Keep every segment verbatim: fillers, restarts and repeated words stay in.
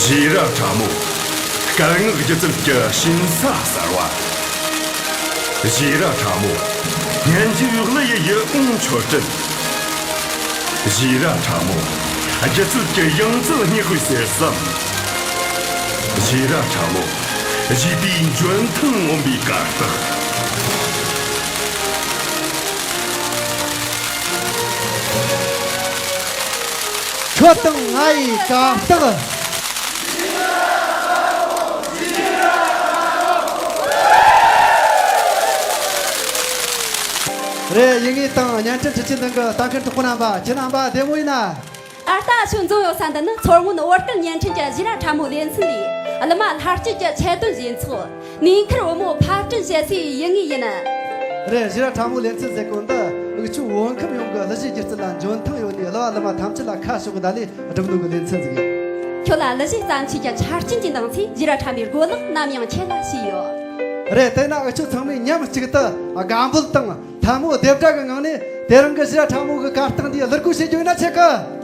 ཞི་ར་ཁྲ་མོ། སྐད་ངག་སྒྱུ་རྩལ་གྱི་ཞིང་ས་གསར་བ། ཞི་ར་ཁྲ་མོ། སྙན་འཇེབས་གླུ་ཡི་ཡིད་འོང་མཆོད་སྤྲིན། ཞི་ར་ཁྲ་མོ། སྒྱུ་རྩལ་གྱི་ཡང་རྩལ་སྙེག་པའི་གསེར་ཟམ། ཞི་ར་ཁྲ་མོ། བཞད་པའི་འཇོན་ཐང་ངོམ་པའི་གར་སྟེགས། ཁྱོད་དང་ང་ཡི་གར་སྟེགས། རེད། ཡིན་ངེས་དང་བརྙན་འཕྲིན་འཕྲུལ་ཆས་ནང་གི་ལྟ་མཁན་གྲོགས་པོ་རྣམ་པ། ཁྱེད་རྣམ་པ་བདེ་མོ་ཡིན་ན། ད་ལྟ་ཁྱོད་འཛོམས་ཡོད་ས་འདི་ནི་མཚོ་སྔོན་བོད་སྐད་བརྙན་འཕྲིན་གྱི་ཞི་ར་ཁྲ་མོ་ལེ་ཚན་ལས། གླུ་མ་ལྷ་སྐྱིད་ཀྱི་ཆེད་དོན་ཞིབ་ཚགས། གནས་མཁར་བུ་མོ་ཕབ་སྐྲུན་བྱེད་སའི་ཡུལ་དངོས་ཡིན། རེད། ཞི་ར་ཁྲ་མོ་ལེ་ཚན་ཟེར་གོ་འདི་འུ་ཆོ་བོད་ཁམས་ཡོངས་ཀྱི་གླུ་གཞས་སྒྱུ་རྩལ་ལ་འཇོན་ཐང་ཡོད་ནི་གླུ་བ་གླུ་མ་ཐམས་ཅད་ལ་ཁ་ཕྱོགས་གི་ད་ལས་སྒྲུབ་ནོ་གི་ལེ་ཚན་ཟིག་ཡིན། ཁྱོད་ལ་གླུ་གཞས་བརྩམས་ཆོས་ཀྱི་ཆ་རྐྱེན་གྱི་འདང་ཚིག་ཞི་ར་ཁྲ་མོའི་རྒོལ་ལན་ནམ་ཡང་ཆད་ལ་ཞུས་ཡོད། རེད། དེས་ན་འུ་ཆོ་ཚང་མས་མཉམ་གཅིག་ཏུ་དགའ་འབོད་དང་། ཐལ་མོ་རྡེབ་སྒྲ་གི་ངང་ནས་དེ་རིང་གི་ཞི་ར་ཁྲ་མོ་གི་གར་སྟེགས་འདིའི་གླུ་སྒོ་ཕྱེ་རྒྱུ་ཡིན་ན་ཆེ་གི།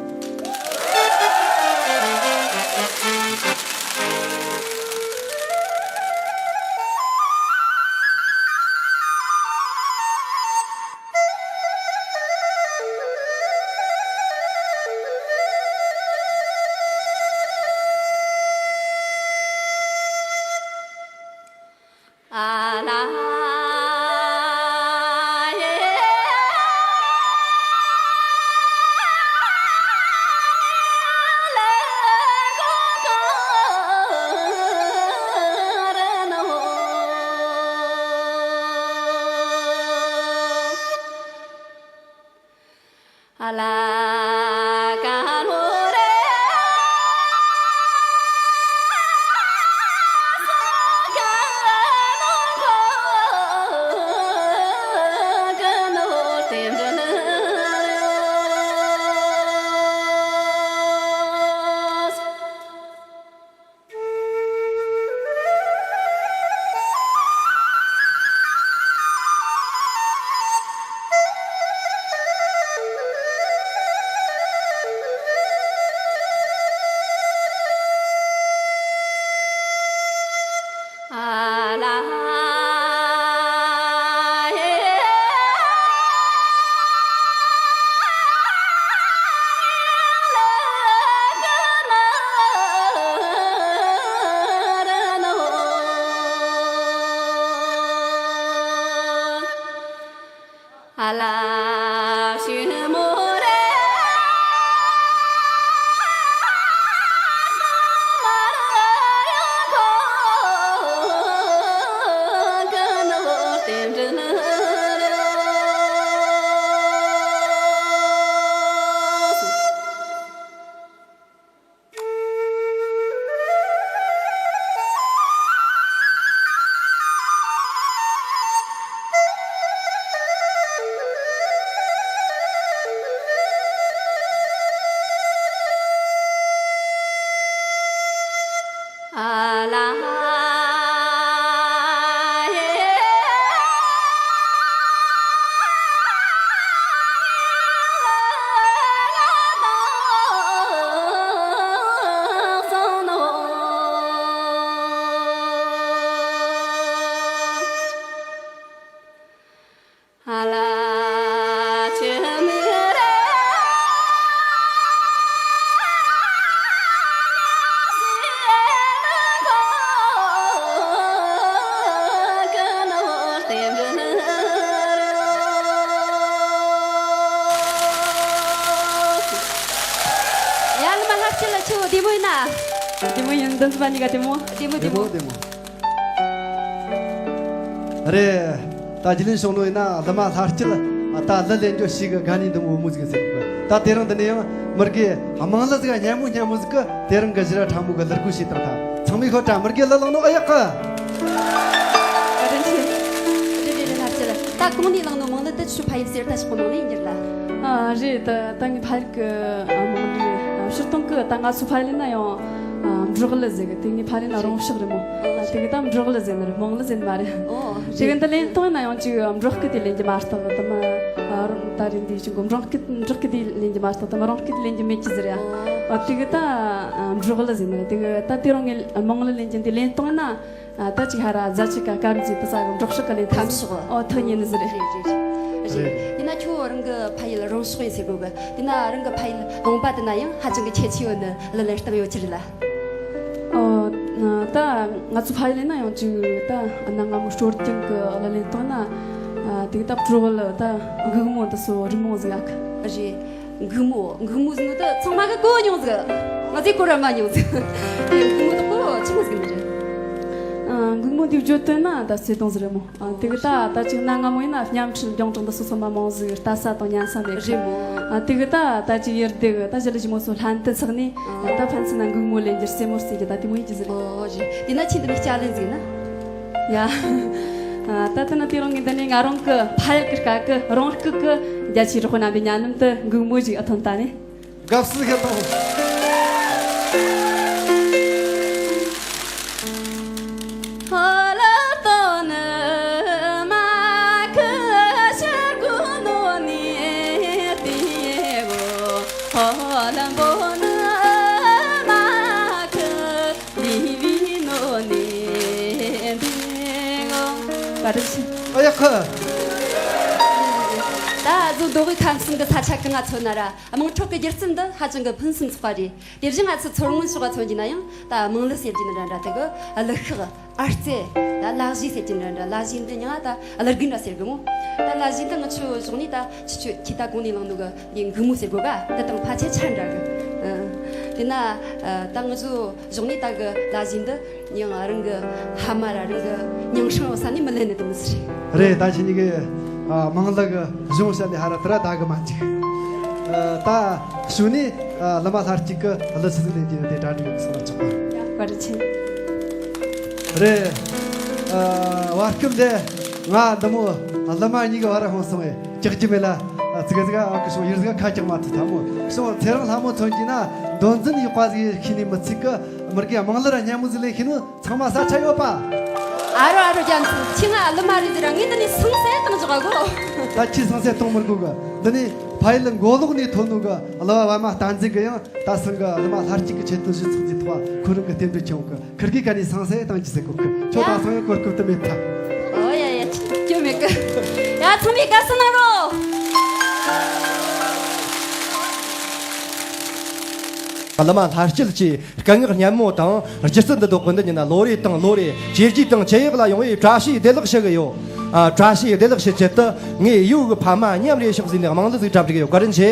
ཡ། གླུ་མ་ལྷ་སྐྱིད་ལགས་ཁྱོད་བདེ་མོ་ཡིན་ན། བདེ་མོ་ཡིན། འདི་ཚོ་བ་གཉིས་ཀ་བདེ་མོ། བདེ་མོ་བདེ་མོ། བདེ་མོ། རེད། ད་རྒྱུས་ལོན་བྱུང་ནོ་ཡིན་ན་གླུ་མ་ལྷ་སྐྱིད་ད་གླུ་ལེན་རྒྱུ་ཞིག་གི་དགའ་ནི་འདི་མོ་མོ་ཟིག་ཟེར་གི། ད་དེ་རིང་འདི་ནས་ཡང་མི་དགེ་དམངས་གླུ་ཟིག་སྙན་མོ་སྙན་མོ་ཟིག་གི་དེ་རིང་གི་ཞི་ར་ཁྲ་མོ་གི་གླུ་སྒོ་ཕྱེ་བཏང་ཐལ། ཚང་མས་ཤོད་དྲ། མི་དགེ་གླུ་བླངས་ནོ་ཨེ་ཡག་གི། བཀའ་དྲིན་ཆེ། རེད་རེད་རེད། ལྷ་སྐྱིད་ལགས། ད་གོང་ནས་བླངས་ནོ་དམངས་གླུ་དེ་ཆུ་ཕ་ཡུལ་ཟེར། ད་ཞོག་གི་དམངས་གླུ་ཡིན་རྒྱུ་རེད་ལ། ཨ་རེད། ད་ད་ངའི་ཕ་ཡུལ་གི་ཨ་དམངས་གླུ་རེད། ཨ་སྤྱིར་བཏང་གི་ད་ང་ཚོ་ཕ་ཡུལ་ན་ཡང་ཨ་འབྲོག་གླུ་ཟེར་གི། དེ་ངའི་ཕ་ཡུལ་ན་རོང་ཕྱོགས་རེད་མོ། ཨ་དེ་གི་ད་འབྲོག་གླུ་ཟེར་ནི་རེད། དམངས་གླུ་ཟེར་ནི་མ་རེད། ཨོ་དེ་གི་རེད། འདི་ལེན་སྟངས་ན་ཡང་ཅིག་འབྲོག་སྐད་དེ་ལེན་རྒྱུ་མ་གཏོགས་ད་མ་ཨ་རོང་ ད་རེས་འདི་ཅིག་གོ་འབྲོང་སྐད་འབྲོག་སྐད་དེ་ལེན་རྒྱུ་མ་གཏོགས་ད་མི་རང་སྐད་དེ་ལེན་རྒྱུ་མེད་ཀྱི་ཟེར་ཡ། ཨ་དེ་གི་ད་འབྲོག་གླུ་ཟེར་ནི་རེད། དེ་གི་ད་དེ་རིང་ངས་དམངས་གླུ་ལེན་རྒྱུ་འདི་ལེན་བཏང་ན། ཨ་ད་ཅིག་ཧ་ར་རྫ་ཆུ་ཀ་དཀར་མཛེས་དུ་ས་གི་འབྲོག་ཕྱོགས་ཀ་ལེན་ཐབས་ཐབས་ཤོག་ཨོ་ཐུ་ཉེ་ནི་ཟེར་རེད། རེད་རེད་རེད། རེད། དེ་ན་ཁྱོད་རང་གི་ཕ་ཡུལ་རང་ཕྱོགས་ཡིན་ཟེར་གོ་གི། དེ་ན་རང་གི་ཕ་ཡུལ་ལུང་པ་དེ་ན་ཡང་ཧ་ཅང་གི་ཁྱད་ཆེ་བོ་ནི་གླུ་ལེན་སྟངས་ཡོད་ཀྱི་རེད་ལ། ཨོ་ད་ང་ཚོ་ཕ་ཡུལ་ན་ཡང་ཅིག་ད་གནའ་སྔ་མོ་སྲོལ་རྒྱུན་གི་གླུ་ལེན་སྟངས་ན། ཨ་དེ་གི་ད་བྲོ་གླུ་ད་འགུག་མོ་འདི་ཚོ་རི་མོ་ཟིག་ཨ་ཁ། རེད། འགུག་མོ། འགུག་མོ་ཟེར་ནོ་ད་ཚང་མ་གི་གོ་མྱོང་ཟིག་ང་ཚོས་གོ་ར་མ་མྱོང་ཟིག་དེ་འགུག་མོ་དག་པོ་ཆི་མོ་ཟིག་ནི་རེད། ཨ་འགུག་མོ་དེ་བརྗོད་དོན་ན་ད་བརྩེ་དུང་ཟིག་རེད་མོ། ཨ་དེ་གི་ད་ད་ཅིག་གནའ་སྔ་མོ་ཡིན་ན་བརྙན་འཕྲིན་རྒྱང་གྲགས་འདི་སོ་སོ་མ་མང་ཟིག་ལྟ་ས་དང་ཉན་ས་མེད་གི། རེད་མོ། ཨ་དེ་གི་ད་ད་ཅིག་ཡུལ་སྡེ་གི་ད་ཞི་ལི་ཞི་མོ་སོ་ལྷན་དུ་ཚགས་ནས་ད་ཕན་ཚུན་ན་འགུག་མོ་ལེན་རྒྱུ་རྩེད་མོ་རྩེ་རྒྱུ་ད་དེ་མོ་ཡིན་གྱི་ཟིག་ཨོ་རེད། དེ་ན་ཁྱེད་འདི་ནས་སྐྱ་ལེན་ཟིག་ན། ཡ། ཨ་ད་ལྟ་ན་དེ་རིང་ངས་འདི་ནས་ང་རང་གི་ཕ་ཡུལ་གི་སྐད་གི་རང་སྐད་གི་རྒྱ་ཆེའི་རོགས་པ་རྣམ་པའི་སྙན་ལམ་དུ་འགུག་མོ་ཞིག་ཨ་ཐོན་ད་ནས། དགའ་བསུ་ཞུ་དང་། བཀའ་དྲིན་ཆེ། ཨ་ཡ་ཁ། ད་གཟོད་མདོ་དབུས་ཁམས་གསུམ་གྱི་ས་ཆ་གང་ང་མཚོན་ན་ར་དམངས་ཁྲོད་ཀྱི་སྒྱུ་རྩལ་འདི་ཧ་ཅང་གི་ཕུན་སུམ་ཚོགས་པ་རེད། དེ་བཞིན་ང་ཚོ་མཚོ་སྔོན་ཕྱོགས་ལ་མཚོན་རྒྱུ་ན་ཡང་ད་དམངས་གླུ་ཟེར་རྒྱུ་ནི་འདྲ་འདྲ་དེ་གི་གླུ་ཤགས། ཨར་རྩེ། ད་གླ་གཞས་ཟེར་གྱི་འདྲ་འདྲ། གླ་གཞས་འདི་ཉག་ད་གླུ་རྒན་འདྲ་ཟེར་གི་མོ། ད་གླ་གཞས་འདི་ང་ཆོ་གཞུང་ནས་ད་ཆུ་ཆུ་ཁྱི་ད་གོང་ནས་བླངས་ནོ་གི་འདི་འགུག་མོ་ཟེར་གོ་ག་འདི་དང་ཕལ་ཆེར་ཆ་འདྲ་གི། ཨ། དེ་ན་ཨ་ད་ང་ཚོ་གཞུང་ནས་ད་གི་གླ་གཞས་འདི་ཡང་རང་གི་ཕ་མ་ར་རང་གི་མིང་སྲིང་ཡོད་ས་ནས་མི་ལེན་ནི་དེ་མི་སྲིད། རེད། ད་ཁྱེད་གཉིས་ཀྱི་ཨ་དམངས་གླུ་གི་གཞུང་བཤད་ནས་ཧ་ར་ཏི་ར་ད་གི་མ་འཇིག་ཨ་ད་གཞུག་ནས། ཨ་གླུ་མ་ལྷ་གཅིག་གི་གླུ་ཆི་ཟིག་ལེན་རྒྱུ་ཡོད་དེ་གྲ་སྒྲིག་ཡོད་གསུང་ཆོག་པ། ཡ་བཀའ་དྲིན་ཆེ། རེད། ཨ་བར་སྐབས་འདི་ང་འདི་མོ་གླུ་མ་གཉིས་ཀྱི་བར་ཧོན་སོང་བས་ཀྱག་ཀྱི་མེད་ལ། ཨ་ཙི་ག་ཙི་ག་ཨ་ཀི་སོང་ཡུལ་ཟིག་ཁ་ཀྱག་མ་ཐུབ་ཐ་མོ་སོང་ཚེ་རིང་ལྷ་མོ་མཚོན་གྱི་ན་མདོ་འཛིན་ཡག་པ་ཟིག་ཤེས་ནི་མི་ཚིག་གི་མི་དགེ་དམངས་གླུ་ར་སྙན་མོ་ཟིག་ལེན་ཤེས་ནི། ཚང་མ་ས་ཆ་ཡོད་པ། ཨ་རོ་ཨ་རོ་རྒྱ་མཚོ་ཁྱི་ང་ཨ་ལི་མ་རེད་ཟེར་ར་ངས་འདི་ནས་སང་སེ་བཏང་ཆོག་གོ། ད་ཁྱི་སང་སེ་གཏོང་མི་དགོས་གི། འདི་ནས་ཕ་ཡུལ་མགོ་ལོག་ནས་ཐོན་ནོ་གི་གླུ་བ་བ་མ་བསྟན་འཛིན་གི་ཡང་ད་སང་གི་གླུ་མ་ལྷ་གཅིག་གི་ཆེད་དུ་གཞི་ཚོགས་ཀྱི་ཐོག་ཁོ་རང་གི་རྟེན་འབྲེལ་ཁྱོད་གི་ཁིར་གི་ཀ་ནས་སང་སེ་བཏང་གི་ཟེར་གོ་གི། ཁྱོད་ད་ཡ། སང་ཡང་གོ་སྐབས་དུ་མེད་ཐལ། ཨོ་ཡ་ཡ་སྐྱོ་མེད་གི། ཡ་ཚང་མས་དགའ་བསུ་གནང་རོགས། གླུ་མ་ལྷ་སྐྱིད་ཀྱིས་སྐད་ངག་སྙན་མོ་དང་སྒྱུ་རྩལ་འདི་དག་གི་འདི་ཉིད་ན་ལོ་རེ་དང་ལོ་རེ་ཇེ་རྒྱས་དང་ཇེ་ཡག་ལ་ཡོང་བའི་བཀྲ་ཤིས་བདེ་ལེགས་ཞུ་གི་ཡོད། ཨ། བཀྲ་ཤིས་བདེ་ལེགས་ཞུ་ཆེད་དུ་ངའི་ཡུལ་གི་ཕ་མ་མཉམ་རེ་ཤོག་ཟེར་ནས་དམངས་གླུ་ཟིག་གྲ་སྒྲིག་ཡོད། བཀའ་དྲིན་ཆེ།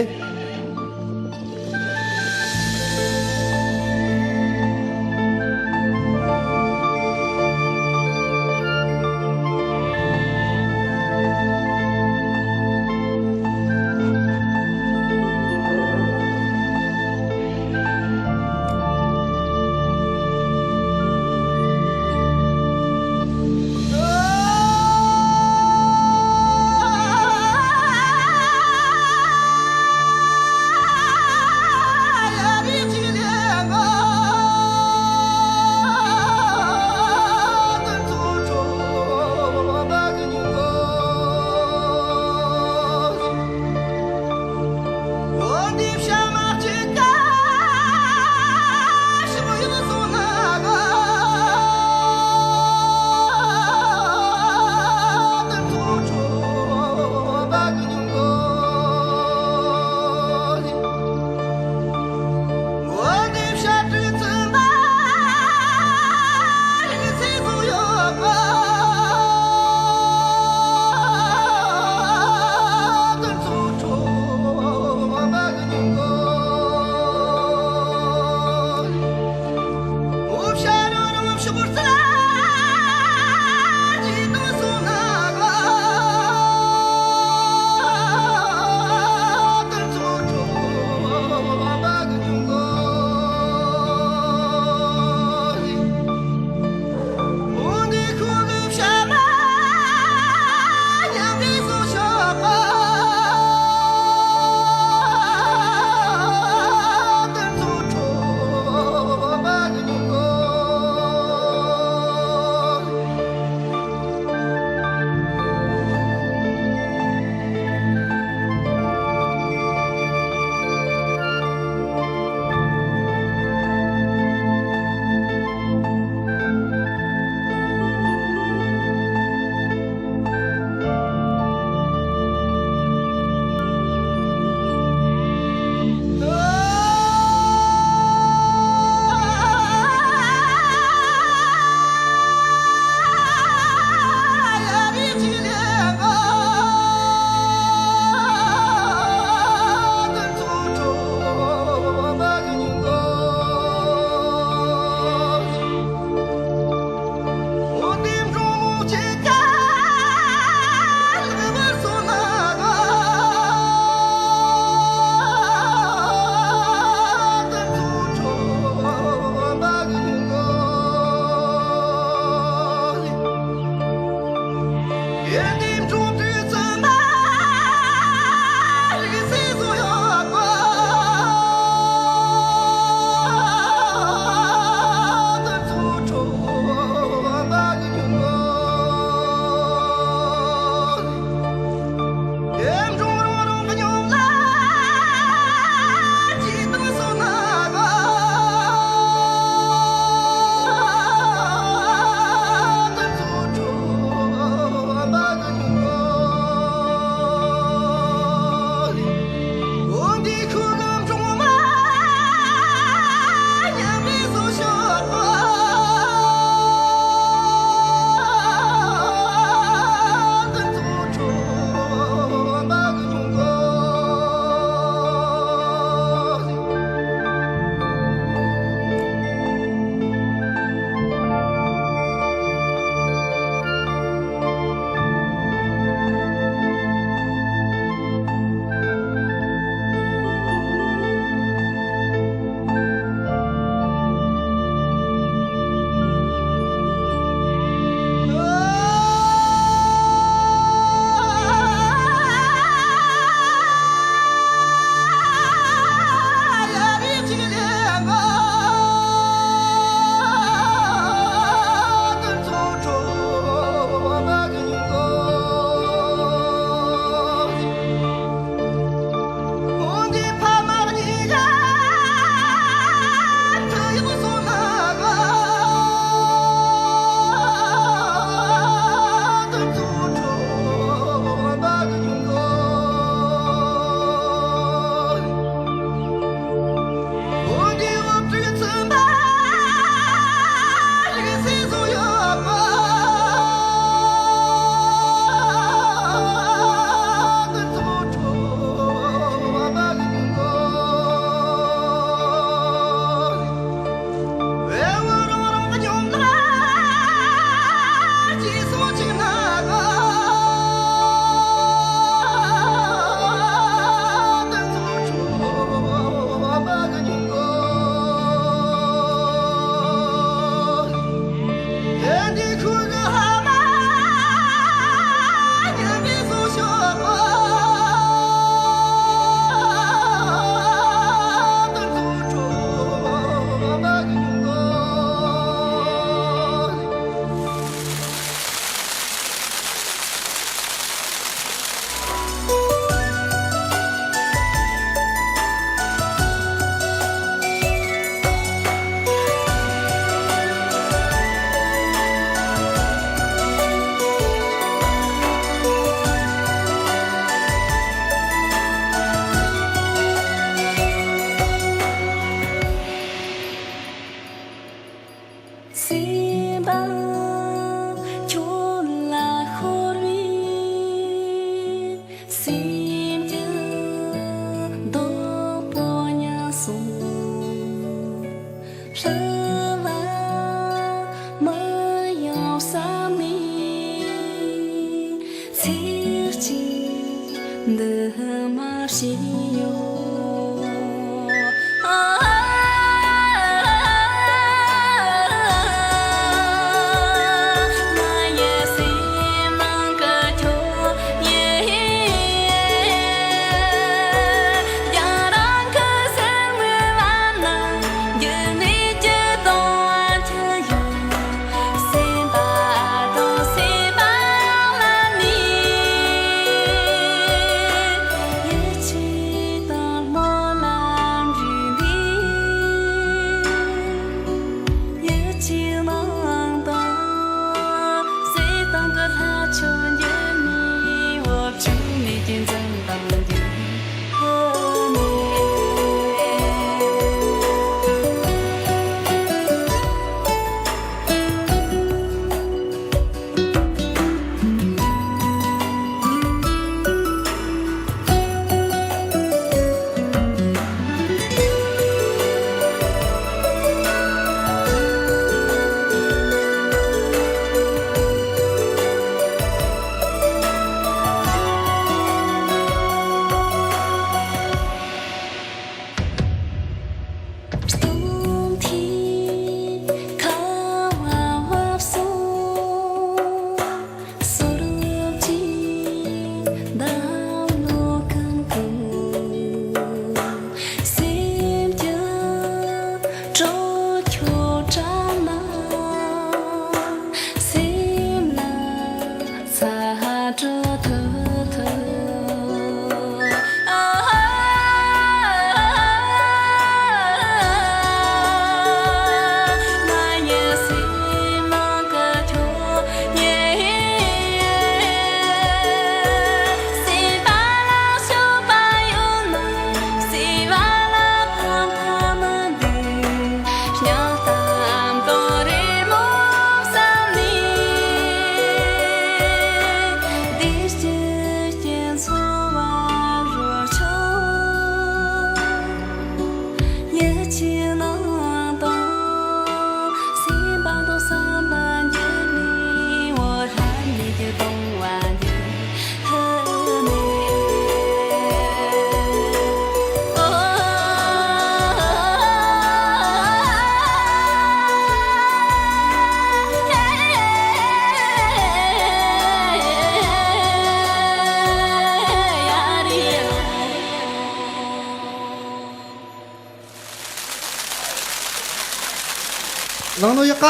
ལང་ནོ་ཡག་ག་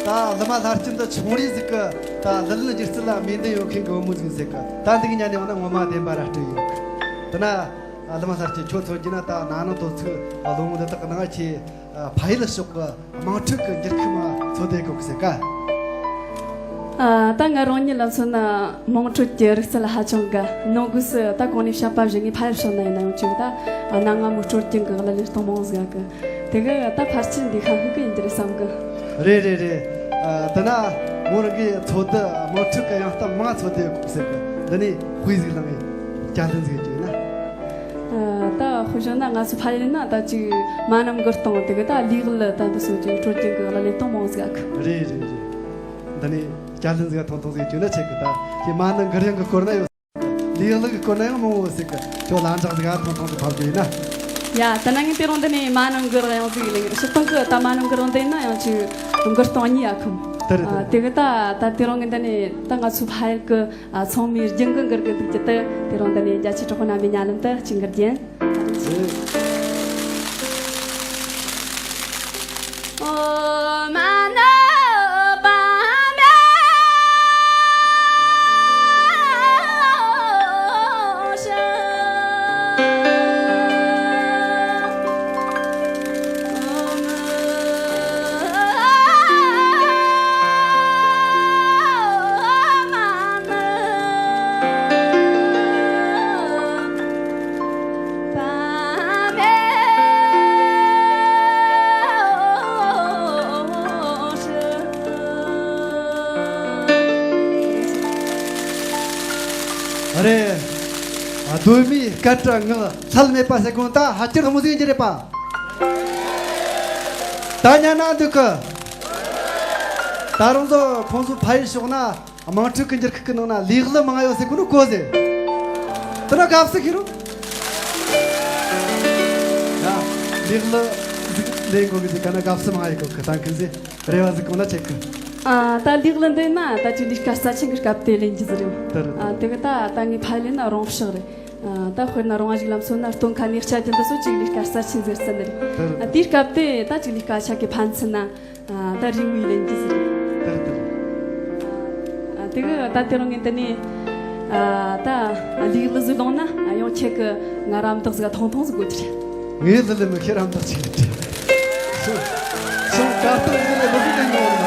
ད་ལི་མ་ལྷ་ལྕམ་འདི་ཆུང་རིགས་ཟིག་གི་ད་ལི་ལི་སྒྱུ་རྩལ་ལ་མོས་འདུན་ཡོད་མཁན་གི་བུ་མོ་ཟིག་ཟེར་གི། ད་འདི་གི་ཉན་ནས་འོང་ན་ངོ་མ་བདེན་པ་ར་སྤྲོད་ཡོད་གི། དེ་ན་ལི་མ་ལྷ་ལྕམ་ཁྱོད་མཚོན་རྒྱུ་ན་ད་ན་ནིང་དོ་ཚིགས་ལོ་ངོ་འདི་དག་གི་ནང་ཁྱེད་ཕ་ཡུལ་ཕྱོགས་གི་དམངས་ཁྲོད་ཀྱི་འགྱུར་ཁུག་མ་འཚོལ་བསྡད་གོ་གི་ཟེར་ག་ཨ། ད་ང་རང་ཉིད་ལ་མཚོན་ན་དམངས་ཁྲོད་ཀྱི་རིག་རྩལ་ཧ་ཅང་དགའ། ནང་སྒོས་སུ་ད་གོང་ནས་བཤད་པ་བཞིན་ངས་ཕ་ཡུལ་ཕྱོགས་ན་ཡིན་ན་ཡང་ཅིག་ད་གནའ་སྔ་མོའི་སྲོལ་རྒྱུན་གྱི་གླུ་ལེན་སྟངས་མང་ཟིག་གི། དེ་གི་ད་ཕལ་ཆེར་འདི་ཁ་ཤས་ཀྱི་ཡིན་གྱི་རེད་བསམ་གི། རེད་རེད་རེད། ཨ། དེ་ན་མོ་རང་གིས་འཚོལ་བསྡུ་དམངས་ཁྲོད་ཀྱི་གཡང་གཏམ་མང་འཚོལ་བསྡུ་ཡོད་གོ་གི་ཟེར་གི། འདི་ནས་དཔེ་ཟིག་བླངས་ངས་བསྐྱར་ལྡན་ཟིག་བྱས་ན། ཨ། ད་དཔེ་བཞག་ན་ང་ཚོ་ཕ་ཡུལ་ན་ད་ཅིག་མ་ཎི་གུང་སྟོན་དེ་གི་ད་ལས་གླུ་ད་འདི་སོགས་ཀྱི་སྲོལ་རྒྱུན་གྱི་གླུ་ལེན་སྟངས་མང་ཟིག་གི། རེད་རེད་རེད། འདི་ནས་བསྐྱར་ལྡན་ཟིག་ཐུང་ཐུང་ཟིག་བྱས་ན་ཆེ་གི། ད་ཁྱེད་མ་ཎི་གུང་རིང་གི་སྐོར་ན་ཡོད། ལས་གླུ་གི་སྐོར་ན་ཡང་མང་བོ་ཟིག་གི། ཁྱོད་ལན་གྲངས་ཟིག་ཐུང་ཐུང་ཟིག་ཕབ་རྒྱུ་ཡིན་ན། ཡ། ད་ནང་ངས་དེ་རིང་འདི་ནས་མ་ཎི་གུང་རིང་ཟིག་ལེན། སྤྱིར་བཏང་གི་ད་མ་ཎི་གུང་རིང་འདི་ན་ཡང་ཅིག་གུང་སྟོན་གཉིས་ཡ་ཁུམ། དེ་རེད། ཨ། དེ་རེད། དེ་གི་ད་ད་དེ་རིང་ངས་འདི་ནས་ད་ང་ཚོ་ཕ་ཡུལ་གི། ཨ། ཚང་མས་རྒྱུན་གི་འགུར་གི་འདུག་རྒྱུ་དེ་དེ་རིང་འདི་ནས་རྒྱ་ཆེ་གྲོགས་པོ་རྣམ་པའི་སྙན་ལམ་དུ་ཅིག་འགུལ་རྒྱུ་ཡིན། རེད། གདོད་མའི་སྐད་སྒྲ་ངག་ཚད་མེད་པ་ཟེར་གོ་ནོ་ད་ཕལ་ཆེར་དེ་མོ་ཟིག་ཡིན་གྱི་རེད་པ། ད་ཉན་ན་འདོད་གི། ད་རུང་ཚོ་ཁོང་ཚོ་ཕ་ཡུལ་ཕྱོགས་ན་དམངས་ཁྲོད་ཀྱི་འགྱུར་ཁུག་གི་ནང་ན་ལས་གླུ་མང་ཡོད་ཟེར་གོ་ནོ་གོ་ཟེར། དེ་ན་དགའ་བསུ་ཁྱེར་རོ། ཡ། ལེགས་ལ་ཟིག་ལེན་གོ་གི་ཟིག་ག་ན་དགའ་བསུ་མ་ཡི་གོ་གི་ད་ཁན་ཟིག་རེ་བ་ཟིག་གོ་ན་ཆེ་གི། ཨ་ད་ལེགས་ལ་འདི་ན་ད་ཅིག་ལས་ཀ་རྩ་ཆེན་གི་སྐབས་དེ་ལེན་གི་ཟིག་རེད། དེ་རེད། ཨ་དེ་གི་ད་ད་ངའི་ཕ་ལེ་ན་རོང་ཕྱོགས་རེད། ཨ་ད་དཔེར་ན་རོང་བ་ཞིག་ལམ་སོ་ན་སྟོན་ཁ་ནས་ཆ་ཅན་དུ་སོ་ཅིག་ལས་ཀ་རྩ་ཆེན་ཟེར་ས་ནི་རེད། དེ་རེད། ཨ་དེའི་སྐབས་དེ་ད་ཅིག་ལས་ཀ་ཆ་གི་ཕན་ཚུན་ན། ཨ་ད་རིང་མོའི་ལན་གྱི་ཟིག་རེད། དེ་རེད། དེ་རེད། ཨ་དེ་གི་ད་དེ་རིང་ངས་འདི་ནས་ཨ་ད་ལིག་ལི་ཟིག་ལོང་ན་ཨ་ཡང་ཁྱེད་ཀྱི་ང་རམ་འདེགས་ཟིག་ཐུང་ཐུང་ཟིག་དགོས་ཀྱི་རེད། ངའི་ལི་ལི་མི་ཁྱེད་རམ་འདེགས་ཆེ་གི་རེད། སོང་སོང་ཀ་སྟག་ལི་ལི་ལི་ལི་ལི་ལོང་ན།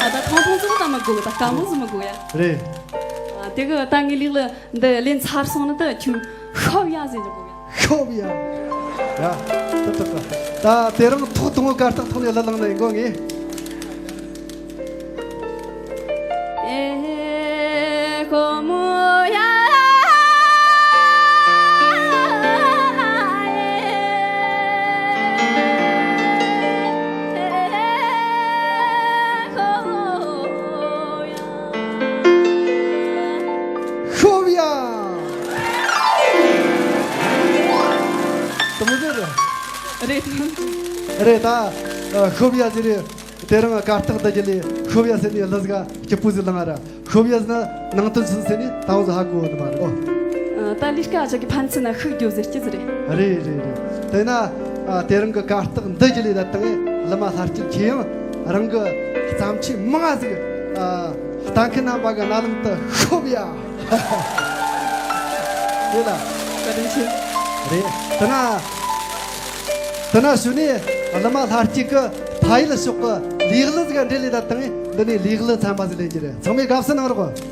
ཨ་ད་ཐུང་ཐུང་ཟིག་ད་མི་དགོས་གི་ད་དཀའ་མོ་ཟིག་མི་དགོས་ཡ། རེད། ཨ་དེ་གི་ད་ངའི་ལིག་ལི་འདི་ལེན་ཚར་སོང་ན་ད་ཁྱོད་ཤོབ་ཡ་ཟེར་གི་དགོས་ཡ། ཤོབ་ཡ། ཡ། ཏག་ཏག་ཏག་ད་དེ་རིང་ཐོག་དང་པོ་ཀ་སྟག་ཐོག་ནས་ལ་ལངས་ནས་འགོ་ངེས། ཨེ་ཁོ་མོ་ཡ། ཤོབ་ཡ། དུ་མོ་ཟེར་རེད། རེད། རེད་ད། ཤོབ་ཡ་ཟེར་རེད། དེ་རིང་ཀ་སྟག་འདི་གི་ལས་ཤོབ་ཡ་ཟེར་ནས་ལི་ཟིག་སྐྱིད་པོ་ཟིག་ལངས་ར། ཤོབ་ཡ་ཟེར་ན་ནང་དོན་ཚུན་ཟེར་ནས་ད་འོ་ཟིག་ཧ་གོ་ནི་མ་རེད་ཨོ། ད་ལས་ཀ་ཅག་གི་ཕན་ཚུན་ན་ཤུགས་རྒྱོབ་ཟེར་སྐྱིད་ཟིག་རེད། རེད་རེད་རེད། དེ་ན་དེ་རིང་གི་ཀ་སྟག་འདི་གི་ལས་ད་དང་བླ་མ་ལྷ་སྐྱིད་ཁྱེད་ཡང་རང་གི་བརྩམས་ཆོས་མང་ང་ཟིག་ལྟ་མཁན་རྣམ་པ་གི་རྣ་ལམ་དུ་ཤོབ་ཡ། རེད་ལ། བཀའ་དྲིན་ཆེ། རེད། དེ་ན། དེ་ན་གཞུག་ནས་བླ་མ་ལྷ་སྐྱིད་ཀྱི་ཕ་ཡུལ་ཕྱོགས་ཀྱི་ལིག་ལི་ཟིག་འབྲེལ་ལས་ད་དང་འདི་ནས་ལིག་ལི་ཚན་པ་ཟིག་ལེན་གྱི་རེད། ཚང་མས་དགའ་བསུ་གནང་རོགས།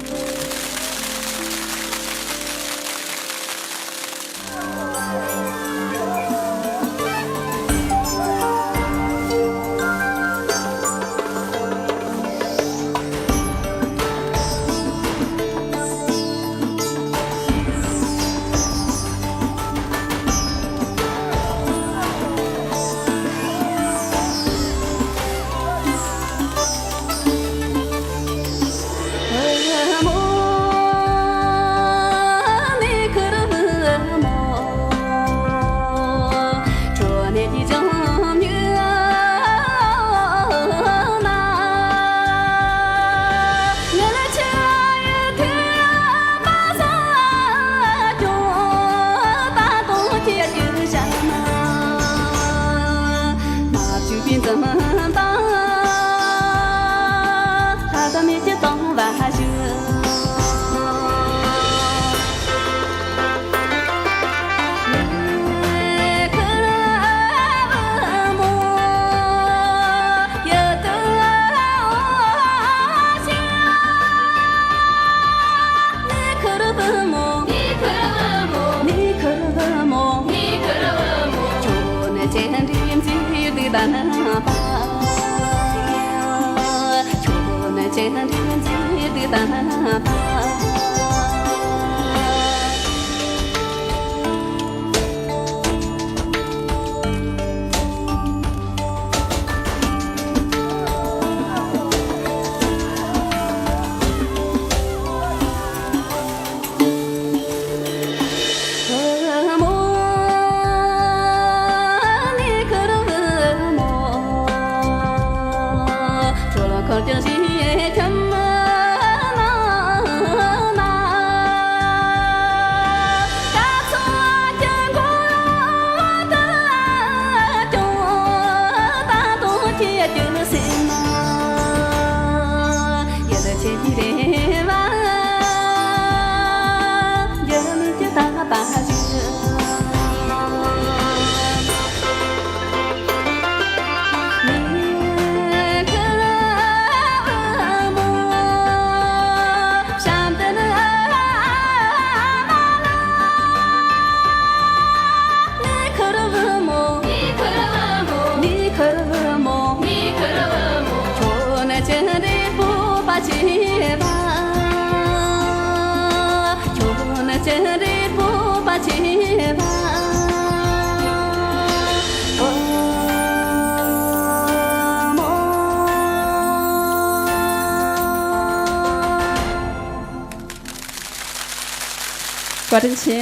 བཀའ་དྲིན་ཆེ།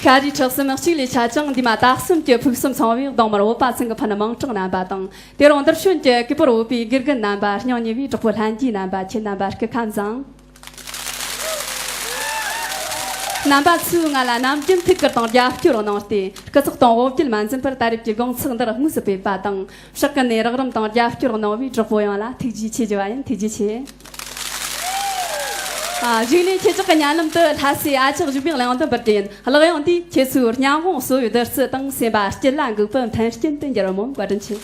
ཤ་རུས་ཁྲག་གསུམ་གཅིག་ལས་ཆད་ཅིང་། འདས་མ་ད་གསུམ་གྱི་ཕུགས་བསམ་ཚང་བའི་གདོང་དམར་འོད་དཔག་ཚང་གི་ཕ་ནུ་མིང་གྲགས་རྣམ་པ་དང་། དེ་རིང་འདིར་བྱོན་གྱི་གུས་པར་འོས་པའི་དགེ་རྒན་རྣམ་པ། སྙིང་ཉེ་བའི་གྲོགས་པོ་ལྷན་རྒྱས་རྣམ་པ། ཁྱེད་རྣམ་པ་སྐུ་ཁམས་བཟང་། རྣམ་པ་ཚོས་ང་ལ་ནམ་རྒྱུན་ཐུགས་ཁུར་དང་རྒྱབ་སྐྱོར་གནང་སྟེ། སྐུ་ཚེགས་དང་འོ་བརྒྱལ་མ་འཛེམས་པར་ད་རེས་ཀྱི་དགོང་ཚིགས་འདིར་དངོས་སུ་ཕེབས་པ་དང་། ཕྱག་ཀུན་ནས་རོགས་རམ་དང་རྒྱབ་སྐྱོར་གནང་བའི་གྲོགས་པོ་ཡོངས་ལ་ཐུགས་རྗེ་ཆེ་ཞུ་བ་ཡིན། ཐུགས་རྗེ་ཆེ། ཨ། གཞུག་ནས་ཁྱེད་ཅག་གི་མཉམ་ལམ་དུ་ལྷ་སའི་ཨ་ཅག་བཞུགས་པའི་གླེང་མདུན་པར་གྱི་ཡིན། གླེང་ཡང་འདིས་ཁྱེད་ཚོའི་སྙན་དབང་གསོ་བའི་བདུད་རྩི་དང་། སེམས་པ་སྐྱིད་ལ་འགུག་པའི་མཐུན་རྐྱེན་དུ་འགྱུར་སྨོན། བཀའ་དྲིན་ཆེ།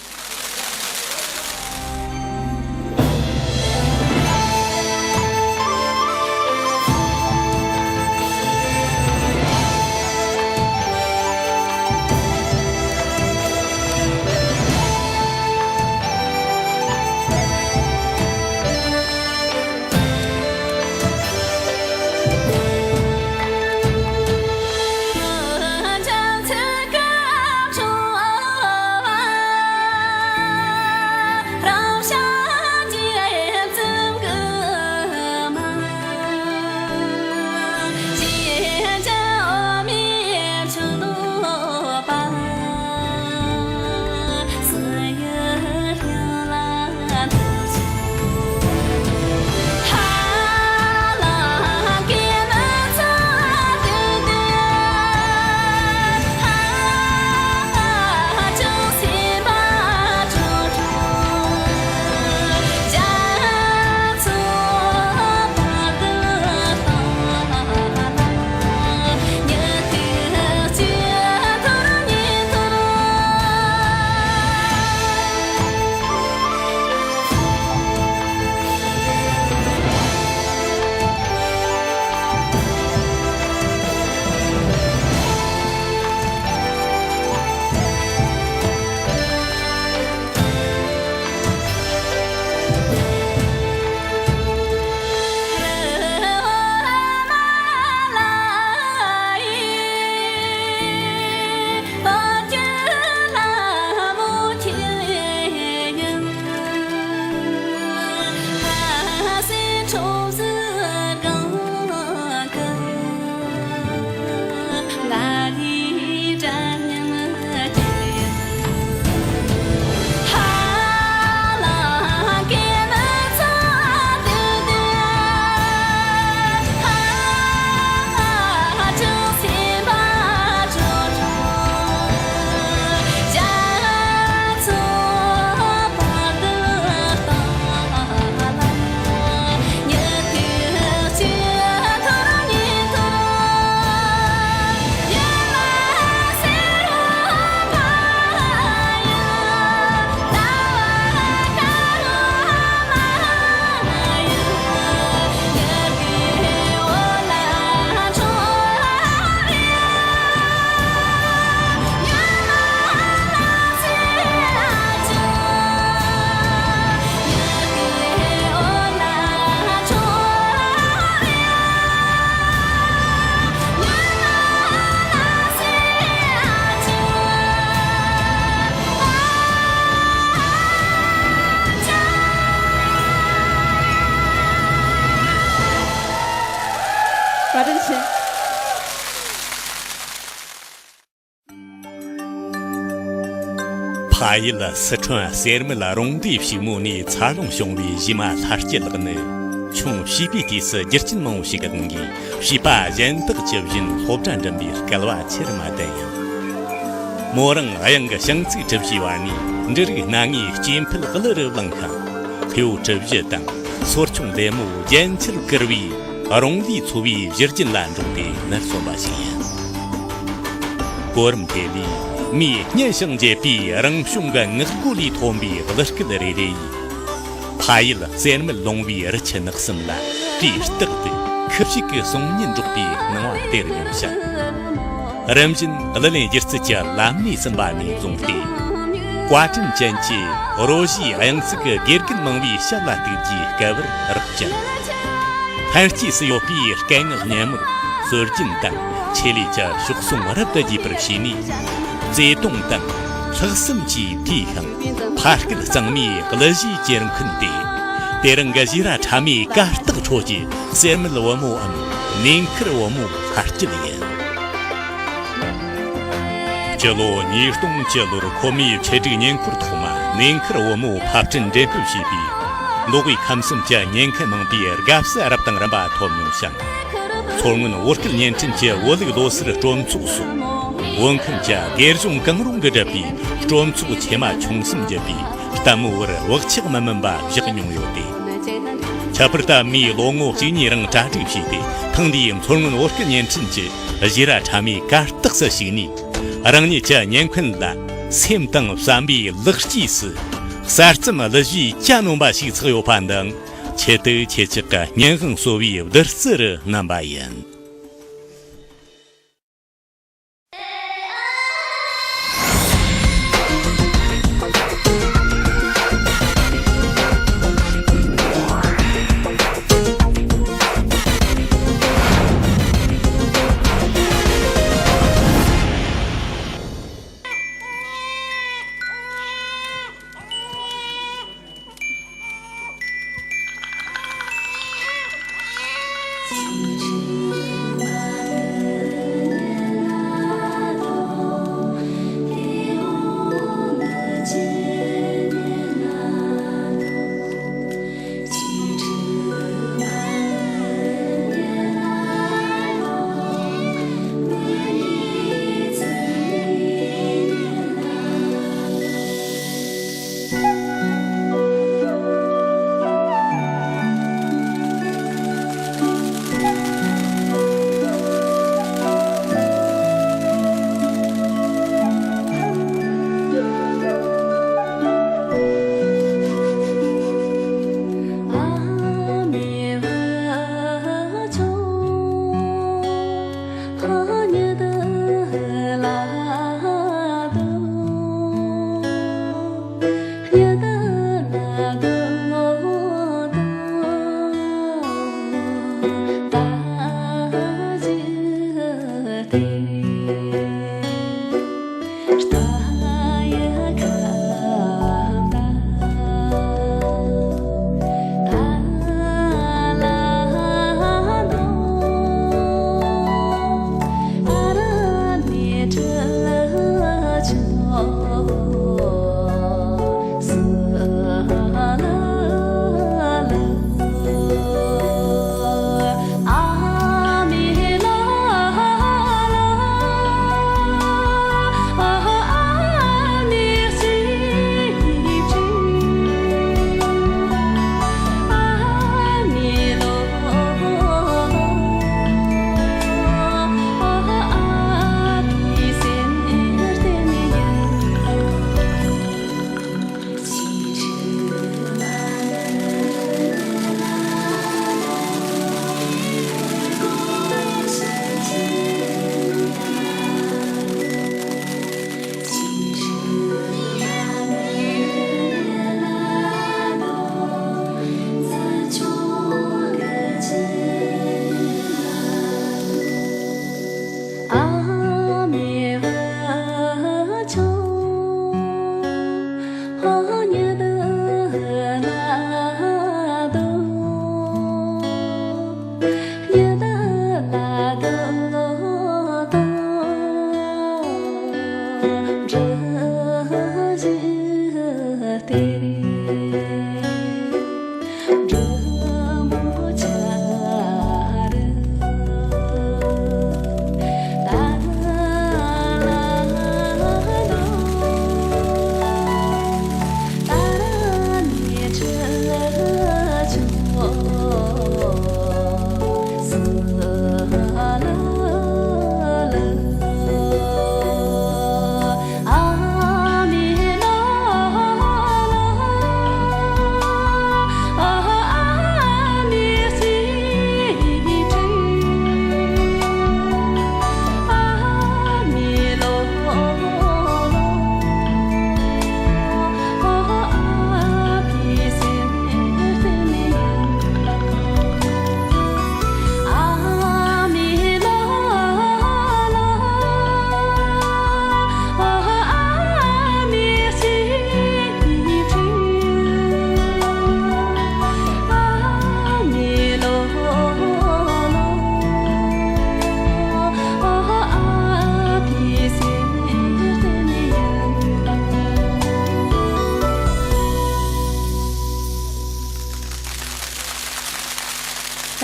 བཀའ་དྲིན་ཆེ། ཕ་ཡུལ་སི་ཁྲོན་གསེར་མལ་རོང་སྡེ་ཕྱུག་མོ་ནས་འཚར་ལོངས་བྱུང་བའི་གཞས་མ་ལྷ་སྐྱིད་ལགས་ནི། ཆུང་བྱིས་པའི་དུས་སུ་རྒྱུ་རྐྱེན་མང་བོ་ཞིག་གི་དབང་གིས། བྱིས་པ་གཞན་དག་ཇི་བཞིན་སློབ་གྲྭ་འགྲིམ་པའི་སྐལ་བ་ཆེར་མ་ལྡན་ཡང་། མོ་རང་དབྱངས་ཀྱི་ཤིང་ཚིགས་གྲུ་བཞིའི་བར་ནས་འབྲུ་རིགས་སྣ་ལྔའི་སྐྱེ་འཕེལ་གླུ་རུ་བླངས་ཤིང་། ལྷོའི་གྲུ་བཞི་དང་སོར་ཆུང་ལྡེ་མོ་རྒྱན་ཆར་བཀུར་བའི་རོང་ལིའི་ཚོ་བའི་བཞུར་རྒྱུན་ལ་འགྲོགས་ཏེ་ནར་སོན་པ་ཞིག་ཡིན། གོ་རིམ་དེ་ལས་མིའི་སྙན་ཞིང་འཇེབས་པའི་རང་བྱུང་གི་ངག་སྒོ་ལས་ཐོན་པའི་གླུ་སྐད་རེ་རེ་ཡིས། ཕ་ཡུལ་གསེར་མལ་ལུང་པའི་རི་ཆུ་ནགས་གསུམ་ལ་དུས་རྟག་ཏུ་ཁུ་བྱུག་གི་གསུང་སྙན་སྒྲོག་པའི་སྣང་བ་སྟེར་ཡོང་ཞིང་། རིམ་བཞིན་གླུ་ལེན་སྒྱུ་རྩལ་གྱི་ལམ་ནས་ཟིན་པ་ནས་བཟུང་སྟེ། བཀའ་དྲིན་ཅན་གྱི་རོ་བཞིའི་དབྱངས་གསལ་གྱི་དགེ་རྒན་མང་བོའི་ཞབས་ལ་གཏུགས་རྒྱུའི་སྐལ་བར་རག་ཅིང་། ལྷན་སྐྱེས་སུ་ཡོད་པའི་སྐད་ངག་སྙན་མོར་སྲོལ་རྒྱུན་དང་ཆེད་ལས་ཀྱི་གཤོག་ཟུང་རབ་ཏུ་རྒྱས་པར་བྱས་ནས། བརྩེ་དུང་དང་ལྷག་བསམ་གྱིས་འཕེལ་ཞིང་། ཕ་སྐད་གཙང་མའི་གླུ་གཞས་གྱེར་འཁོན་ཏེ། དེ་རིང་གི་གཞས་ར་ ཕྲ་མའི་གར་སྟེགས་ཁྲོད་ཀྱི་གསེར་མེད་བུ་མོའམ་ནས་མཁར་བུ་མོ་ཕ་སྐྱིད་ཡིན། སྤྱི་ལོ་ཉིས་སྟོང་བཅུ་ལོར་ཁོ་མོས་ཆེད་སྒྲིག་ཉེ་འཁོར་ཐོག་མ་ནས་མཁར་བུ་མོ་ཕབ་སྐྲུན་འགྲེམས་སྤེལ་བྱས་པས། མདོ་དབུས་ཁམས་གསུམ་གྱི་ཉེན་ཁ་མང་པོའི་དགའ་བསུ་རབ་དང་རིམ་པ་ཐོབ་མྱོང་ཞིང་། མཚོ་སྔོན་བོད་སྐད་བརྙན་འཕྲིན་གྱི་བོད་ལུགས་ལོ་སར་སྤྲོ་ཚོགས་སོགས། བོད་ཁམས་ཀྱི་སྒེར་གཞུང་གང་རུང་གིས་བསྒྲུབས་པའི་སྤྲོ་ཚོགས་ཆེ་མ་ཆུང་གསུམ་བརྒྱུད་པའི་ལྟད་མོ་བར་བག་ཆགས་མི་དམན་པ་བཞག་མྱོང་ཡོད་དེ། ཁྱད་པར་ད་མིས་ལོ་ངོ་གཅིག་གཉིས་རིང་གྲ་སྒྲིག་བྱས་ཏེ། ཐེངས་འདིའི་མཚོ་སྔོན་བོད་སྐད་བརྙན་འཕྲིན་གྱི་བཞི་ར་ཕྲ་མའི་གར་སྟེགས་སུ་ཞུགས་ནས། རང་ཉིད་ཀྱི་ཉེ་འཁོན་ལ་སེམས་དང་བསམ་པའི་ལེགས་སྐྱེས་སུ་གསར་རྩོམ་གླུ་གཞས་གྱ་ནོམ་པ་ཞིག་ཚགས་ཡོད་པ་འདི་ཆེད་དུ་ཁྱེད་ཅག་གི་སྙན་དབང་གསོ་བའི་བདུད་རྩི་རུ་བསྣམས་པ་ཡིན།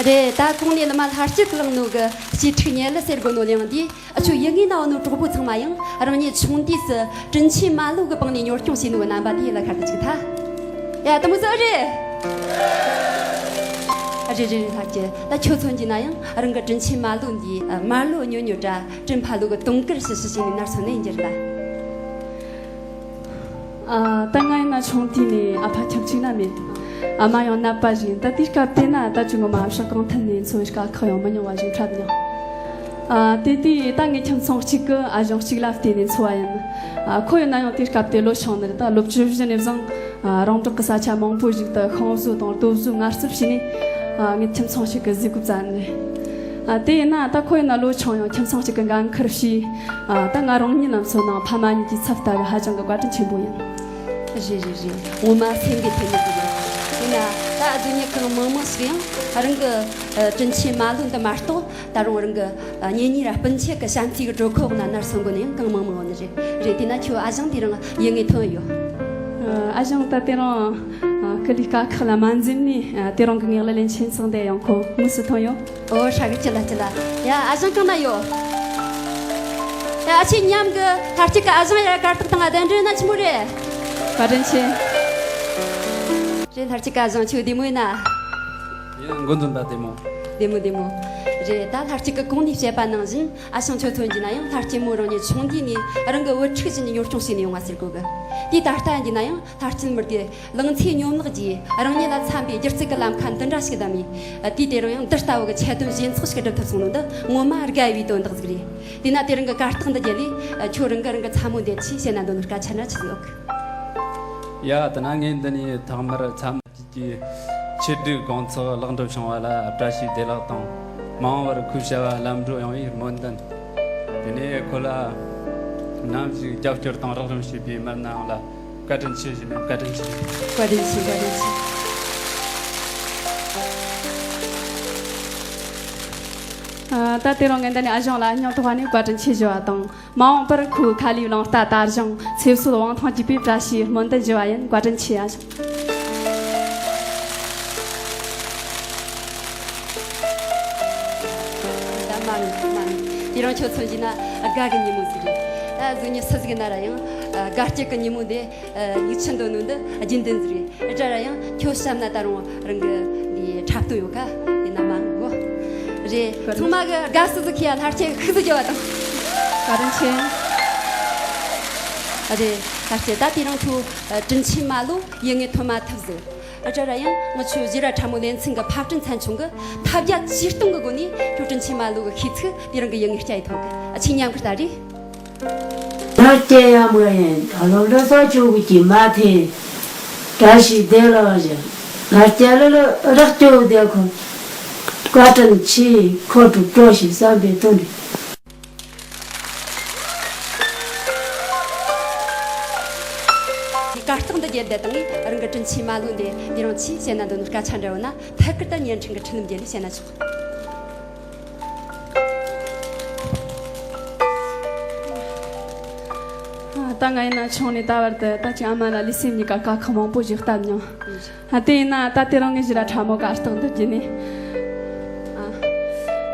རེད། ད་གོང་ནས་ནི་མ་ལྷ་སྐྱིད་གི་བླངས་ནོ་གི་གཅེས་ཕྲུག་ཉལ་ལ་ཟེར་གོ་ནོ་ལེའང་དེ་ཨ་ཆོ་ཡི་གེ་ནའོ་ནོ་གྲོགས་པོ་ཚང་མ་ཡང་རང་ཉིད་ཆུང་དུས་སུ་དྲིན་ཆེན་མ་ལོ་གི་པང་ནས་གཉོར་སྐྱོང་བྱས་ནོ་གི་རྣམ་པ་དེ་ཡི་ལ་ཁར་དུ་ཅིག་ཐ། ཡ་དུ་མོ་ཟོ་རེད། རེད་རེད་རེད། ལྷ་སྐྱིད། ད་ཁྱོད་མཚོན་གྱི་ན་ཡང་རང་གི་དྲིན་ཆེན་མ་ལོ་འདི་མར་ལོ་ཉོ་ཉོ་དྲ་དྲིན་ཕ་ལོ་གི་དུང་དཀར་ཞིག་ཞིག་བྱས་ནས་ནར་སོན་ནས་ཡིན་རྒྱུ་རེད་ལ། ཨ། ད་ང་ཡིན་ན་ཆུང་དུས་ནས་ཨ་ཕ་ཁྱིམ་གཅིག་ན་མེད། ཨ་མ་ཡང་ནད་པ་ཞིག་ཡིན། ད་དེའི་སྐབས་དེ་ན་ད་ཅི་ངོ་མ་ཨ་ཞང་གང་ཐད་ནས་འཚོ་བའི་དཀའ་ཁག་ཡང་མི་ཉུང་བ་ཞིག་འཁྲབ་མྱོང་། ཨ། དེ་དུས་ད་ངའི་ཁྱིམ་ཚང་གཅིག་གི་ཨ་ཞང་གཅིག་ལ་བརྟེན་ནས་འཚོ་བ་ཡིན། ཨ། ཁོ་ཡིན་ན་ཡང་དེའི་སྐབས་དེ་ལོ་ཆུང་ནི་རེད། ད་ལོ་བཅུ་བཞི་ནས་བཟུང་ཨ། རོང་འབྲོག་གི་ས་ཆ་མང་པོ་ཞིག་ཏུ་ཤིང་བཟོ་དང་རྡོ་བཟོ་ངལ་རྩོལ་བྱས་ནས་ཨ། ངའི་ཁྱིམ་ཚང་ཞིག་གི་ཟས་གོས་བཙལ་ནི་རེད། ཨ། དེ་ཡིན་ན་ད་ཁོ་ཡིན་ན་ལོ་ཆུང་ཡང་ཁྱིམ་ཚང་གཅིག་གི་འགན་ཁུར་བྱས། ཨ། ད་ང་རང་ཉིད་ལ་མཚོན་ན་ཕ་མ་གཉིས་ཀྱི་ཚབ་ལྟ་བུ་ཧ་ཅང་གི་བཀའ་དྲིན་ཆེན་པོ་ཡིན། རེད་རེད་རེད། ངོ་མ་སེམས་འགུལ་ཐེབས་ནི་ཟིག་རེད། ཡིན་ན་ད་ཨ་དུ་ཉི་གང་མང་མང་ཞིག་ཡང་རང་གི་ཨ། དྲིན་ཆེན་མ་ལོ་འདི་མ་གཏོགས་ད་རུང་རང་གི་ཨ། གཉེན་ཉེ་ར་སྤུན་མཆེད་ཀྱི་བྱམས་བརྩེ་གི་གྲོད་ཁོག་ན་ནར་སོན་གོ་ནི་ཡང་གང་མང་མང་ཡོད་ནི་རེད། རེད། དེས་ན་ཁྱོད་ཨ་ཞང་དེ་རིང་ཡི་གེ་ཐོན་ཡོད། ཨ། ཨ་ཞང་ད་དེ་རིང་ཨ། སྐུ་ལུས་དཀའ་ཁག་ལ་མ་འཛེམས་ནས་ཨ། དེ་རིང་གི་ངེད་ལ་ལན་ཆེན་ཚང་དེ་ཡང་ཁོ་དངོས་སུ་ཐོན་ཡོད། ཨོ་ཧྲ་གི་ཅི་ལ་ཅི་ལ། ཡ་ཨ་ཞང་གང་ན་ཡོད། ཡ་ཨ་ཆེ་མཉམ་གི་ལྷ་སྐྱིད་ཀྱི་ཨ་ཞང་ཡ་གར་སྟེགས་སྟེང་ང་གདན་འདྲེན་ན་ཆི་མོ་རེད། བཀའ་དྲིན་ཆེ། རེད། ལྷ་སྐྱིད་ཀྱི་ཨ་ཞང་ཁྱོད་བདེ་མོ་ཡིན་ན། ཡིན། འགོ་འཛིན་པ་བདེ་མོ། བདེ་མོ་བདེ་མོ། རེད། ད་ལྷ་སྐྱིད་ཀྱི་གོང་ནས་བཤད་པ་ནང་བཞིན་ཨ་ཞང་ཁྱོད་མཚོན་གྱི་ན་ཡང་ལྷ་སྐྱིད་མོ་རང་ཉིད་ཆུང་དུས་ནས་རང་གི་བུ་ཕྲུག་བཞིན་གཉོར་སྐྱོང་བྱས་ནས་ཡོང་བ་ཟེར་གོ་གི། དེ་ད་ལྟ་ཡིན་གྱི་ན་ཡང་ལྷ་སྐྱིད་མོར་དེ་ལང་ཚོའི་སྙོམས་ལག་གིས་རང་ཉིད་ལ་འཚམ་པའི་སྒྱུ་རྩལ་གྱི་ལམ་ཁ་འདི་འདྲ་ཞིག་བདམས་ནས། དུས་དེ་རིང་ཡང་འདི་ལྟ་བུ་གི་ཆེད་དོན་བཞེས་ཚོགས་ཤིག་སྒྲུབ་ཐུབ་སོང་ནོ་འདི་ངོ་མ་དགའ་བའི་དོན་དག་ཟིག་རེད། དེས་ན་དེ་རིང་གི་གར་སྟེགས་འདི་བརྒྱུད་ལས་ཁྱོད་རང་གི་རང་གི་ཚ་མོ་འདི་ཆེས་བཤད་ན་འདོད་ནོ་སྐད་ཆ་འདྲ་ཆི་ཟིག་ཡོད་གི། ཡ་དེ་ན་ངས་འདི་ནས་ཐོག་མར་ཚ་མོ་གཅིག་གི་ཆེད་སྒྲིག་དགོང་ཚོགས་ལེགས་འགྲུབ་བྱུང་བ་ལ་བཀྲ་ཤིས་བདེ་ལེགས་དང་། མ་འོངས་པར་ཁོའི་བྱ་བ་ལམ་འགྲོ་ཡོང་བའི་སྨོན་འདུན། དེ་ནས་ཁོ་ལ་ནམ་ཞིག་རྒྱབ་སྐྱོར་དང་རོགས་རམ་བྱས་པའི་མི་སྣ་ཡོངས་ལ་བཀའ་དྲིན་ཆེ་ཞུ་ནས། བཀའ་དྲིན་ཆེ། བཀའ་དྲིན་ཆེ། བཀའ་དྲིན་ཆེ། ཨ། ད་དེ་རིང་ངས་འདི་ནས་ཨ་ཞང་ལ་སྙིང་ཐག་པ་ནས་བཀའ་དྲིན་ཆེ་ཞུ་བ་དང་། མ་འོངས་པར་ཁོའི་ཁ་ལས་བླངས་རྟ་དར་ཞིང་ཚེ་སྲོག་དབང་ཐང་གཅིག་པའི་བཀྲ་ཤིས་སྨོན་འདུན་ཞུ་བ་ཡིན། བཀའ་དྲིན་ཆེ་ཨ་ཞང་། ད་མ་ངུ་མ་ངུ། དེ་རིང་ཁྱོད་མཚོན་གྱི་ན་དགའ་གི་ཉིན་མོ་ཟིག་རེད། ད་གཟུགས་བརྙན་སུ་ཟིག་ན་ར་ཡང་དགའ་སྐྱིད་གི་ཉིན་མོ་འདི། ཡིད་ཆེས་འདོད་ནོ་འདི་རྒྱུན་ལྡན་ཟིག་རེད། དེ་འདྲ་ར་ཡང་ཁྱོད་བཤམས་ན་ད་རུང་རང་གི་འདི་འཁྲབ་སྟོན་ཡོད་ཀ། དེ་ན་མ་ངུ་གོ། རེད། ཚང་མ་གི་དགའ་བསུ་ཟིག་ཁྱེད་ཡ་ལྷར་ཁྱེད་ཤུགས་ཟིག་རྒྱབ་པ་དང་། བཀའ་དྲིན་ཆེ། རེད། ལྷར་ཁྱེད་ད་དེ་རིང་ཁྱོད་དྲིན་ཆེན་མ་ལོ་ཡི་གེ་ཐོན་མ་ཐུབ་ཟིག། ཨ་དྲ་ར་ཡང་ང་ཆོ་ཞི་ར་ཁྲ་མོ་ལེ་ཚན་གི་ཕབ་སྐྲུན་ཚན་ཆུང་གི་ཐབས་བརྒྱ་ཇུས་སྟོང་གི་སྒོ་ནས་ཁྱོད་དྲིན་ཆེན་མ་ལོ་གི་ཤིས་ཚིག་དེ་རིང་གི་ཡི་གེ་སྐྱ་ཡི་ཐོག་གི་ཨ་ཆེ་མཉམ་གི་ལྟ་རེད། ང་སྐྱེ་ཡ་མོ་ཡིན། ད་ལོ་ལོ་ས་ཆུ་གི་མ་ཐེ། བཀྲ་ཤིས་བདེ་ལེགས་ཞུ། ང་སྐྱེ་ལོ་ལོ་རག་སྐྱོ་བདེ་ཁོ། བཀའ་དྲིན་ཆེ། ཁོ་ཐུག་སྤྲོ་ཞིག་བསམ་པའི་དོན་རེད། དེ་གར་སྟེགས་འདི་བརྒྱད་བསྡད་དང་ངས་རང་གི་དྲིན་ཆེན་མ་ལོ་འདི་འདི་རང་ཆེས་བཤད་ན་འདོད་ནོ་སྐད་ཆ་འདྲ་བོ་ན་ཐད་ཀར་ད་བརྙན་འཕྲིན་གྱི་འཕྲིན་ལམ་བརྒྱུད་ལས་བཤད་ན་ཆོག། ད་ང་ཡིན་ན་ཆུང་ནས་ད་བར་དུ་ད་ཅིག་ཨ་མ་ལ་ལུས་སེམས་གཉིས་ཀ་དཀའ་ཁག་མང་པོ་ཞིག་བཏབ་མྱོང་། ཨ་དེ་ཡིན་ན་ད་དེ་རིང་ངས་ཞི་ར་ཁྲ་མོ་གར་སྟེགས་འདི་བརྒྱུད་ནས་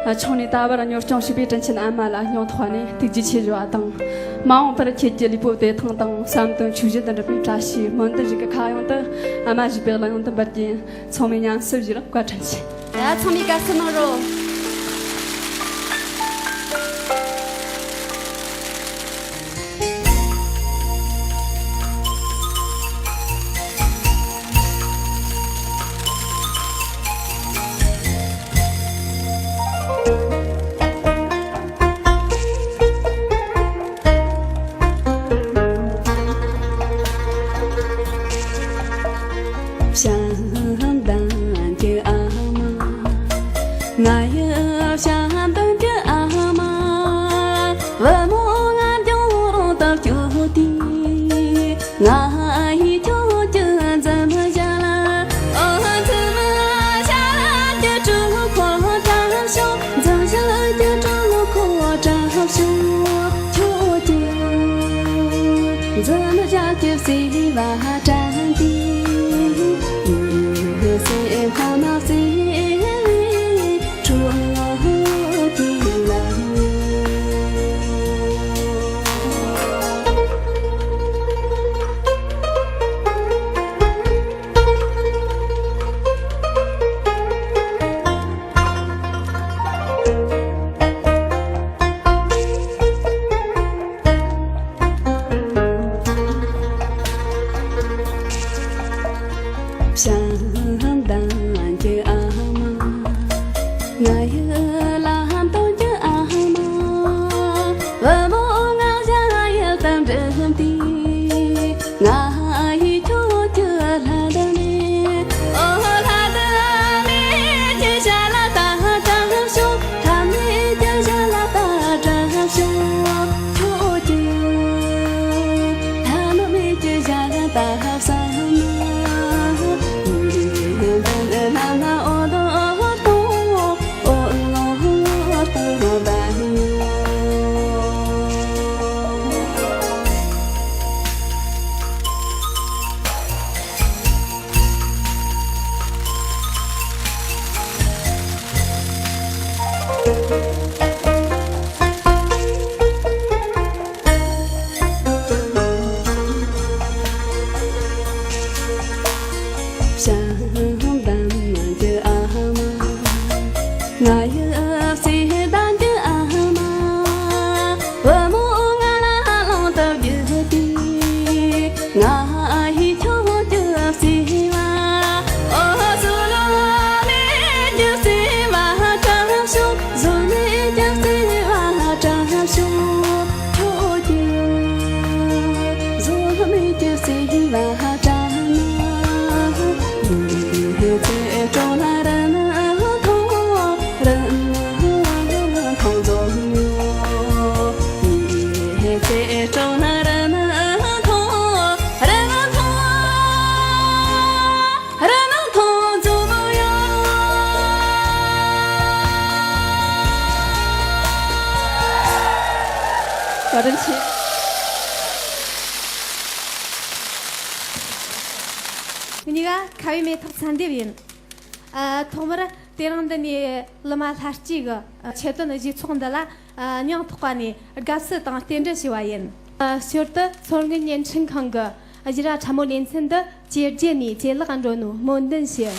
ཨ་ཆུང་ནས་ད་བར་གཉོར་སྐྱོང་བྱས་པའི་དྲིན་ཆེན་ཨ་མ་ལ་སྙིང་ཐག་ནས་ཐུགས་རྗེ་ཆེ་ཞུ་བ་དང་། མ་འོངས་པར་ཁྱེད་ཀྱི་ལུས་པོ་བདེ་ཐང་དང་བསམ་དོན་ཆོས་བཞིན་དུ་འགྲུབ་པའི་བཀྲ་ཤིས་སྨོན་འདུན་ཞིག་གི་ཁ་གཡང་དུ་ཨ་མ་ཞེས་པའི་གླུ་དབྱངས་དུ་འབུལ་གྱིན། ཚང་མས་ཉམས་སུ་བཞེས་རོགས། བཀའ་དྲིན་ཆེ། ཡ་ཚང་མས་དགའ་བསུ་གནང་རོགས། བྱམས་ལྡན་གྱི་ཨ་མ། ང་ཡི་བྱམས་ལྡན་གྱི་ཨ་མ། བུ་མོ་ང་འགྱུར་དུ་སྐྱོ་དུས། ང་ཡི་ཁྱོད་ཀྱི་འཛུམ་ཞལ། ཨོ་འཛུམ་ཞལ་གྱི་གྲོད་ཁོག་དྲག་ཤོས། འཛུམ་ཞལ་གྱི་གྲོད་ཁོག་དྲག་ཤོས་ཁྱོད་ཀྱི། འཛུམ་ཞལ་གྱི་བརྩེ་བ་དྲན་ཏེ། སེམས་ཁ་ན་བརྩེ་བའི། ཡུལ་ལ་འདོན་རྒྱུ་ཨ་མ། བུ་མོ་ང་ཞ་ཡུལ་དུ་འགྲིམ་དུས། ང་ཡིས་ཁྱོད་ཀྱི་ལྷ་དུ་མེད། ཨོ་ལྷ་དུ་མེད་ཀྱི་ཞལ་ལ་ལྟ་དྲག་ཤོག་ལྷ་མེད་ཀྱི་ཞལ་ལ་ལྟ་དྲག་ཤོག་ཁྱོད་ཀྱི་ལྷ་མེད་ཀྱི་ཞལ་ལ་ལྟ་བསམ་ན། བྱམས་དང་ནང་གི་ཨ་མ། ང་ཡི་བརྩེ་ལྡན་གྱི་ཨ་མ། བུ་མོ་ང་ལ་གླེང་སྟེ་བརྒྱུད་དེ། ང་ཡིས་ཁྱོད་ཀྱི་བརྩེ་བ། ཨོ་བཟོད་མེད་ཀྱི་བརྩེ་བ་དྲག་ཤོག་བཟོད་མེད་ཀྱི་བརྩེ་བ་དྲག་ཤོག་ཁྱོད་ཀྱི་བཟོད་མེད་ཀྱི་བརྩེ་བ་དྲག་ན། ཚེ་གྲོགས་ལ་རིན་ཐང་རིན་ཐང་རྫོགས་མྱོང་། ཚེ་གྲོགས་ལ་རིན་ཐང་རིན་ཐང་རིན་ཐང་རྫོགས་མྱོང་། བཀའ་དྲིན་ཆེ། གཉིས་ཀ་ཁ་བའི་མེ་ཏོག་ཚན་འདེབས་ཡིན། ཨ། ཐོག་མར་དེ་རིང་འདི་ནས་གླུ་མ་ལྷ་སྐྱིད་ཀྱི་ཆེད་དོན་གཞས་ཚོགས་འདི་ལ་ཨ། སྙིང་ཐག་པ་ནས་དགའ་བསུ་དང་རྟེན་འབྲེལ་ཞུ་བ་ཡིན། ཨ། ཞོར་དུ་མཚོ་སྔོན་བརྙན་འཕྲིན་ཁང་གི་ཨ། ཞི་ར་ཁྲ་མོ་ལེ་ཚན་འདི་ཇེ་རྒྱས་ནས་ཇེ་ལེགས་འགྲོ་ནོ་སྨོན་འདུན་ཞུ།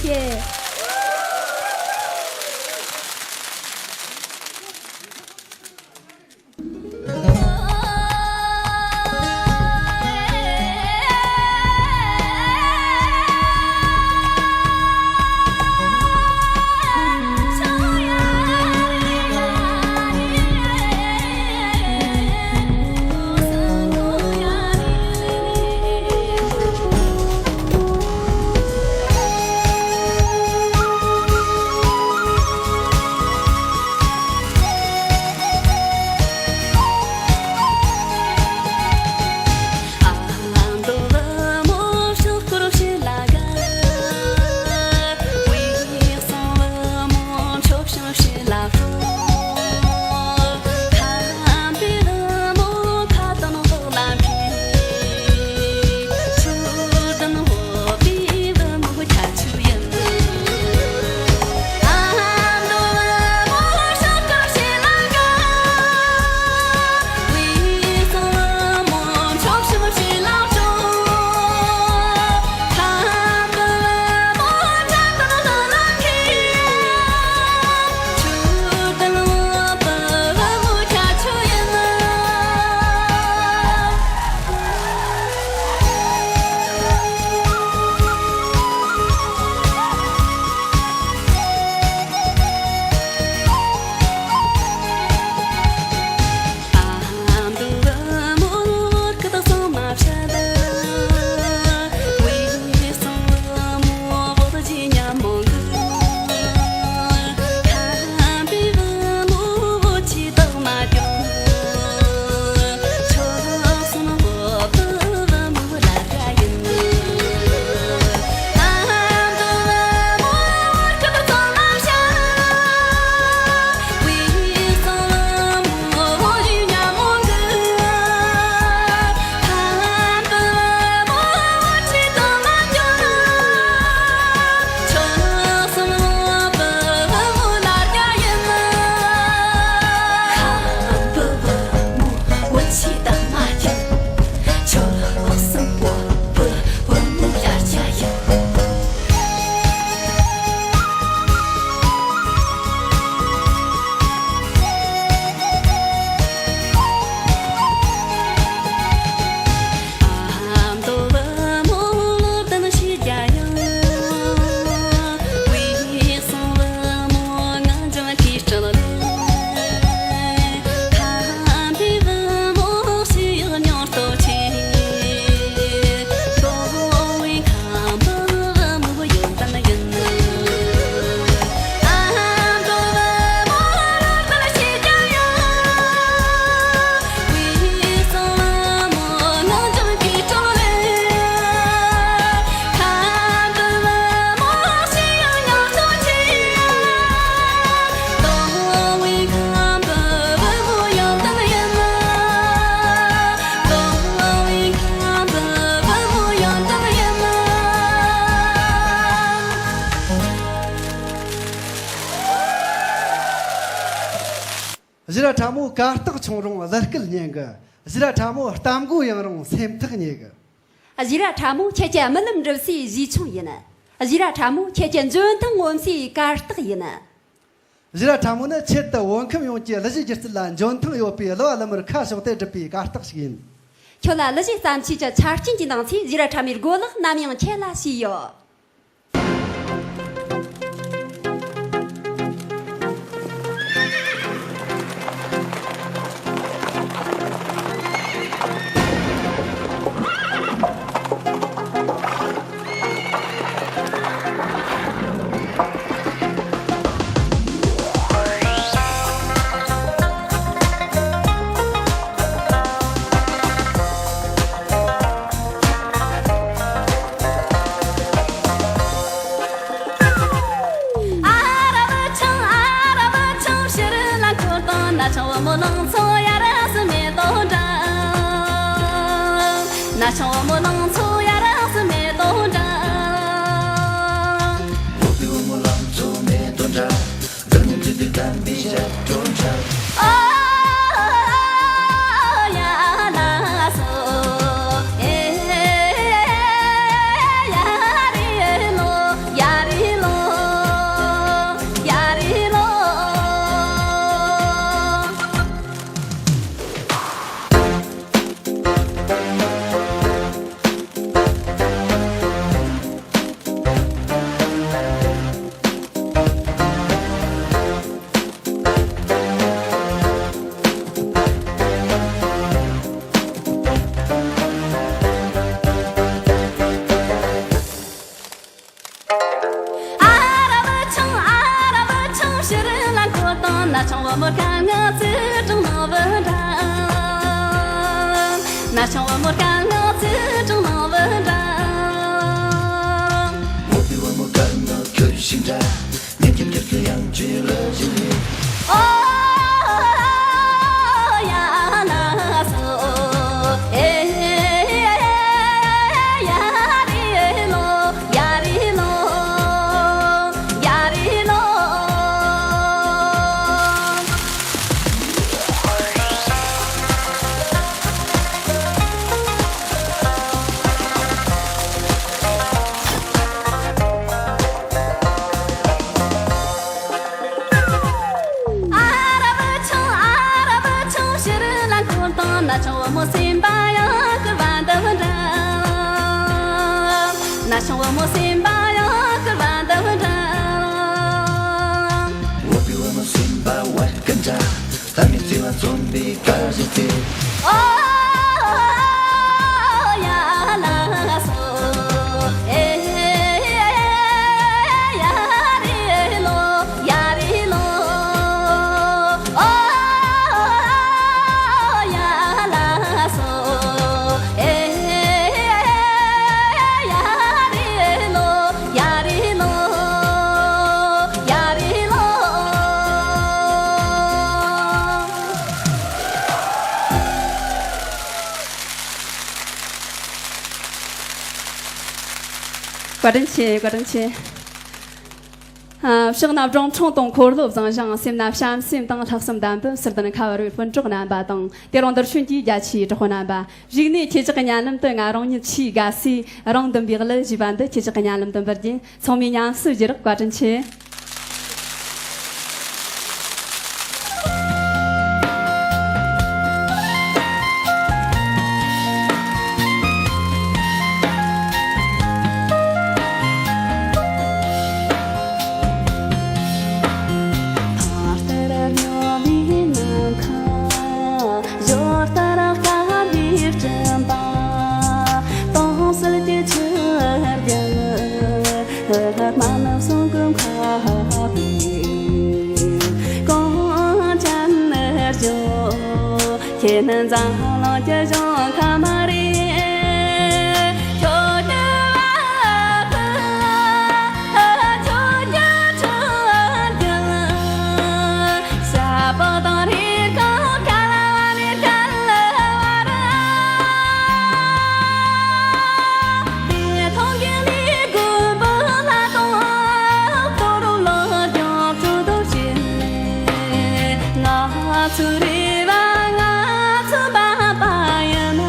ཡེ། གཞི་ར་ཕྲ་མོ་གར་སྟེགས་ཆུང་རུང་གླུ་སྐད་སྙན་གི། གཞི་ར་ཕྲ་མོ་གཏམ་མགོ་ཡང་རུང་སེམས་ཐག་ཉེ་གི། གཞི་ར་ཕྲ་མོ་ཁྱེད་ཀྱི་རྨི་ལམ་འགྲུབ་སའི་གཞིས་ཆུང་ཡིན། གཞི་ར་ཕྲ་མོ་ཁྱེད་ཀྱི་འཇོན་ཐང་ངོམ་སའི་གར་སྟེགས་ཡིན། གཞི་ར་ཕྲ་མོ་ནི་ཆེད་དུ་བོད་ཁམས་ཡོངས་ཀྱི་གླུ་གཞས་སྒྱུ་རྩལ་ལ་འཇོན་ཐང་ཡོད་པའི་གླུ་བ་གླུ་མར་ཁ་ཕྱོགས་ཏེ་བསྒྲུབས་པའི་གར་སྟེགས་ཤིག་ཡིན། ཁྱོད་ལ་གླུ་གཞས་བརྩམས་ཆོས་ཀྱི་ཆ་རྐྱེན་གྱི་འདང་ཚིག་གཞི་ར་ཕྲ་མོའི་རྒོལ་ལག་ནམ་ཡང་ཁྱེད་ལ་ཞུས་ཡོད། ཨ་རབ་ཆང་ཨ་རབ་ཆང་ཕྱིར་ལ་འཁོར་དང་ན་ཆང་བུ་མོ་ལང་ཚོ་ཡ་ར་སི་མེ་ཏོ་འདྲ། ན་ཆང་བུ་མོ་ལང་ཚོ་ཡ་ར་སི་མེ་ཏོ་འདྲ། ན་ཆུང་བུ་མོ་དཀར་ངག་ཚེས་གྲངས་མང་བོ་འདྲ། ན་ཆུང་བུ་མོ་དཀར་ངག་ཚེས་གྲངས་མང་བོ་འདྲ། འོ་པི་བུ་མོ་དཀར་ངག་ཁྱོད་ཤིང་འདྲ། ཉན་གྱི་འདིར་ཚུལ་ཡང་ཅི་ལ་ཞིག་ནི། ཨོ་ཡ་ལ་སོ། ཨེ་ཡ་རི་ལོ། ཡ་རི་ལོ། ཡ་རི་ལོ། ཨ་རབ་ཆུང་ཨ་རབ་ཆུང་ཕྱིར་ལ་འཁོར་དང་། ན་ཆུང་བུ་མོ་སེམས་པ་ཡང་སྐུར་བ་འདི་འདྲ། ན་ཆུང་བུ་མོ་སེམས་པ་ཡང་སྐུར་བ་འདི་འདྲ། འོ་པི་བུ་མོ་སེམས་པ་བར་སྐད་འདྲ། ལྷ་མི་བརྩེ་བ་རྩོམ་པའི་དཀར་ཞིག་ཚེ། ཨོ་ཡ་ལ་སོ། ཨེ་ཡ་རི་ལོ། ཡ་རི་ལོ། ཨོ་ཡ་ལ་སོ། ཨེ་ཡ་རི་ལོ། ཡ་རི་ལོ། ཡ་རི་ལོ། བཀའ་དྲིན་ཆེ། བཀའ་དྲིན་ཆེ། ཨ། ཕྱག་ན་སྒྲུང་ཕྲེང་དང་འཁོར་ལོ་བཟང་ཞིང་། སེམས་ན་བྱམས་སེམས་དང་ལྷག་བསམ་ལྡན་པའི་ཟུར་ལྡན་ཁ་བ་རི་བོའི་སྤུན་གྲོགས་རྣམ་པ་དང་། དེ་རིང་འདིར་བྱོན་གྱི་རྒྱ་ཆེའི་གྲོགས་པོ་རྣམ་པ། གཞུག་ནས་ཁྱེད་ཅག་གི་སྙན་ལམ་དུ་ང་རང་ཉིད་ཆེས་དགའ་སའི་རང་འདུན་པའི་གླུ་ཞེས་པ་འདི་ཁྱེད་ཅག་གི་སྙན་ལམ་དུ་འབུལ་རྒྱུ་ཡིན། ཚང་མས་ཉམས་སུ་བཞེས་རོགས། བཀའ་དྲིན་ཆེ། ཕར་ལྟར་སྨྱོ་བའི་ནམ་མཁའ། ཞོར་ལྟར་དཀར་བའི་སྤྲིན་པ། སྟོང་གསལ་གྱི་ཆུ་རྒྱུན། ལྷག་མ་ནུབ་སོང་ཀུན་ཁ་བའི། གོང་ཅན་ནར་འཇོག་ཁྱེད་ནི་འཛམ་གླིང་གི་གཞུང་ཁ་མ་རེད། ཁྱོད་ཀྱི་བ་ཕུ། ཁྱོད་ཀྱི་ཁྲི་རྒྱུན། ཞབས་པ་དང་རེ་གང་ག་ལ་བ་ནས་ག་ལ་བར། དེ་མཐོང་གི་ནི་དགོན་པ་ལ་དང་། དོ་རུ་ལ་རྒྱང་ཁྲོད་དུ་ཕྱིན་ནས། ང་ཚོའི་རེ་བ་ང་ཚོ་འབབ་པ་ཡིན།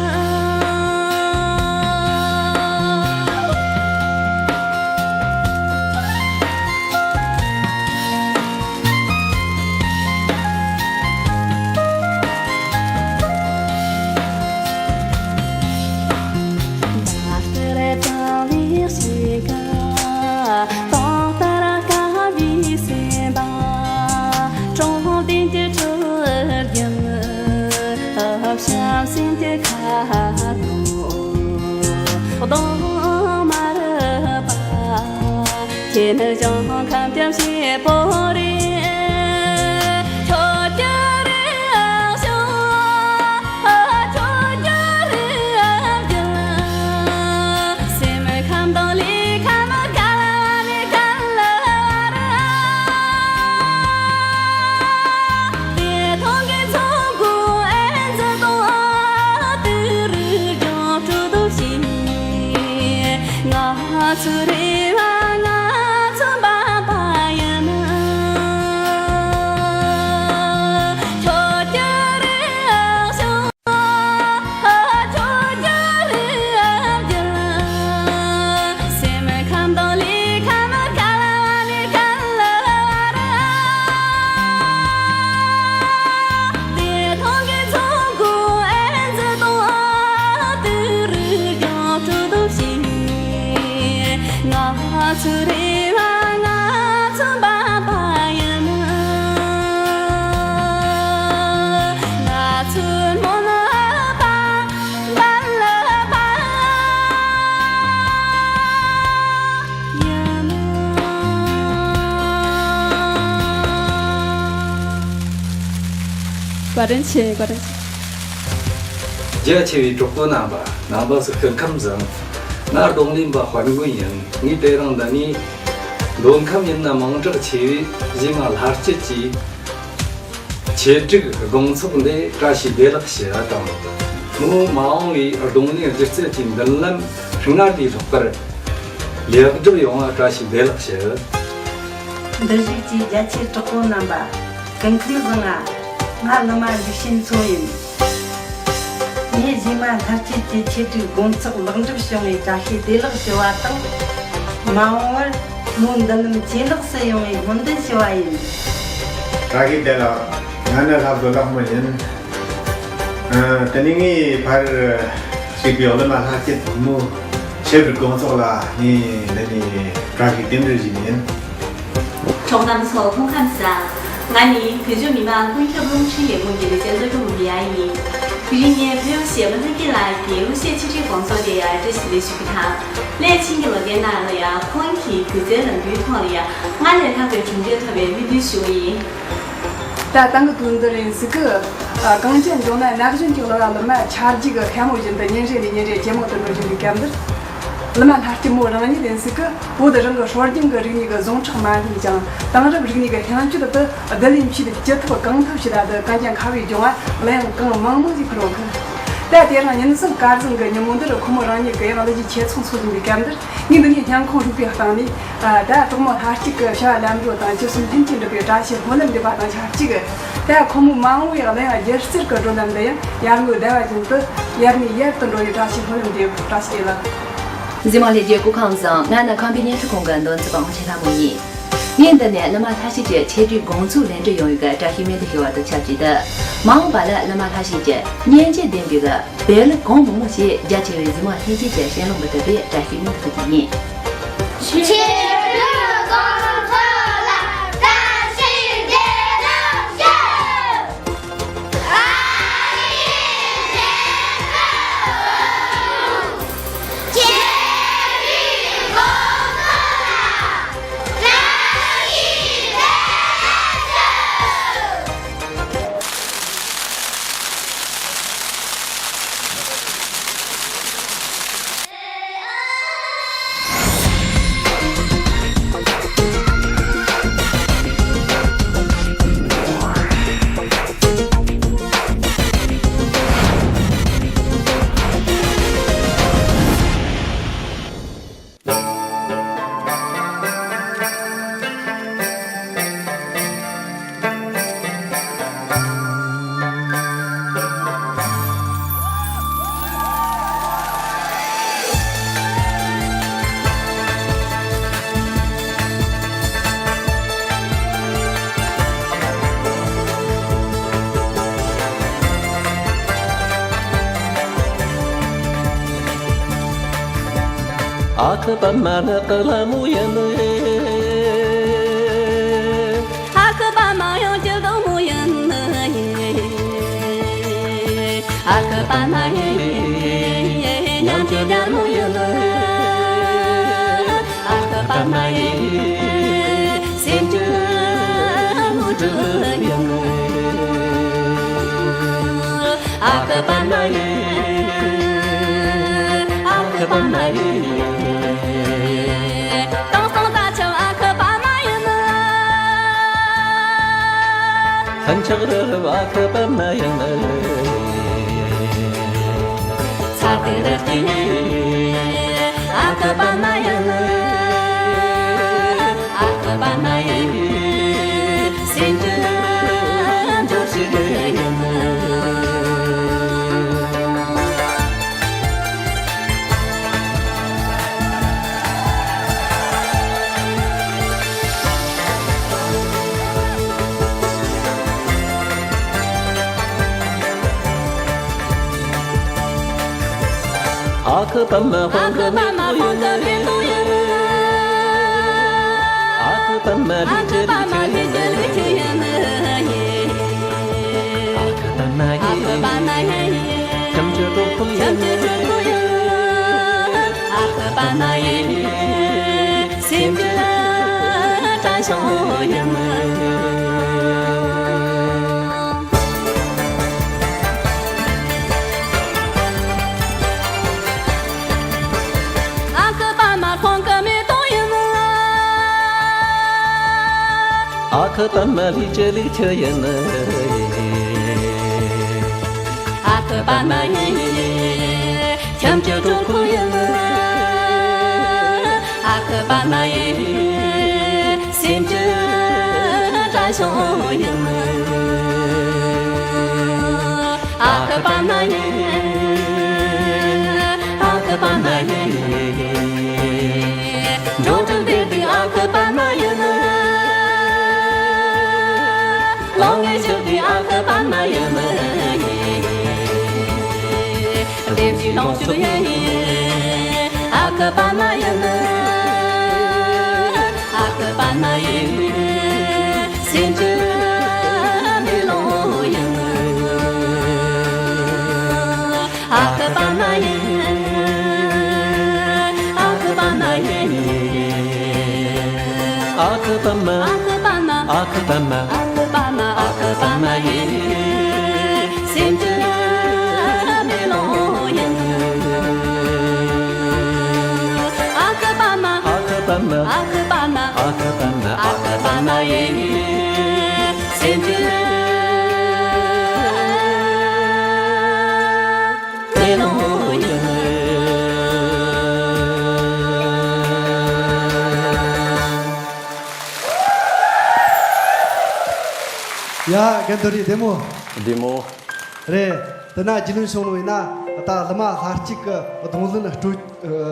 ལྟར་དྲང་བའི་གཤིས་ཀ། སྟོང་ལྟར་དཀར་བའི་སེམས་པ། དྲང་བདེན་གྱི་ཁྲི་རྒྱུན། བྱམས་སེམས་ཀྱི་ཁ་དོག་གདོང་དམར་པ། ཁྱེད་ནི་གཞུང་ཁམས་ཀྱི་བྱེད་པོ་རེད། ཁྱོད་ཀྱི་རེ་བ་ཤོག་ཁྱོད་ཀྱི་རེ་བ་རྒྱུན། སེམས་ཁམས་དང་ལུས་ཁམས་ག་ལ་ནས་ག་ལ་བར། དེ་མཐོང་གི་ཚོགས་འགོ་ཨེ་འཛིན་དང་། དུས་རིག་རྒྱང་སྤྲོད་དུ་ཕྱིན། ང་ཚོའི་རེ་བ་ང་ཚོ་འབབ་པ་ཡིན། བཀའ་དྲིན་ཆེ། བཀའ་དྲིན་ཆེ། རྒྱ་ཆེ་བའི་གྲོགས་པོ་རྣམ་པ། རྣམ་པ་ཚོ་སྐུ་ཁམས་བཟང་། ང་རྡུང་ལེན་པ་དཔལ་མགོན་ཡིན། ངས་དེ་རིང་འདི་ནས་མདོ་ཁམས་ཡིན་ན་མིང་གྲགས་ཆེ་བའི་གཞས་མ་ལྷ་སྐྱིད་ཀྱི་ཆེད་སྒྲིག་དགོང་ཚོགས་འདི་བཀྲ་ཤིས་བདེ་ལེགས་ཞུ་བ་དང་། མོའི་མ་འོངས་པའི་རྡུང་ལེན་སྒྱུ་རྩལ་གྱི་མདུན་ལམ་སྔར་ལས་ལྷག་པར་ལེགས་གྲུབ་ཡོང་བ་བཀྲ་ཤིས་བདེ་ལེགས་ཞུ། འདིར་བཞུགས་ཀྱི་རྒྱ་ཆེའི་གྲོགས་པོ་རྣམ་པ། སྐུ་ཁམས་བཟང་ང་། ང་ལི་མ་ལིག་ཤིན་མཚོ་ཡིན། ངས་གཞས་མ་ལྷ་སྐྱིད་ཀྱི་ཆེད་སྒྲིག་དགོང་ཚོགས་ལེགས་གྲུབ་བྱུང་བའི་བཀྲ་ཤིས་བདེ་ལེགས་ཞུ་བ་དང་། མ་འོངས་པར་མོའི་མདུན་ལམ་ཇེ་ལེགས་སུ་ཡོང་བའི་སྨོན་འདུན་ཞུ་བ་ཡིན། བཀྲ་ཤིས་བདེ་ལེགས། ང་ནི་ལྷ་བཟོ་ལགས་མོ་ཡིན། ཨ། དེ་ནས་ངའི་ཕར་གཅིག་པའི་ལི་མ་ལྷ་སྐྱིད་མོའི་ཆེད་དུ་དགོང་ཚོགས་ལ་ངས་འདི་ནས་བཀྲ་ཤིས་རྟེན་འབྲེལ་ཞུས་ནི་ཡིན། གྲོགས་རྣམ་ཚོ་སྐུ་ཁམས་བཟང་། ང་ནི་བོད་ལྗོངས་མི་དམངས་ཀུན་ཁྱབ་རླུང་འཕྲིན་ལས་ཁུངས་ཀྱི་ལས་བྱེད་ཚོགས་ཆུང་མི་ཡ་ཡིན། དེ་རིང་ངས་བོད་གཞས་པ་ལྷ་སྐྱིད་ལགས་ཀྱི་གླུ་གཞས་ཆེད་སྒྲིག་དགོང་ཚོགས་དེ་ཡར་བཀྲ་ཤིས་བདེ་ལེགས་ཞུ་རྒྱུ་དང་། སླད་ཕྱིན་གྱི་ལོ་ཟླའི་ནང་ལ་ཡང་ཁོང་གི་སྒྱུ་རྩལ་ལམ་བུའི་ཐོག་ལ་ཡང་སྔར་ལས་ལྷག་པའི་གྲུབ་འབྲས་ཐོབ་པའི་སྨོན་འདུན་ཞུ་བ་ཡིན། ད་ཏང་གི་དུས་འདིར་ཡིན་སྲིད་གི། ཨ། གངས་ཅན་ལྗོངས་ན་ན་གཞོན་གྱི་གླུ་བ་ལི་མ་ཆར་རྒྱུག་གི་ཤ་མོ་བཞིན་དུ་ཉིན་རེ་ནས་ཉིན་རེ་ཇེ་མང་དུ་འགྲོ་བཞིན་པའི་སྐབས་འདིར། ལི་མ་ལྷ་སྐྱིད་མོ་རང་ཉིད་ཡིན་སྲིད་གི། བོད་རང་གི་སྲོལ་རྒྱུན་གྱི་རིག་གནས་ཀྱི་ཟུངས་ཁྲག་མ་སྙོམས་ཀྱང་། དེང་རབས་རིག་གནས་ཀྱི་ཤིང་བཅུད་དུ་བསྡུ་ལེན་བྱས་ཏེ་ཅི་ཐུབ་གང་ཐུབ་བྱས་ད་དུ་གངས་ཅན་ཁ་བའི་ལྗོངས་ལ་གླུ་དབྱངས་གང་མང་མང་ཞིག་འཕུར་འོང་གི། ད་དེ་རིང་ཉིན་གསུམ་སྐར་བཟང་གི་ཉིན་མོ་འདིར་ཁོ་མོ་རང་ཉིད་ཀྱི་ཡང་གླུ་གཞས་ཆེད་ཚོང་འཚོགས་བཞིན་པའི་སྐབས་འདིར། ངས་འདི་ནས་སྙིང་ཁོང་རུས་པའི་གཏིང་ནས། ཨ། ད་གྲོགས་མོ་ལྷ་སྐྱིད་ཀྱི་བྱ་བ་ལམ་འགྲོ་དང་། ཅི་གསུང་མཐུན་གྱིས་འགྲུབ་པའི་བཀྲ་ཤིས་སྨོན་ལམ་འདེབས་པ་དང་ཆབས་ཅིག་ད་ཁོ་མོའི་མ་འོངས་པའི་གླུ་དབྱངས་སྒྱུ་རྩལ་གྱི་བགྲོད་ལམ་འདི་ཡང་ཡར་ངོའི་ཟླ་བ་བཞིན་དུ་ཡར་ནས་ཡར་དུ་འགྲོ་བའི་བཀྲ་ཤིས་སྨོན་ལམ་འདེབས། བཀྲ་ཤིས་བདེ་ལེགས། གཟིགས་མོ་ལྷན་རྒྱས་སྐུ་ཁམས་བཟང་། ང་ནི་ཁམས་པའི་བརྙན་འཕྲིན་ཁང་གི་འདོན་རྩིས་པ་དབང་ཆེན་ལྷ་མོ་ཡིན། ངས་འདི་ནས་ལི་མ་ལྷ་སྐྱིད་ཀྱི་ཆེད་སྒྲིག་དགོང་ཚོགས་ལེགས་གྲུབ་ཡོང་བའི་བཀྲ་ཤིས་སྨོན་འདུན་ཞུ་བ་དང་ཆབས་ཅིག་ཏུ། མ་འོངས་པ་ལ་ལི་མ་ལྷ་སྐྱིད་ཀྱི་སྙན་འཇེབས་ལྡན་པའི་བོད་གླུ་གང་མང་མང་ཞིག་རྒྱ་ཆེ་བའི་གཟིགས་མོ་ལྷན་རྒྱས་ཀྱི་སྤྱན་ལམ་དུ་ཐེབས་པའི་བཀྲ་ཤིས་སྨོན་འདུན་ཞུ་རྒྱུ་ཡིན། ཆེད་དུ་དགོང་ཚོགས་ལ་བཀྲ་ཤིས་བདེ་ལེགས་ཞུ། ཨ་ཁུ་པདྨ་ནི་ཀླུ་མོ་ཡིན། ཨ་ཁུ་པདྨ་ཡང་སྐྱིད་སྡུག་མོ་ཡིན། ཨ་ཁུ་པདྨ་ཡིན། ཉམས་ཀྱི་རྒྱལ་མོ་ཡིན། ཨ་ཁུ་པདྨ་ཡིན། སེམས་ཀྱི་བློ་གྲོས་ཡིན། ཨ་ཁུ་པདྨ་ཡིན། ཨ་ཁུ་པདྨ་ཡིན། དྭངས་གཙང་རྩྭ་ཆུ་ཨ་ཁུ་པདྨ་ཡིན། ལྷུན་ཆགས་རི་རབ་ཨ་ཁུ་པདྨ་ཡིན། ཚ་དེ་རི་སྐྱེས་ཨ་ཁུ་པདྨ་ཡིན། ཨ་ཁུ་པདྨ་ཡིན། སེམས་ཀྱི་འབྱོར་ཞིག་ཡིན། ཨ་ཁུ་པདྨ་དཔལ་གྱི་མེ་ཏོག་ཡིན། ཨ་ཁུ་པདྨ་ལུས་ཀྱི་ལུས་ཆེན་ཡིན། ཨ་ཁུ་པདྨ་ཡིན། ཁམས་ཀྱི་གྲོགས་པོ་ཡིན། ཨ་ཁུ་པདྨ་ཡིན། སེམས་ཀྱི་དྲན་གཞུང་ཡིན། ཨ་ཁུ་པདྨ་ལུས་ཀྱི་ལུས་ཁྱུ་ཡིན། ཨ་ཁུ་པདྨ་ཡིན། ཁྱིམ་གྱི་གྲོགས་པོ་ཡིན། ཨ་ཁུ་པདྨ་ཡིན། སེམས་ཀྱི་དྲན་གཞུང་ཡིན། ཨ་ཁུ་པདྨ་ཡིན། ཨ་ཁུ་པདྨ་ཡིན། འགྲོ་དྲུག་བདེ་སྡུག་ཨ་ཁུ་པདྨ་ཡིན། ལོང་ངེ་ཞུགས་པའི་ཨ་ཁུ་པདྨ་ཡིན། བདེ་སྐྱིད་ལོངས་སྤྱོད་ཡིན། ཨ་ཁུ་པདྨ་ཡིན། ཨ་ཁུ་པདྨ་ཡིན། སེམས་ཀྱི་མེ་ལོང་ཡིན། ཨ་ཁུ་པདྨ་ཡིན། ཨ་ཁུ་པདྨ་ཡིན། ཨ་ཁུ་པདྨ། ཨ་ཁུ་པདྨ། ཨ་ཁུ་པདྨ། ཨ་ཁུ་པདྨ། ཨ་ཁུ་པདྨ་ཡིན། སེམས་ཀྱི་མེ་ལོང་ཡིན། ཨ་ཁུ་པདྨ། ཨ་ཁུ་པདྨ། ཨ་ཁུ་པདྨ། ཨ་ཁུ་པདྨ། ཨ་ཁུ་པདྨ་ཡིན། སེམས་ཀྱི་མེ་ལོང་ཡིན། ཡ། རྒན་དོ་རི་བདེ་མོ། བདེ་མོ། རེད། དེ་ན་རྒྱུས་ལོན་བྱུང་ནོ་ཡིན་ན། ད་ལི་མ་ལྷ་གཅིག་གི་རྡུང་ལེན་སྤྲོད།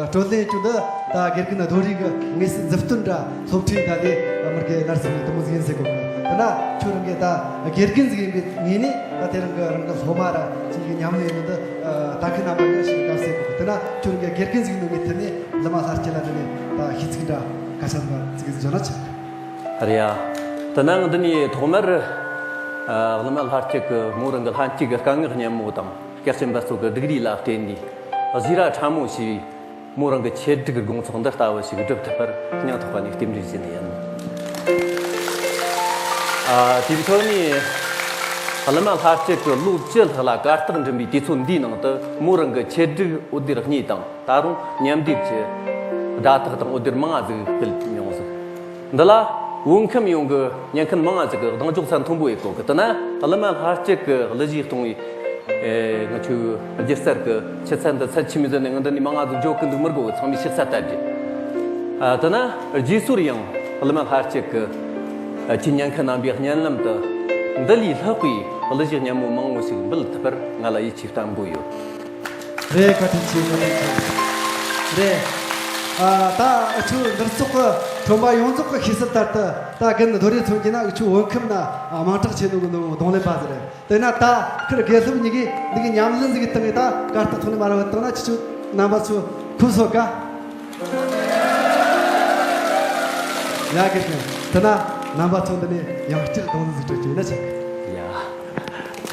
སྤྲོད་ལེན་བྱུང་འདི་ད་དགེ་རྒན་རྡོ་རིང་གི་དངོས་སུ་མཛུབ་སྟོན་འདྲ་སློབ་ཁྲིད་ད་དེ་མི་དགེ་ནར་སོང་ནས་དུ་མོ་ཟིག་ཡིན་ཟེར་གོ་གི། དེ་ན་ཁྱོད་རང་གི་ད་དགེ་རྒན་ཟིག་ཡིན་གི་ངེས་ནས་ད་དེ་རང་གི་རང་གི་སློབ་མ་ར་ཅིག་གི་ཉམས་ལེན་ཡིན་ནོ་འདི་ད་ཁི་རྣམ་པ་ཡོད་ཞིག་དགའ་སེ་གོ་གི། དེ་ན་ཁྱོད་རང་གི་དགེ་རྒན་ཟིག་ཡིན་ནོ་ངེས་ཐད་ནས་ལི་མ་ལྷ་སྐྱིད་ལ་དེ་ནས་ད་ཤིས་ཚིག་འདྲ་སྐད་ཆ་འདྲ་ཟིག་བརྗོད་ན་ཆོག་གི། རེད་ཡ། དེ་ན་ང་འདི་ནས་ཐོག་མར་ཨ་བླ་མ་ལྷ་སྐྱིད་ཀྱི་མོ་རང་གི་ལྷན་སྐྱེས་ཀྱི་དཀའ་ངལ་སྙན་མོ་དང་སྐྱ་སེར་འབད་རྩོལ་གྱི་སྡུག་རུས་ལ་བརྟེན་ནས་གཟི་ར་ཕྲ་མོ་ཞེས་པའི་མོ་རང་གི་ཆེད་སྒྲིག་དགོང་ཚོགས་འདི་ལྟ་བུ་ཞིག་སྒྲུབ་ཐུབ་པར་སྙིང་ཐག་པ་ནས་རྟེན་འབྲེལ་ཞུ་ནི་ཡིན། ཨ་དེའི་ཐོག་ནས་བླ་མ་ལྷ་སྐྱིད་ཀྱིས་ལོ་བཅུ་ལྷག་ལ་གར་སྟེགས་འགྲིམ་པའི་དུས་ཚོད་འདིའི་ནང་དུ་མོ་རང་གི་ཆེད་སྒྲིག་འོད་སྡེར་གཉིས་དང་། ད་རུང་མཉམ་འདེབས་ཀྱི་སྒྲ་ཐག་དང་འོད་སྡེར་མང་ང་ཟིག་བསྐུལ་མྱོང་ཟིག། འདི་ལ་བོད་ཁམས་ཡོངས་ཀྱི་ཉན་མཁན་མང་ང་ཟིག་གིས་གདེང་འཇོག་ཚད་མཐོན་པོ་ཡེད་གོ་གི། དེ་ན་བླ་མ་ལྷ་སྐྱིད་ཀྱི་གླུ་གཞས་གཏོང་བའི་ཨེ་ང་ཆོའི་སྒྱུ་རྩལ་གྱི་ཆུ་ཚད་འདི་ཚད་ཆི་མོ་ཟིག་ནས་ང་འདི་ནས་མང་ང་ཟིག་འཇོག་གི་འདུག་མི་དགོས་གི། ཚང་མས་ཕྱིར་ཚད་ལྟ་རྒྱུ། ཨ་དེ་ན་རྗེས་སོར་ཡང་བླ་མ་ལྷ་སྐྱིད་ཀྱིས་ཨ་ཁྱེད་ཉན་མཁན་རྣམ་པའི་སྙན་ལམ་དུ་འདི་ལས་ལྷག་པའི་གླུ་གཞས་སྙན་མོ་མང་བོ་ཞིག་འབུལ་ཐུབ་པར་ང་ལ་ཡིད་ཆེས་བརྟན་པོ་ཡོད། རེད། བཀའ་དྲིན་ཆེ། བཀའ་དྲིན་ཆེ། རེད། ཨ་ད་ཨ་ཆུ་འདིར་ཚོགས་ཀྱི་ཁྲོམ་པ་ཡོངས་རྫོགས་ཀྱི་ཤེས་གསལ་ལྟར་དུ་ད་རྒན་རྡོ་རིང་མཚོན་གྱི་ན་ཨ་ཆུ་བོད་ཁམས་ན་དམངས་ཁྲག་ཆེ་ནོ་གི་ནོ་རྡུང་ལེན་པ་ཟིག་རེད། དེ་ན་ད་ཁིར་དགེ་སློབ་གཉིས་ཀྱིས་འདི་གི་ཉམས་ལེན་ཟིག་གི་སྟེང་ནས་ད་གར་སྟེགས་ཐོག་ནས་མར་བུད་བཏང་ན་ཁྱེད་ཆོ་རྣམ་པ་ཚོ་ཁུ་སོ་ཀ། ཡ་གི་ཀི། དེ་ན་རྣམ་པ་ཚོ་འདི་ནས་ཡང་བསྐྱར་རྡུང་ལེན་ཟིག་སྤྲོད་རྒྱུ་ཡིན་ན་ཆེ་གི། ཡ།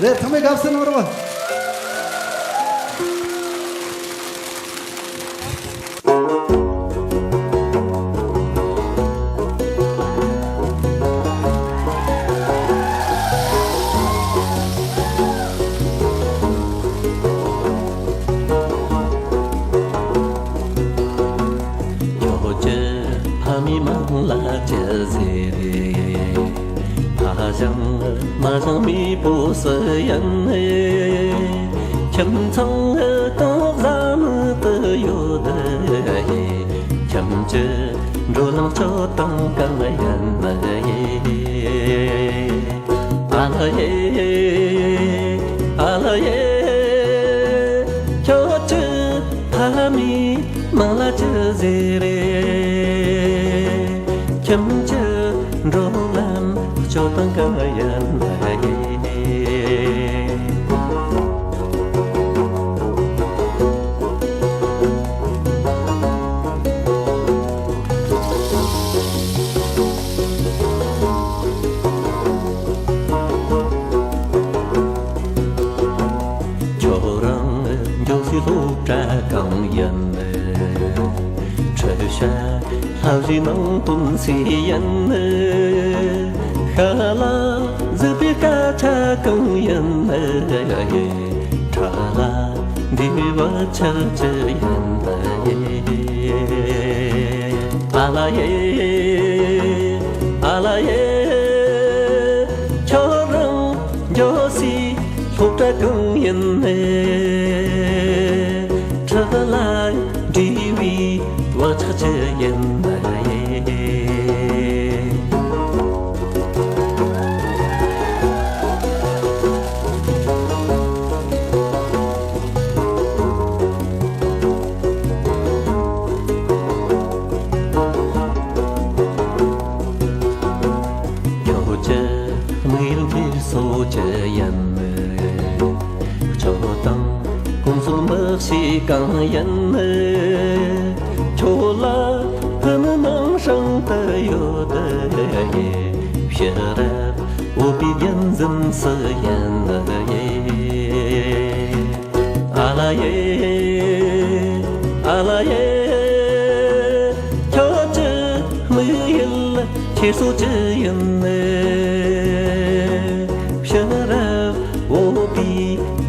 རེད། ཚང་མས་དགའ་བསུ་གནང་རོགས། ཁྱོད་ཀྱི་ཕ་མའི་མིང་ལ་ཅི་ཟེར། ཕ་ཞང་མ་ཞང་མེས་པོ་སུ་ཡིན། ཁྱིམ་ཚང་གང་ཟག་ནི་དུ་ཡོད། ཁྱིམ་གྱི་འགྲོ་ལམ་སྤྱོད་སྟངས་གང་ཡིན། ཨ་ལ་ཡེ། ཨ་ལ་ཡེ། ཁྱོད་ཀྱི་ཕ་མའི་མིང་ལ་ཅི་ཟེར། ཁྱིམ་གྱི་འགྲོ་ལམ་སྤྱོད་སྟངས་གང་ཡིན། ཁྱོད་རང་འགྱོ་སའི་སློབ་གྲྭ་གང་ཡིན། ཁྲིད་བྱ་ལྷ་བཞིའི་ནང་དོན་སུ་ཡིན། ཤ་ལ་གཟིགས་པའི་སྐད་ཆ་གང་ཡིན། ཁྲ་ལ་འདི་བ་ཆ་ཅི་ཡིན། ཨ་ལ་ཡེ། ཨ་ལ་ཡེ། ཁྲི་ལ་འདྲི་བའི་བག་ཆགས་ཅི་ཡིན་ན་ཡེ། ཁྱོད་ཀྱི་དམིགས་ཡུལ་འདི་སོ་ཅི་ཡིན། ཁྱོད་དང་ཀུན་སློང་མི་ཤེས་གང་ཡིན། ཁྱོད་ལ་ཕུ་ནུ་མང་སྲང་དུ་ཡོད་དེ། ཕྱི་རབས་འོས་པའི་རྒྱུ་མཚན་སུ་ཡིན། ཨ་ལ་ཡེ། ཨ་ལ་ཡེ། ཁྱོད་ཀྱི་དམིགས་ཡུལ་ཁྱེད་སོ་ཅི་ཡིན། ཕྱི་རབས་འོས་པའི་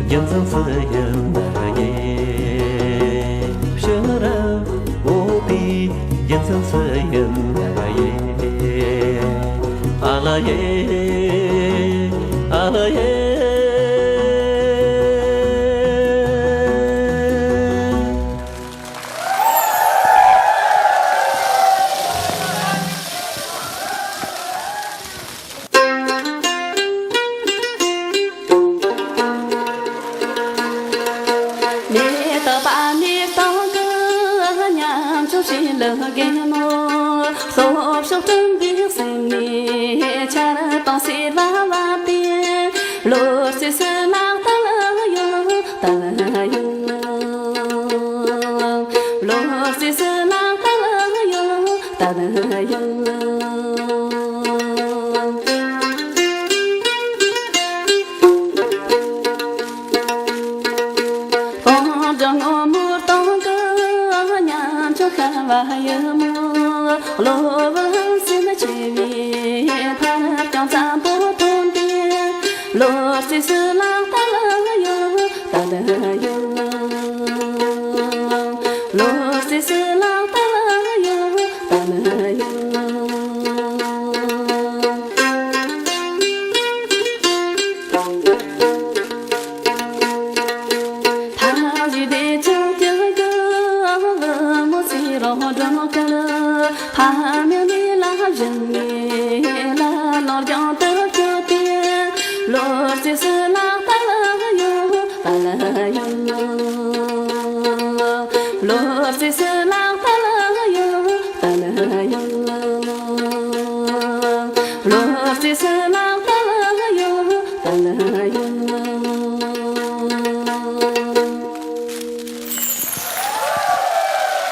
རྒྱུ་མཚན་སུ་ཡིན། ཕྱི་རབས་འོས་པའི་རྒྱུ་མཚན་སུ་ཡིན། ཨ་ལ་ཡེ། ཨ་ལ་ཡེ། མེ་ཏོག་པད་མའི་སྟེང་གི་ཉམ་ཆུང་ཞིག་ལ་རྒན་མོ། ལྷོ་ཕྱོགས་སྤྲིན་པའི་གསེང་ནས་ཆར་དང་སེར་བ་བབས་ཏེ། བློ་རྩེ་སུ་ལག་ཏུ་ཡོད། ད་ཡོང་། བློ་རྩེ་སུ་ལག་ཏུ་ཡོད། ད་ཡོང་། གངས་ལྗོངས་སྔོན་མོར་གཏོང་གི་ཉམ་ཆུང་ཤར་བ་ཡི་མོ། གློ་བུར་སེམས་ཆེ་བའི་ཕར་ཀྱང་བཙན་པོ་ཐོན་ཏེ། བློ་རྩེ་སུ་ལག་ཏུ་ཡོད། ད་ལྟ་ཡང་། བློ་རྩེ་སུ་ལག་ཏུ་ཡོད། ད་ལྟ་ཡང་། ཕ་གཞིས་བདེ་ཆེན་གྱི་གི་བུ་མོ་ཚེ་རིང་སྒྲོལ་དཀར། ཕ་མེས་མེ་ལ་བཞིན་ངེས་ལ་ནོར་རྒྱང་དུ་བསྐྱོད་དེ། བློ་རྩེ་སུ་ལག་ཏུ་ཡོད། ད་ལ་ཡང་། བློ་རྩེ་སུ་ལག་ཏུ་ཡོད། ད་ལ་ཡང་། བློ་རྩེ་སུ་ལག་ཏུ་ཡོད། ད་ལ་ཡང་།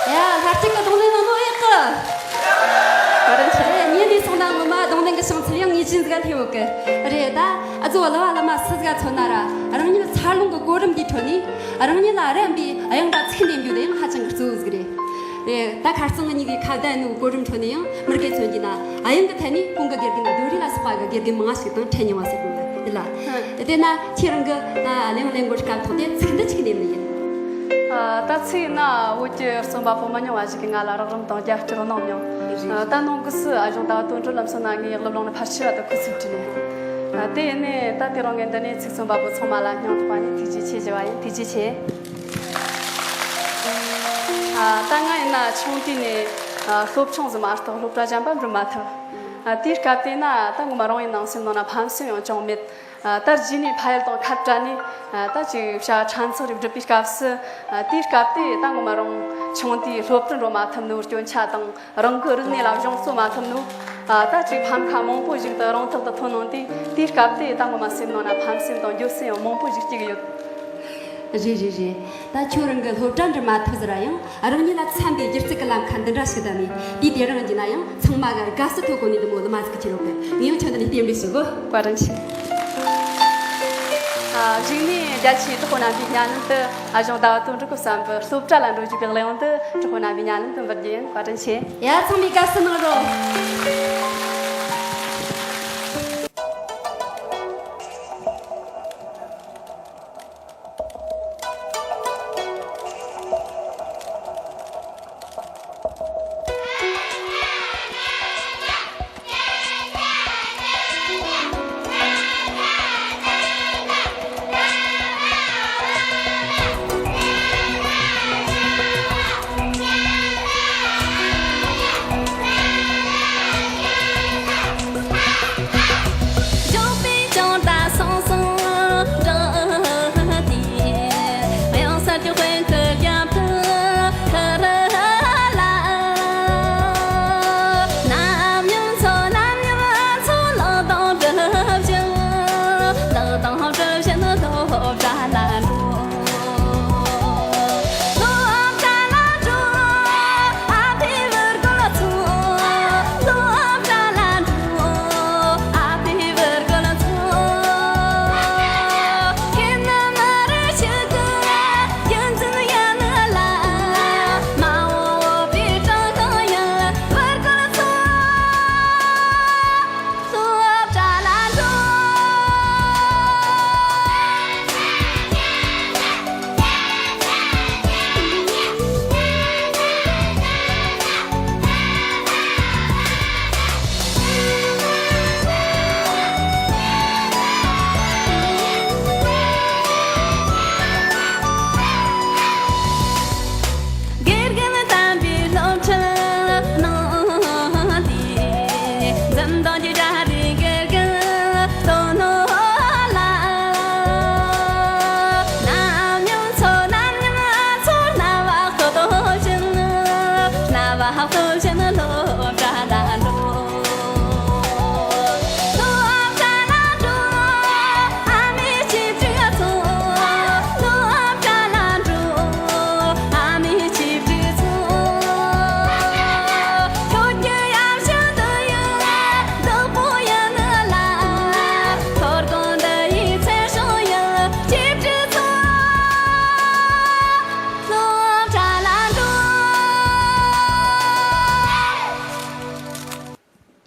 ཡ། ལྷ་སྤྲུལ་གི་རྡུང་ལེན་གནང་ནོ་ཨེ་ཀི། བར་ཆད་ཉིན་ནས་སོང་ན་ངོ་མ་རྡུང་ལེན་གི་བྱང་ཚད་ཡང་ངེས་ཅན་ཟིག་ག་སླེབས་ཡོད་གི་རེད་ད། ཨ་ཙོ་བླ་བ་བླ་མ་སུ་ཟིག་ག་མཚོན་ན་ར། རང་ཉིད་འཚར་ལོངས་གི་གོ་རིམ་འདིའི་ཁྲོད་ནས་རང་ཉིད་ལ་རན་པའི་དབྱངས་རྟ་ཚུགས་འདེམས་རྒྱུ་དེ་ཡང་ཧ་ཅང་གི་གཙོ་བོ་ཟིག་རེད། རེད་ད། ཁ་རྩང་གི་གཉིས་ཀའི་ཁ་བརྡ་ནུ་གོ་རིམ་ཁྲོད་ནས་ཡང་མི་དགེ་མཚོན་གྱི་ན། ཨ་ཡང་གི་ཐད་ནས་གོང་གི་དགེ་རྒན་རྡོ་རིང་ལ་སོགས་པ་གི་དགེ་རྒན་མང་ཞིག་དང་འཕྲད་མྱོང་བ་ཟེར་གོ་ནི་ལ། དེ་ན་ཁྱེད་རང་གི་ད་གླེང་ལེན་གོ་སྐབས་ཐོག་དེ་ཚིག་འདི་གཅིག་ནས་མི་ཡིན། ཨ། ད་ཚིག་ན་བོད་ཀྱི་རྩོམ་པ་པོ་མི་ཉུང་བ་ཞིག་གིས་ང་ལ་རོགས་རམ་དང་རྒྱབ་སྐྱོར་གནང་མྱོང་། ཨ། ད་ནང་གི་སུ་ཨ་ཞང་ཟླ་བ་དོན་གྲུབ་ལམ་སོང་ན་ངའི་སློབ་གླིང་ནས་ཕལ་ཆེར་ད་ཁུ་ཚུར་བྲིས་ནས། ཨ། དེ་ཡིན་ནས་ད་དེ་རིང་ངས་འདི་ནས་ཚིག་རྩོམ་པ་པོ་ཚང་མ་ལ་སྙིང་ཐག་པ་ནས་ཐུགས་རྗེ་ཆེ་ཞུ་བ་ཡིན། ཐུགས་རྗེ་ཆེ། ཨ། ད་ང་ཡིན་ན་ཆུང་དུས་ནས་ཨ་སློབ་ཆུང་ཟིག་མ་གཏོགས་སློབ་གྲྭ་གཞན་པ་འགྲིམ་མ་ཐུབ། ཨ། དེའི་སྐབས་དེ་ན་ད་ངོ་མ་རང་ཡིན་ནང་སེམས་ནང་ན་ཕམ་སེམས་ཡང་ཅུང་མེད། ཨ། ད་རྗེས་ནས་ཕ་ཡུལ་དང་ཁ་བྲལ་ནས་ཨ་ད་ཅིག་བྱ་ཁྲ་ཚང་རེ་སྒྲུབ་པའི་སྐབས་སུ། ཨ། དེའི་སྐབས་དེ་ད་ངོ་མ་རང་ཆུང་དུས་སློབ་གྲྭ་འགྲོ་མ་ཐུབ་ནོ་སྐྱོན་ཆ་དང་། རང་གི་རིག་གནས་ལ་སྦྱོང་རྩོལ་མ་ཐུབ་ནོ། ཨ། ད་ཅིག་ཕམ་ཁ་མང་པོ་ཞིག་ཏུ་རང་ཐོག་ཏུ་ཐོན་གནང་དུས། དེའི་སྐབས་དེ་ད་ངོ་མ་སེམས་ནང་ན་ཕམ་སེམས་དང་འགྱོད་སེམས་ཡང་མང་པོ་ཞིག་སྐྱེ་གི་ཡོད། རེད་རེད་རེད། ད་ཁྱོད་རང་གི་སློབ་གྲྭ་འགྲིམ་མ་ཐུབ་ཟེར་ར་ཡང་རང་ཉིད་ལ་འཚམ་པའི་སྒྱུ་རྩལ་གྱི་ལམ་ཁ་འདི་འདྲ་ཞིག་བདམས་ནས། དུས་དེ་རིང་གི་ན་ཡང་ཚང་མ་གི་དགའ་བསུ་ཐོབ་གོ་ནི་འདི་མོ་ལ་མ་ཟིག་ཁྱེར་ཡོད་གི། ངས་ཡང་ཁྱོད་འདི་ནས་རྟེན་འབྲེལ་ཞུ་གོ། བཀའ་དྲིན་ཆེ། ཨ། གཞུག་ནས་རྒྱ་ཆེའི་གྲོགས་པོ་རྣམ་པའི་སྙན་སྒྲོན་དུ་ཨ་ཞང་ཟླ་བ་དོན་གྲུབ་ཀྱི་བསམ་པའི་སློབ་གྲྭ་ལ་འགྲོ་རྒྱུ་གི་གླེང་སྟེགས་དུ་གྲོགས་པོ་རྣམ་པའི་སྙན་སྒྲོན་དུ་འབུལ་རྒྱུ་ཡིན། བཀའ་དྲིན་ཆེ། ཡ། ཚང་མས་དགའ་བསུ་གནང་རོགས།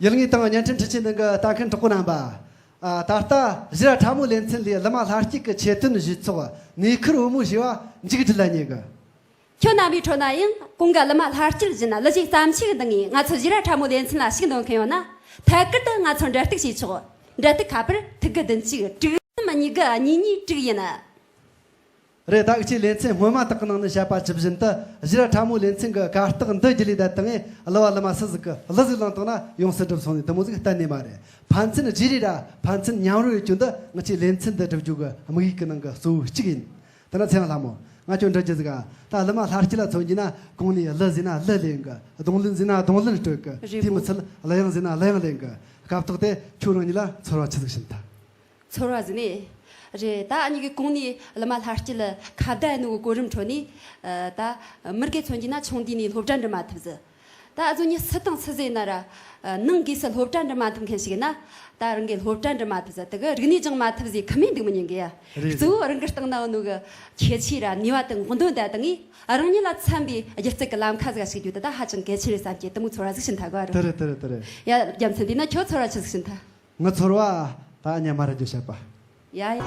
ཡུལ་དངོས་དང་བརྙན་འཕྲིན་འཕྲུལ་ཆས་ནང་གི་ལྟ་མཁན་གྲོགས་པོ་རྣམ་པ། ཨ། ད་ལྟ་ཞི་ར་ཁྲ་མོ་ལེ་ཚན་ལས་གླུ་མ་ལྷ་སྐྱིད་ཀྱི་ཆེད་དོན་གཞས་ཚོགས་ནུས་ཁུར་བུ་མོ་ཞེས་པ་མཇུག་སྒྲིལ་ལ་ཉེ་གི། ཁྱོད་རྣམ་པའི་ཁྲོད་ན་ཡང་གོང་གི་གླུ་མ་ལྷ་སྐྱིད་བཞིན་གླུ་གཞས་བརྩམས་ཆོས་ཀྱི་འདང་ངེས་ང་ཚོ་ཞི་ར་ཁྲ་མོ་ལེ་ཚན་ལ་ཞུགས་འདོད་མཁན་ཡོད་ན། ཐད་ཀར་དུ་ང་ཚོར་འབྲེལ་གཏུག་བྱེད་ཆོག་འབྲེལ་གཏུག་ཁ་པར་ཐིག་གི་བདུན་གཅིག་དྲུག་གསུམ་གཉིས་དགུ་གཉིས་གཉིས་དྲུག་ཡིན། རེད། ད་ཁྱེད་ལེ་ཚན་སྔོན་མ་དག་གི་ནང་ནས་བཤད་པ་ཇི་བཞིན་དུ་ཞི་ར་ཁྲ་མོ་ལེ་ཚན་གྱི་གར་སྟེགས་འདི་བརྒྱུད་ལས་བསྡད་བཏང་ངས། གླུ་བ་གླུ་མ་སུ་ཟིག་གི་གླུ་ཟིག་བླངས་བཏང་ན་ཡོངས་སུ་འགྲུབ་སོང་ནས་དེ་མོ་ཟིག་གཏན་ནས་མ་རེད། ཕན་ཚུན་བརྗེ་རེས་ར་ཕན་ཚུན་མཉམ་རོགས་ཡོད་རྒྱུ་འདི་ང་ཚོའི་ལེ་ཚན་འདི་སྒྲུབ་རྒྱུ་གི་དམིགས་ཡུལ་གྱི་ནང་གི་གཙོ་བོ་གཅིག་ཡིན། དེ་ན་ཚེ་དབང་ལྷ་མོ། ང་ཁྱོད་འདྲི་རྒྱུ་ཟིག་ག་ད་གླུ་མ་ལྷ་སྐྱིད་ལ་མཚོན་རྒྱུ་ན། གོང་ནས་གླུ་ཟིན་ན་གླུ་ལེན་གི། རྡུང་ལེན་ཟིན་ན་རྡུང་ལེན་སྤྲོད་གི། རེད་དེ་མི་མོ། ཚད་གླུ་དབྱངས་ཟིན་ན་གླུ་དབྱངས་ལེན་གི། སྐབས་ཐོག་དེ་ཁྱོད་རང་ཉིད་ལ་ཚོར་བ་ཆི་ཟིག་བྱིན་ཐལ། ཚོར་བ་ཟིན་ནས། རེད། ད་ཨ་ནི་གི་གོང་ནས་གླུ་མ་ལྷ་སྐྱིད་ལ་ཁ་བརྡ་ནོ་གི་གོ་རིམ་ཁྲོད་ནས། ཨ། ད་མི་སྒེར་མཚོན་རྒྱུ་ན་ཆུང་དུས་ནས་སློབ་གྲྭ་འགྲིམ་མ་ཐུབ་ཟིག་ད་ཨ་ཟོ་ཉི་སུ་དང་སུ་ཟེར་ན་ར། ཨ། ནང་སྒོས་སུ་སློབ་གྲྭ་འགྲིམ་མ་ཐུབ་མཁན་ཞིག་ཡིན་ན། ད་རང་གི་སློབ་གྲྭ་འགྲིམ་མ་ཐུབ་ཟིག་དེ་གི་རིག་གནས་སྦྱང་མ་ཐུབ་ཟིག་ཁི་མོས་འདུག་མི་ཉན་གི་ཡ། རེད། གཙོ་བོ་རང་གི་སྟེང་ན་ཡོད་ནོ་གི་ཁྱད་ཆོས་ར་ནུས་པ་དང་དབང་དོན་དེ་དང་ངས་རང་ཉིད་ལ་འཚམ་པའི་སྒྱུ་རྩལ་གི་ལམ་ཁ་ཟིག་ཞུགས་རྒྱུ་དེ་ད་ཧ་ཅང་གལ་ཆེ་རེད་བསམ་གི། དེ་མོ་ཚོར་བ་ཟིག་བྱིན་ཐལ་གོ་ར། དེ་རེད། དེ་རེད། དེ་རེད། ཡ། རྒྱུ་མཚན་དེ་ན་ཁྱོད་ཚོར་བ་ཆི་ཟིག་བྱིན་ཐལ། ངའི་ཚོར་བ་ད་ཉམས་མ་ར་རྒྱུ་བཤད་པ། ཡ་ཡ།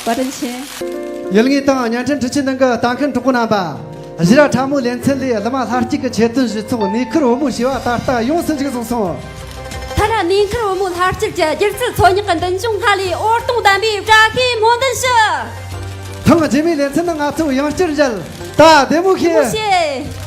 བཀའ་དྲིན་ཆེ། ཡུལ་དངོས་དང་བརྙན་འཕྲིན་འཕྲུལ་ཆས་ནང་གི་ལྟ་མཁན་གྲོགས་པོ་རྣམ་པ། གཞི་ར་ཁྲ་མོའི་ལེ་ཚན་ལས་གླུ་མ་ལྷ་སྐྱིད་ཀྱི་ཆེད་དོན་གཞི་ཚོགས་གནས་ཁུལ་བུ་མོའི་བྱ་བ་ད་ལྟ་ཡོངས་སུ་འཇིག་བཟུང་སོང་། ཐ་ན་གནས་ཁུལ་བུ་མོའི་ལྷ་སྐྱིད་ཀྱི་སྒྱུ་རྩལ་འཚོལ་སྙེག་གི་མདུན་ལྗོངས་སྔར་ལས་འོད་སྟོང་ལྡན་པའི་བཀྲ་ཤིས་སྨོན་འདུན་ཞུ། ཐེངས་རྗེས་མའི་ལེ་ཚན་ནང་ང་ཚོས་ཡང་བསྐྱར་མཇལ། ད་བདེ་མོ་བདེ་མོ་བྱོས། བྱོས།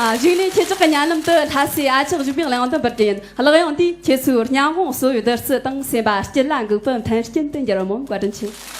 ཨ། གཞུག་ནས་ཁྱེད་ཅག་གི་སྙན་ལམ་དུ་ལྷ་སའི་ཨ་ཅག་བཞུགས་པའི་གླེང་མདུན་པར་དྲན། གླེང་ཡོང་དུས་ཁྱེད་ཚོའི་སྙན་དབང་གསོ་བའི་བདུད་རྩི་དང་སེམས་པ་སྐྱིད་ལ་འགུག་པའི་མཐུན་རྐྱེན་དུ་འགྱུར་མོད། བཀའ་དྲིན་ཆེ།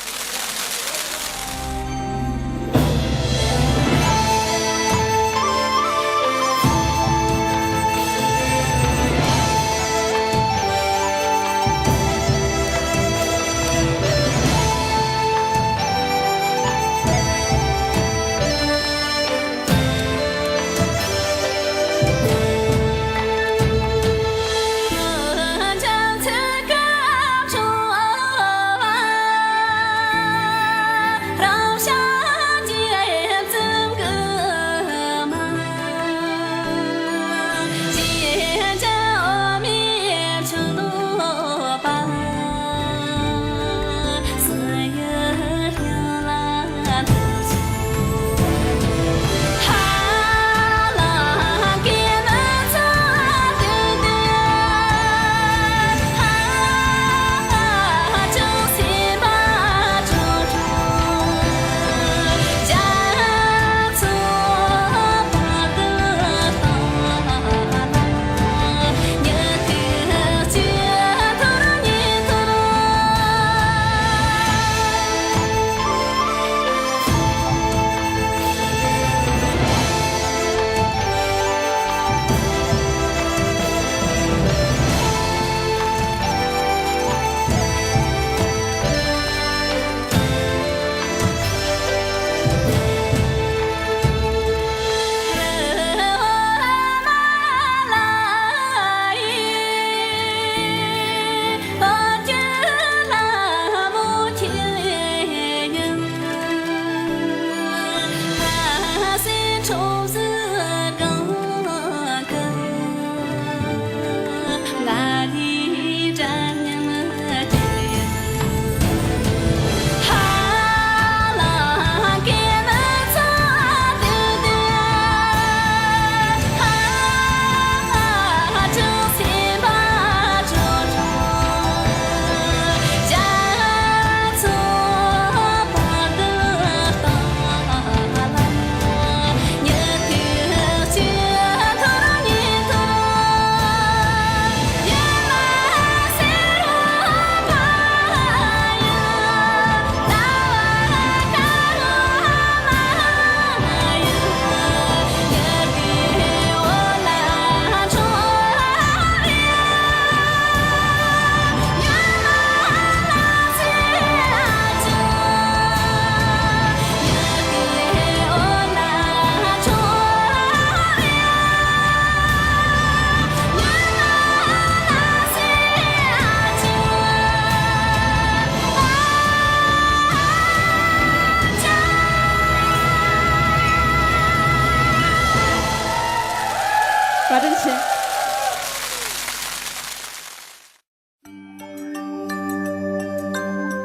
བཀའ་དྲིན་ཆེ།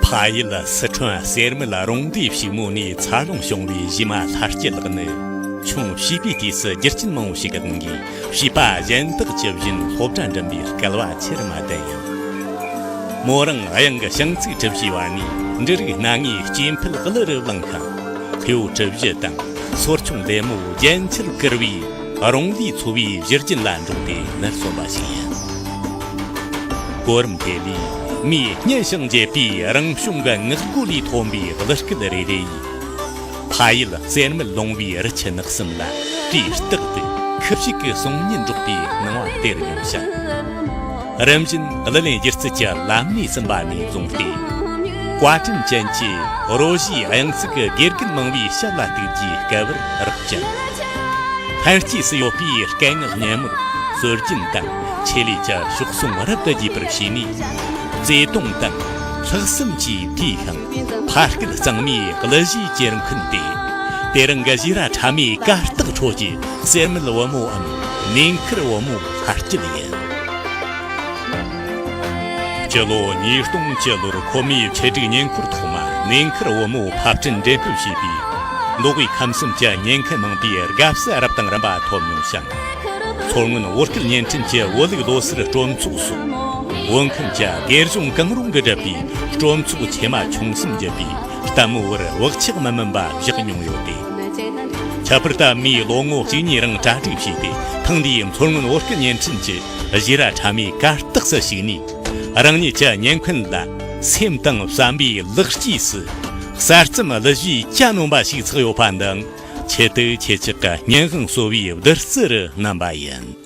ཕ་ཡུལ་སི་ཁྲོན་གསེར་མལ་རོང་འདིའི་ཕྱུག་མོ་ནས་འཚར་ལོངས་བྱུང་བའི་གཞས་མ་ལྷ་སྐྱིད་ལགས་ནི། ཆུང་བྱིས་པའི་དུས་སུ་རྒྱུ་རྐྱེན་མང་བོ་ཞིག་གི་དབང་གིས་བྱིས་པ་གཞན་དག་ཇི་བཞིན་སློབ་གྲྭ་འགྲིམ་པའི་སྐལ་བ་ཆེར་མ་ལྡན་ཡང་། མོ་རང་གཡང་གི་ཤིང་ཚིགས་གྲུ་བཞིའི་བར་ནས་འབྲུ་རིགས་སྣ་ལྔའི་སྐྱེ་འཕེལ་གླུ་རུ་བླངས་ཤིང་། ཁུ་བོ་གྲུ་བཞི་དང་སོར་ཆུང་ལྡེ་མོ་རྒྱན་ཆར་བསྐུར་བའི་རོང་ལིའི་ཚོ་བའི་བཞུར་རྒྱུན་ལ་འགྲོགས་ཏེ་ནར་སོན་པ་ཞིག་ཡིན། གོ་རིམ་དེ་ལས་མིའི་སྙན་ཞིང་འཇེབས་པའི་རང་བྱུང་གི་ངག་སྒོ་ལས་ཐོན་པའི་གླུ་སྐད་རེ་རེ་ཡིས། ཕ་ཡུལ་གསེར་མལ་ལུང་བའི་རི་ཆུ་ནགས་གསུམ་ལ་དུས་རྟག་ཏུ་ ཁུ་བྱུག་གི་གསུང་སྙན་སྒྲོག་པའི་སྣང་བ་སྟེར་མྱོང་ཞིང་། རིམ་བཞིན་གླུ་ལེན་སྒྱུ་རྩལ་གྱི་ལམ་ནས་ཟིན་པ་ནས་བཟུང་སྟེ། བཀའ་དྲིན་ཅན་གྱི་རོ་བཞིའི་དབྱངས་གསལ་གྱི་དགེ་རྒན་མང་བོའི་ཞབས་ལ་གཏུགས་རྒྱུའི་སྐལ་བར་རག་ཅིང་། ལྷན་སྐྱེས་སུ་ཡོད་པའི་སྐད་ངག་སྙན་མོར་སྲོལ་རྒྱུན་དང་ཆེད་ལས་ཀྱི་གཤོག་ཟུང་རབ་ཏུ་རྒྱས་པར་བྱས་ནས། བརྩེ་དུང་དང་ལྷག་བསམ་གྱིས་བསྡུས་ཤིང་། ཕ་སྐད་གཙང་མའི་གླུ་གཞས་གྱེར་འཁོན་ཏེ། དེ་རིང་གི་ཞིག་ར་ཁྲ་མོའི་གར་སྟེགས་ཁྲོད་ཀྱི་གསེར་མེད་བུ་མོའམ་ནེ་མཁར་བུ་མོ་ལྷ་སྐྱིད་ཡིན། སྤྱི་ལོ་ཉིས་སྟོང་བཅུ་ལོར་ཁོ་མོའི་ཆེད་སྒྲིག་ཉེ་འཁོར་ཐོག་མ་ནེ་མཁར་བུ་མོ་ཕབ་སྐྲུན་འགྲེམས་སྤེལ་བྱས་པའི། མདོ་དབུས་ཁམས་གསུམ་གྱི་ཉེན་ཁ་མང་པོའི་དགའ་བསུ་རབ་དང་རིམ་པ་ཐོབ་མྱོང་ཞིང་། མཚོ་སྔོན་བོད་སྐད་བརྙན་འཕྲིན་གྱི་བོད་ལུགས་ལོ་སར་སྤྲོ་ཚོགས་སོགས། བོད་ཁམས་ཀྱི་སྒེར་གཞུང་གང་རུང་གིས་བསྒྲུབས་པའི་སྤྲོ་ཚོགས་ཆེ་མ་ཆུང་གསུམ་བརྒྱུད་པའི་ལྟད་མོ་བར་བག་ཆགས་མི་དམན་པ་བཞག་མྱོང་ཡོད་དེ། ཁྱད་པར་དུ་མིའི་ལོ་ངོ་གཅིག་གཉིས་རིང་གྲ་སྒྲིག་བྱས་ཏེ། ཐེངས་འདིའི་མཚོ་སྔོན་བོད་སྐད་བརྙན་འཕྲིན་གྱི་ཞིག་ར་ཁྲ་མོའི་གར་སྟེགས་སུ་ཞུགས་ནས། རང་ཉིད་ཀྱི་ཉེན་ཁ་ལ་སེམས་དང་བསམ་པའི་ལེགས་སྐྱེས་སུ། གསར་རྩོམ་གླུ་གཞས་གྱ་ནོམ་པ་ཞིག་ཚགས་ཡོད་པ་འདི། ཆེད་དུ་ཁྱེད་ཅག་གི་སྙན་དབང་གསོ་བའི་བདུད་རྩི་རུ་བསྣམས་པ་ཡིན།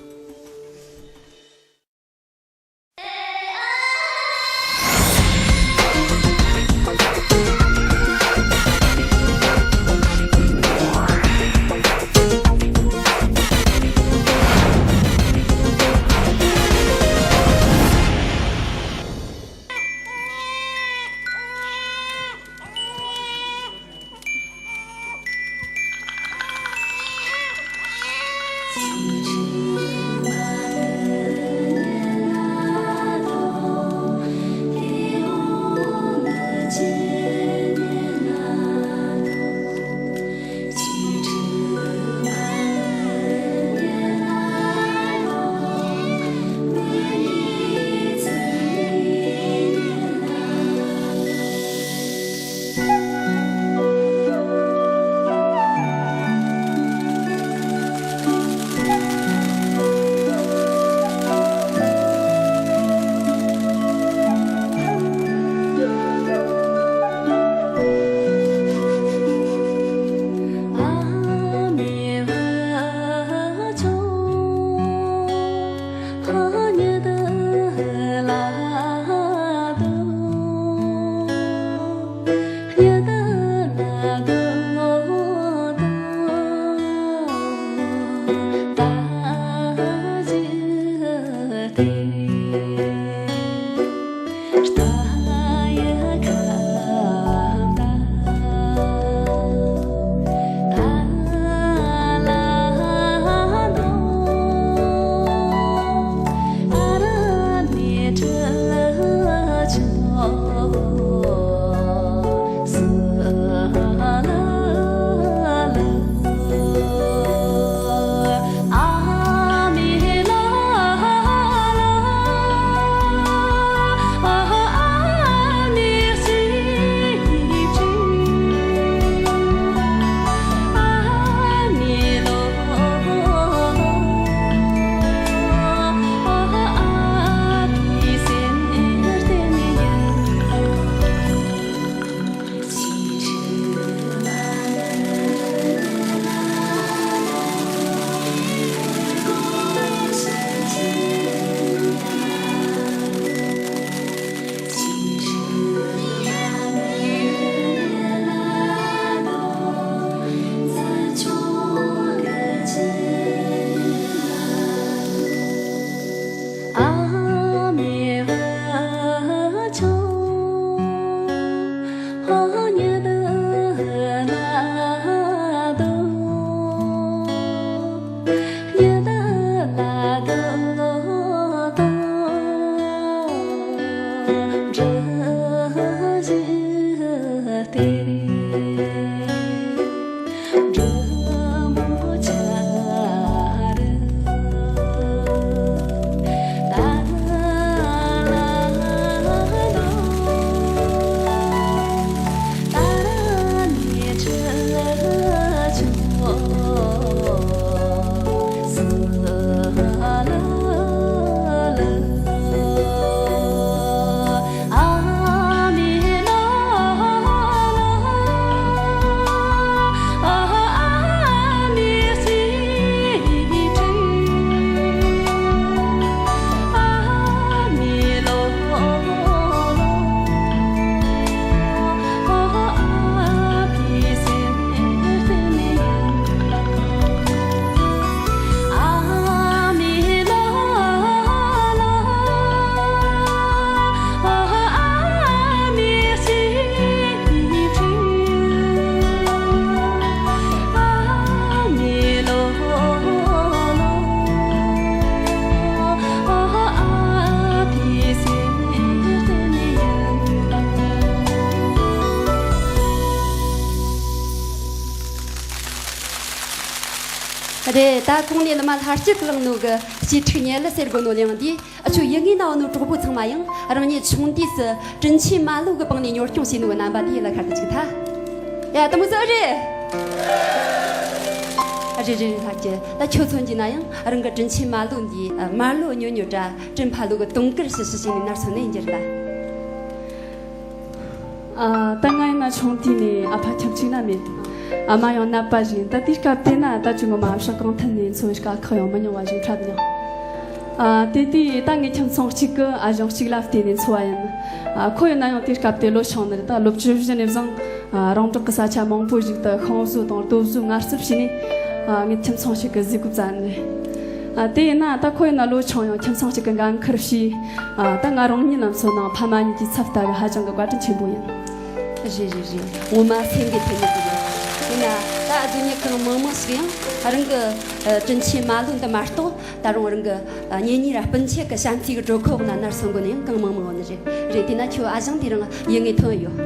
རེད། ད་གོང་ནས་བླ་མ་ལྷ་སྐྱིད་ཀྱིས་བླངས་ནོ་གི་གཅེས་ཕྲུག་ཉལ་ལ་ཟེར་གོ་ནོ་གླེང་དུས། ཨ་ཆོ་ཡུལ་ངོས་ན་ཡོད་ནོ་གྲོགས་པོ་ཚང་མ་ཡང་རང་ཉིད་ཆུང་དུས་སུ་དྲིན་ཆེན་མ་ལོ་གི་པང་ནས་གཉོར་སྐྱོང་བྱས་ནོ་གི་རྣམ་པ་དེ་ཡིད་ལ་ཤར་དུ་ཅིག་ཐལ། ཡ། དེ་མོ་ཟིག་རེད། རེད་རེད་རེད། ལྷ་སྐྱིད། ད་ཁྱོད་མཚོན་གྱི་ན་ཡང་རང་གི་དྲིན་ཆེན་མ་ལོ་འདིའི་མར་ལོ་ཉོ་ཉོ་དྲ་དྲིན་ཕ་ལོ་གི་དུང་དཀར་ཞུ་ཞུ་བྱས་ནས་ནར་སོན་ནས་ཡིན་རྒྱུ་རེད་ད། ཨ། ད་ང་ཡིན་ན་ཆུང་དུས་ནས་ཨ་ཕ་ཁྱིམ་གཅིག་ན་མེད། ཨ་མ་ཡང་ནད་པ་ཞིག་ཡིན། ད་དེའི་སྐབས་དེ་ན་ད་ཅི་ངོ་མ་ཨ་ཞང་གང་ཐད་ནས་འཚོ་བའི་དཀའ་ཁག་ཡང་མི་མྱོང་བ་ཞིག་འཁྲབ་མྱོང་། ཨ། དེ་དུས་ད་ངའི་ཁྱིམ་ཚང་གཅིག་གི་ཨ་ཞང་གཅིག་ལ་བརྟེན་ནས་འཚོ་བ་ཡིན། ཨ། ཁོ་ཡིན་ན་ཡང་དེའི་སྐབས་དེ་ལོ་ཆུང་ནི་རེད། ད་ལོ་བཅུ་བཞི་ནས་བཟུང་། ཨ། རོང་འབྲོག་གི་ས་ཆ་མང་པོ་ཞིག་ཏུ་ཤིང་བཟོ་དང་རྡོ་བཟོའི་ངལ་རྩོལ་བྱས་ནས། ཨ། ངའི་ཁྱིམ་ཚང་ཞིག་གི་ཟས་གོས་བཙལ་ནི་རེད། ཨ། དེ་ཡིན་ན་ད་ཁོ་ཡིན་ན་ལོ་ཆུང་ཡང་ཁྱིམ་ཚང་གཅིག་གི་འགན་ཁུར་བྱས། ཨ། ད་ང་རང་ཉིད་ལ་མཚོན་ན་ཕ་མ་གཉིས་ཀྱི་ཚབ་ལྟ་བུ་ཧ་ཅང་གི་བཀའ་དྲིན་ཆེན་པོ་ཡིན། རེད་རེད་རེད། ངོ་མ་སེམས་འགུལ་ཐེབས་ནི་ཟིག་རེད། ཡིན་ན་ད་ཨ་ཟུ་ཉི་གང་མང་མང་ཞིག་ཡང་རང་གི་ཨ་དྲིན་ཆེན་མ་ལོ་འདི་མ་གཏོགས། ད་རུང་རང་གི་ཨ་གཉེན་ཉེ་ར་སྤུན་མཆེད་ཀྱི་བྱམས་བརྩེའི་གི་གྲོད་ཁོག་ན་ནར་སོན་གོ་ནི་ཡང་གང་མང་མང་ཡོད་ནི་རེད། རེད། དེས་ན་ཁྱོད་ཨ་ཞང་དེ་རིང་ཡུལ་ངོས་ཐོན་ཡོད།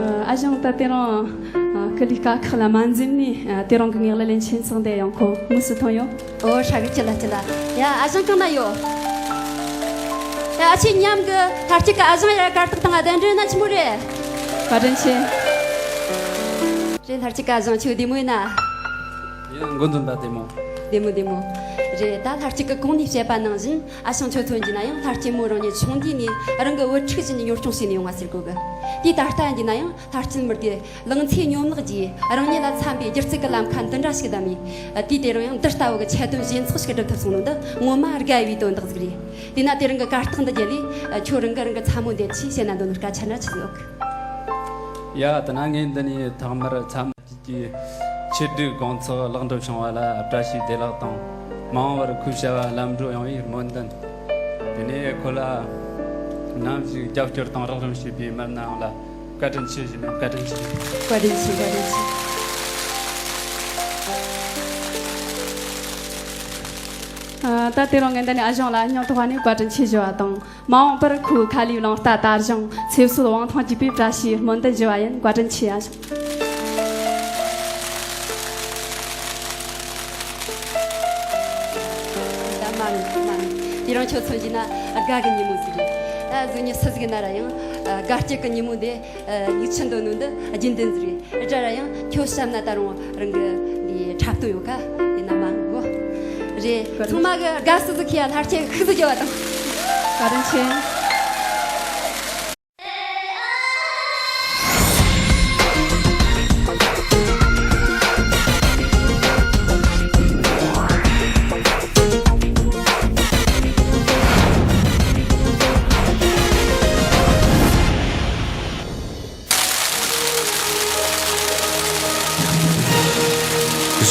ཨ། ཨ་ཞང་ད་དེ་རིང་ཨ་སྐུ་ལུས་དཀའ་ཁག་ལ་མ་འཛེམས་ནས་ཨ་དེ་རིང་གི་ངེད་ལ་ལེན་ཆེན་ཚང་དེ་ཡང་ཁོ་དངོས་སུ་ཐོན་ཡོད། ཨོ། ཧྲ་གི། ཅི་ལ་ཅི་ལ། ཡ། ཨ་ཞང་གང་ན་ཡོད། ཡ། ཨ་ཆེ་མཉམ་གི་ལྷ་སྐྱིད་ཀྱི་ཨ་ཞང་ཡ་གར་སྟེགས་སྟེང་ང་གདན་འདྲེན་ན་ཆི་མོ་རེད། བཀའ་དྲིན་ཆེ། རེད། ལྷ་སྐྱིད་ཀྱི་ཨ་ཞང་ཁྱོད་བདེ་མོ་ཡིན་ན། ཡིན། འགོ་འཛིན་པ་བདེ་མོ། བདེ་མོ་བདེ་མོ། རེད། ད་ལྷ་སྐྱིད་ཀྱིས་གོང་ནས་བཤད་པ་ནང་བཞིན། ཨ་ཞང་ཁྱོད་མཚོན་གྱི་ན་ཡང་ལྷ་སྐྱིད་མོ་རང་ཉིད་ཆུང་དུས་ནས་རང་གི་བུ་ཕྲུག་བཞིན་གཉོར་སྐྱོང་བྱས་ནས་ཡོང་བ་ཟེར་གོ་གི། དེ་ད་ལྟ་ཡིན་གྱི་ན་ཡང་ལྷ་སྐྱིད་མོར་གི་ལང་ཚོའི་སྙོམས་ལག་གིས་རང་ཉིད་ལ་འཚམ་པའི་སྒྱུ་རྩལ་གྱི་ལམ་ཁ་འདི་འདྲ་ཞིག་བདམས་ནས། དུས་དེ་རིང་ཡང་འདི་ལྟ་བུ་གི་ཆེད་དོན་ཞེན་ཚོགས་ཤིག་སྒྲུབ་ཐུབ་སོང་ནོ་འདི་ངོ་མ་དགའ་བའི་དོན་དག་ཟིག་རེད། དེས་ན་དེ་རིང་གི་གར་སྟེགས་འདི་བརྒྱུད་ལས་ཁྱོད་རང་གི་རང་གི་ཚ་མོ་འདི་ཆེས་བཤད་ན་འདོད་ནོ་སྐད་ཆ་འདྲ་ཆི་ཟིག་ཡོད་གི། ཡ། དེ་ན་ངས་འདི་ནས་ཐོག་མར་ཚ་མོ་གཅིག་གི་ཆེད་སྒྲིག་དགོང་ཚོགས་ལེགས་འགྲུབ་བྱུང་བ་ལ་བཀྲ་ཤིས་བདེ་ལེགས་དང་། མ་འོངས་པར་ཁོའི་བྱ་བ་ལམ་འགྲོ་ཡོང་བའི་སྨོན་འདུན། དེ་ནས་ཁོ་ལ་ནམ་ཞིག་རྒྱབ་སྐྱོར་དང་རོགས་རམ་བྱས་པའི་མི་སྣ་ཡོངས་ལ་བཀའ་དྲིན་ཆེ་ཞུ་ནས། བཀའ་དྲིན་ཆེ། བཀའ་དྲིན་ཆེ། བཀའ་དྲིན་ཆེ། ཨ། ད་དེ་རིང་ངས་འདི་ནས་ཨ་ཞང་ལ་སྙིང་ཐག་པ་ནས་བཀའ་དྲིན་ཆེ་ཞུ་བ་དང་། མ་འོངས་པར་ཁོའི་ཁ་ལས་བླངས་རྟ་དར་ཞིང་ཚེ་སྲོག་དབང་ཐང་རྒྱས་པའི་བཀྲ་ཤིས་སྨོན་འདུན་ཞུ་བ་ཡིན། བཀའ་དྲིན་ཆེ། ཨ་ཞང་། ད་མ་ནི་མ་ནི། དེ་རིང་ཁྱོད་མཚོན་གྱི་ན་དགའ་གི་ཉིན་མོ་ཟིག་རེད། ད་གཟུགས་ཉི་སུ་ཟིག་ན་ར་ཡང་དགའ་སྐྱིད་གི་ཉིན་མོ་འདི། ཨ། ཡིད་ཆེས་འདོད་ནོ་འདི་རྒྱུན་ལྡན་ཟིག་རེད། དེ་འདྲ་ར་ཡང་ཁྱོད་བཤམས་ན་ད་རུང་རང་གི་འདི་འཁྲབ་སྟོན་ཡོད་ཁ། དེ་ན་མ་གོ། རེད། ཚང་མ་གི་དགའ་བསུ་ཟིག་ཁྱེད་ཡ་ལྷར་ཁྱེད་ཤུགས་ཟིག་རྒྱོབ་པ་དང་། བཀའ་དྲིན་ཆེ།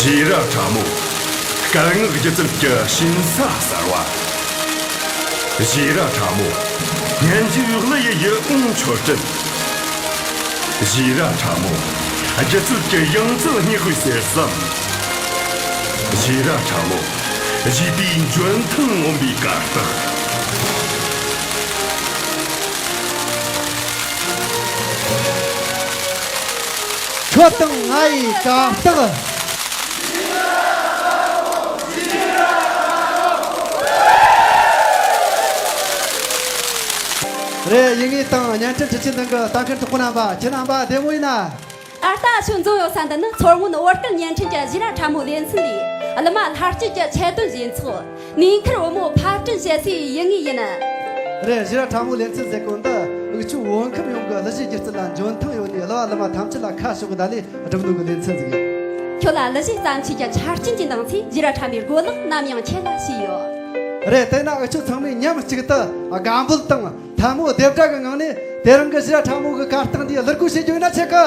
བཞེས་ར་ཁྲ་མོ། སྐད་ངག་སྒྱུ་རྩལ་གྱི་ཞིང་ས་གསར་བ། བཞེས་ར་ཁྲ་མོ། སྙན་འཇེབས་གླུ་ཡི་ཡིད་འོང་མཆོད་སྤྲིན། བཞེས་ར་ཁྲ་མོ། སྒྱུ་རྩལ་གྱི་ཡང་རྩེ་སྙེག་པའི་གསེར་ཟམ། བཞེས་ར་ཁྲ་མོ། བཞེས་པའི་འཇོན་ཐང་ངོམ་པའི་གར་སྟེགས། ཁྱོད་དང་ང་ཡི་གར་སྟེགས། རེད། ཡིན་ངེས་དང་བརྙན་འཕྲིན་འཕྲུལ་ཆས་སྟེང་གི་ལྟ་མཁན་གྲོགས་པོ་རྣམ་པ། ཁྱེད་རྣམ་པ་བདེ་མོ་ཡིན་ན། ད་ལྟ་ཁྱོད་འཛོམས་ཡོད་ས་འདི་ནི་མཚོ་སྔོན་བོད་སྐད་བརྙན་འཕྲིན་གྱི་བཞེས་ར་ཁྲ་མོ་ལེ་ཚན་ལས་གླུ་མ་ལྷར་བཅས་ཀྱི་ཆེད་དོན་ཞེན་ཚོགས་ནུས་མཐུ་བུ་མོ་ཕབ་སྐྲུན་བྱེད་སའི་ཡུལ་དངོས་ཡིན། རེད། བཞེས་ར་ཁྲ་མོ་ལེ་ཚན་ཟེར་གོ་འདི་འུ་ཆོ་བོད་ཁམས་ཡོངས་ཀྱི་གླུ་གཞས་སྒྱུ་རྩལ་ལ་འཇོན་ཐང་ཡོད་ནི་གླུ་བ་གླུ་མ་ཐམས་ཅད་ལ་ཁ་ཕྱོགས་གི་ད་ལས་སྒྲུབ་ནོ་གི་ལེ་ཚན་ཟིག་ཡིན། ཁྱོད་ལ་གླུ་གཞས་བརྩམས་ཆོས་ཀྱི་ཆ་རྐྱེན་གྱི་འདང་ཚིག་བཞེས་ར་ཁྲ་མོའི་རྒོལ་ལག་ནམ་ཡང་ཁྱེད་ལ་ཞུས་ཡོད། རེད། དེས་ན་འུ་ཆོ་ཚང་མས་མཉམ་གཅིག་ཏུ་དགའ་འབོད་དང་། ཐལ་མོ་རྡེབ་སྒྲ་གི་ངང་ནས་དེ་རིང་གི་བཞེས་ར་ཁྲ་མོ་གི་གར་སྟེགས་འདིའི་གླུ་སྒོ་ཕྱེ་རྒྱུ་ཡིན་ན་ཆེ་གི།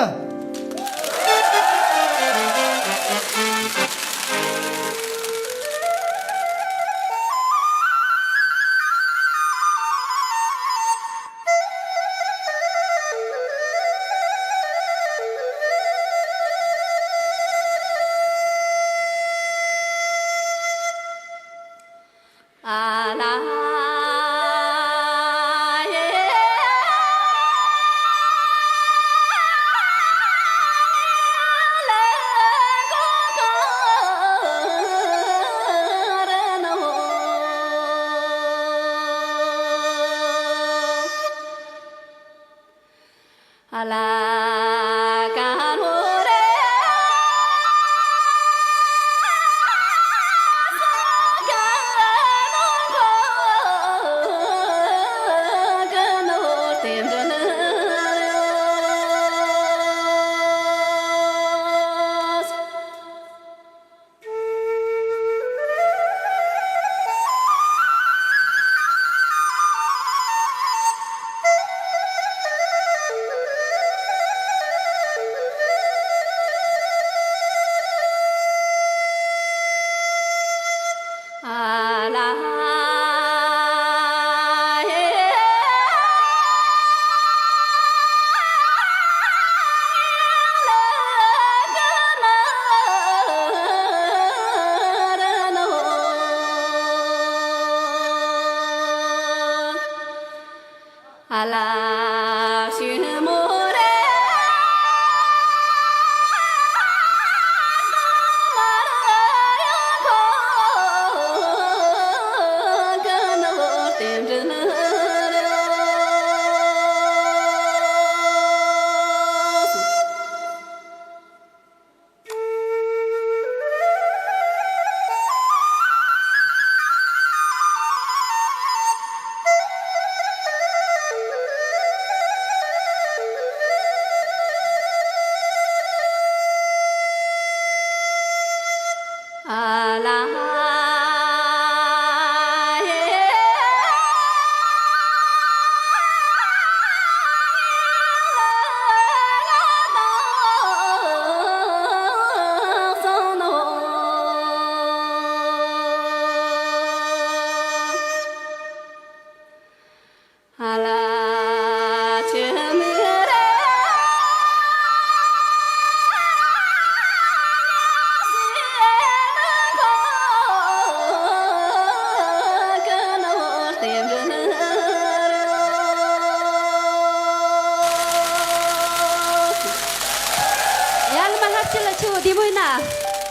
ཡ་ལ་མ་ལྷ་སྐྱིད་ལ་ཁྱོད་བདེ་མོ་ཡིན་ན།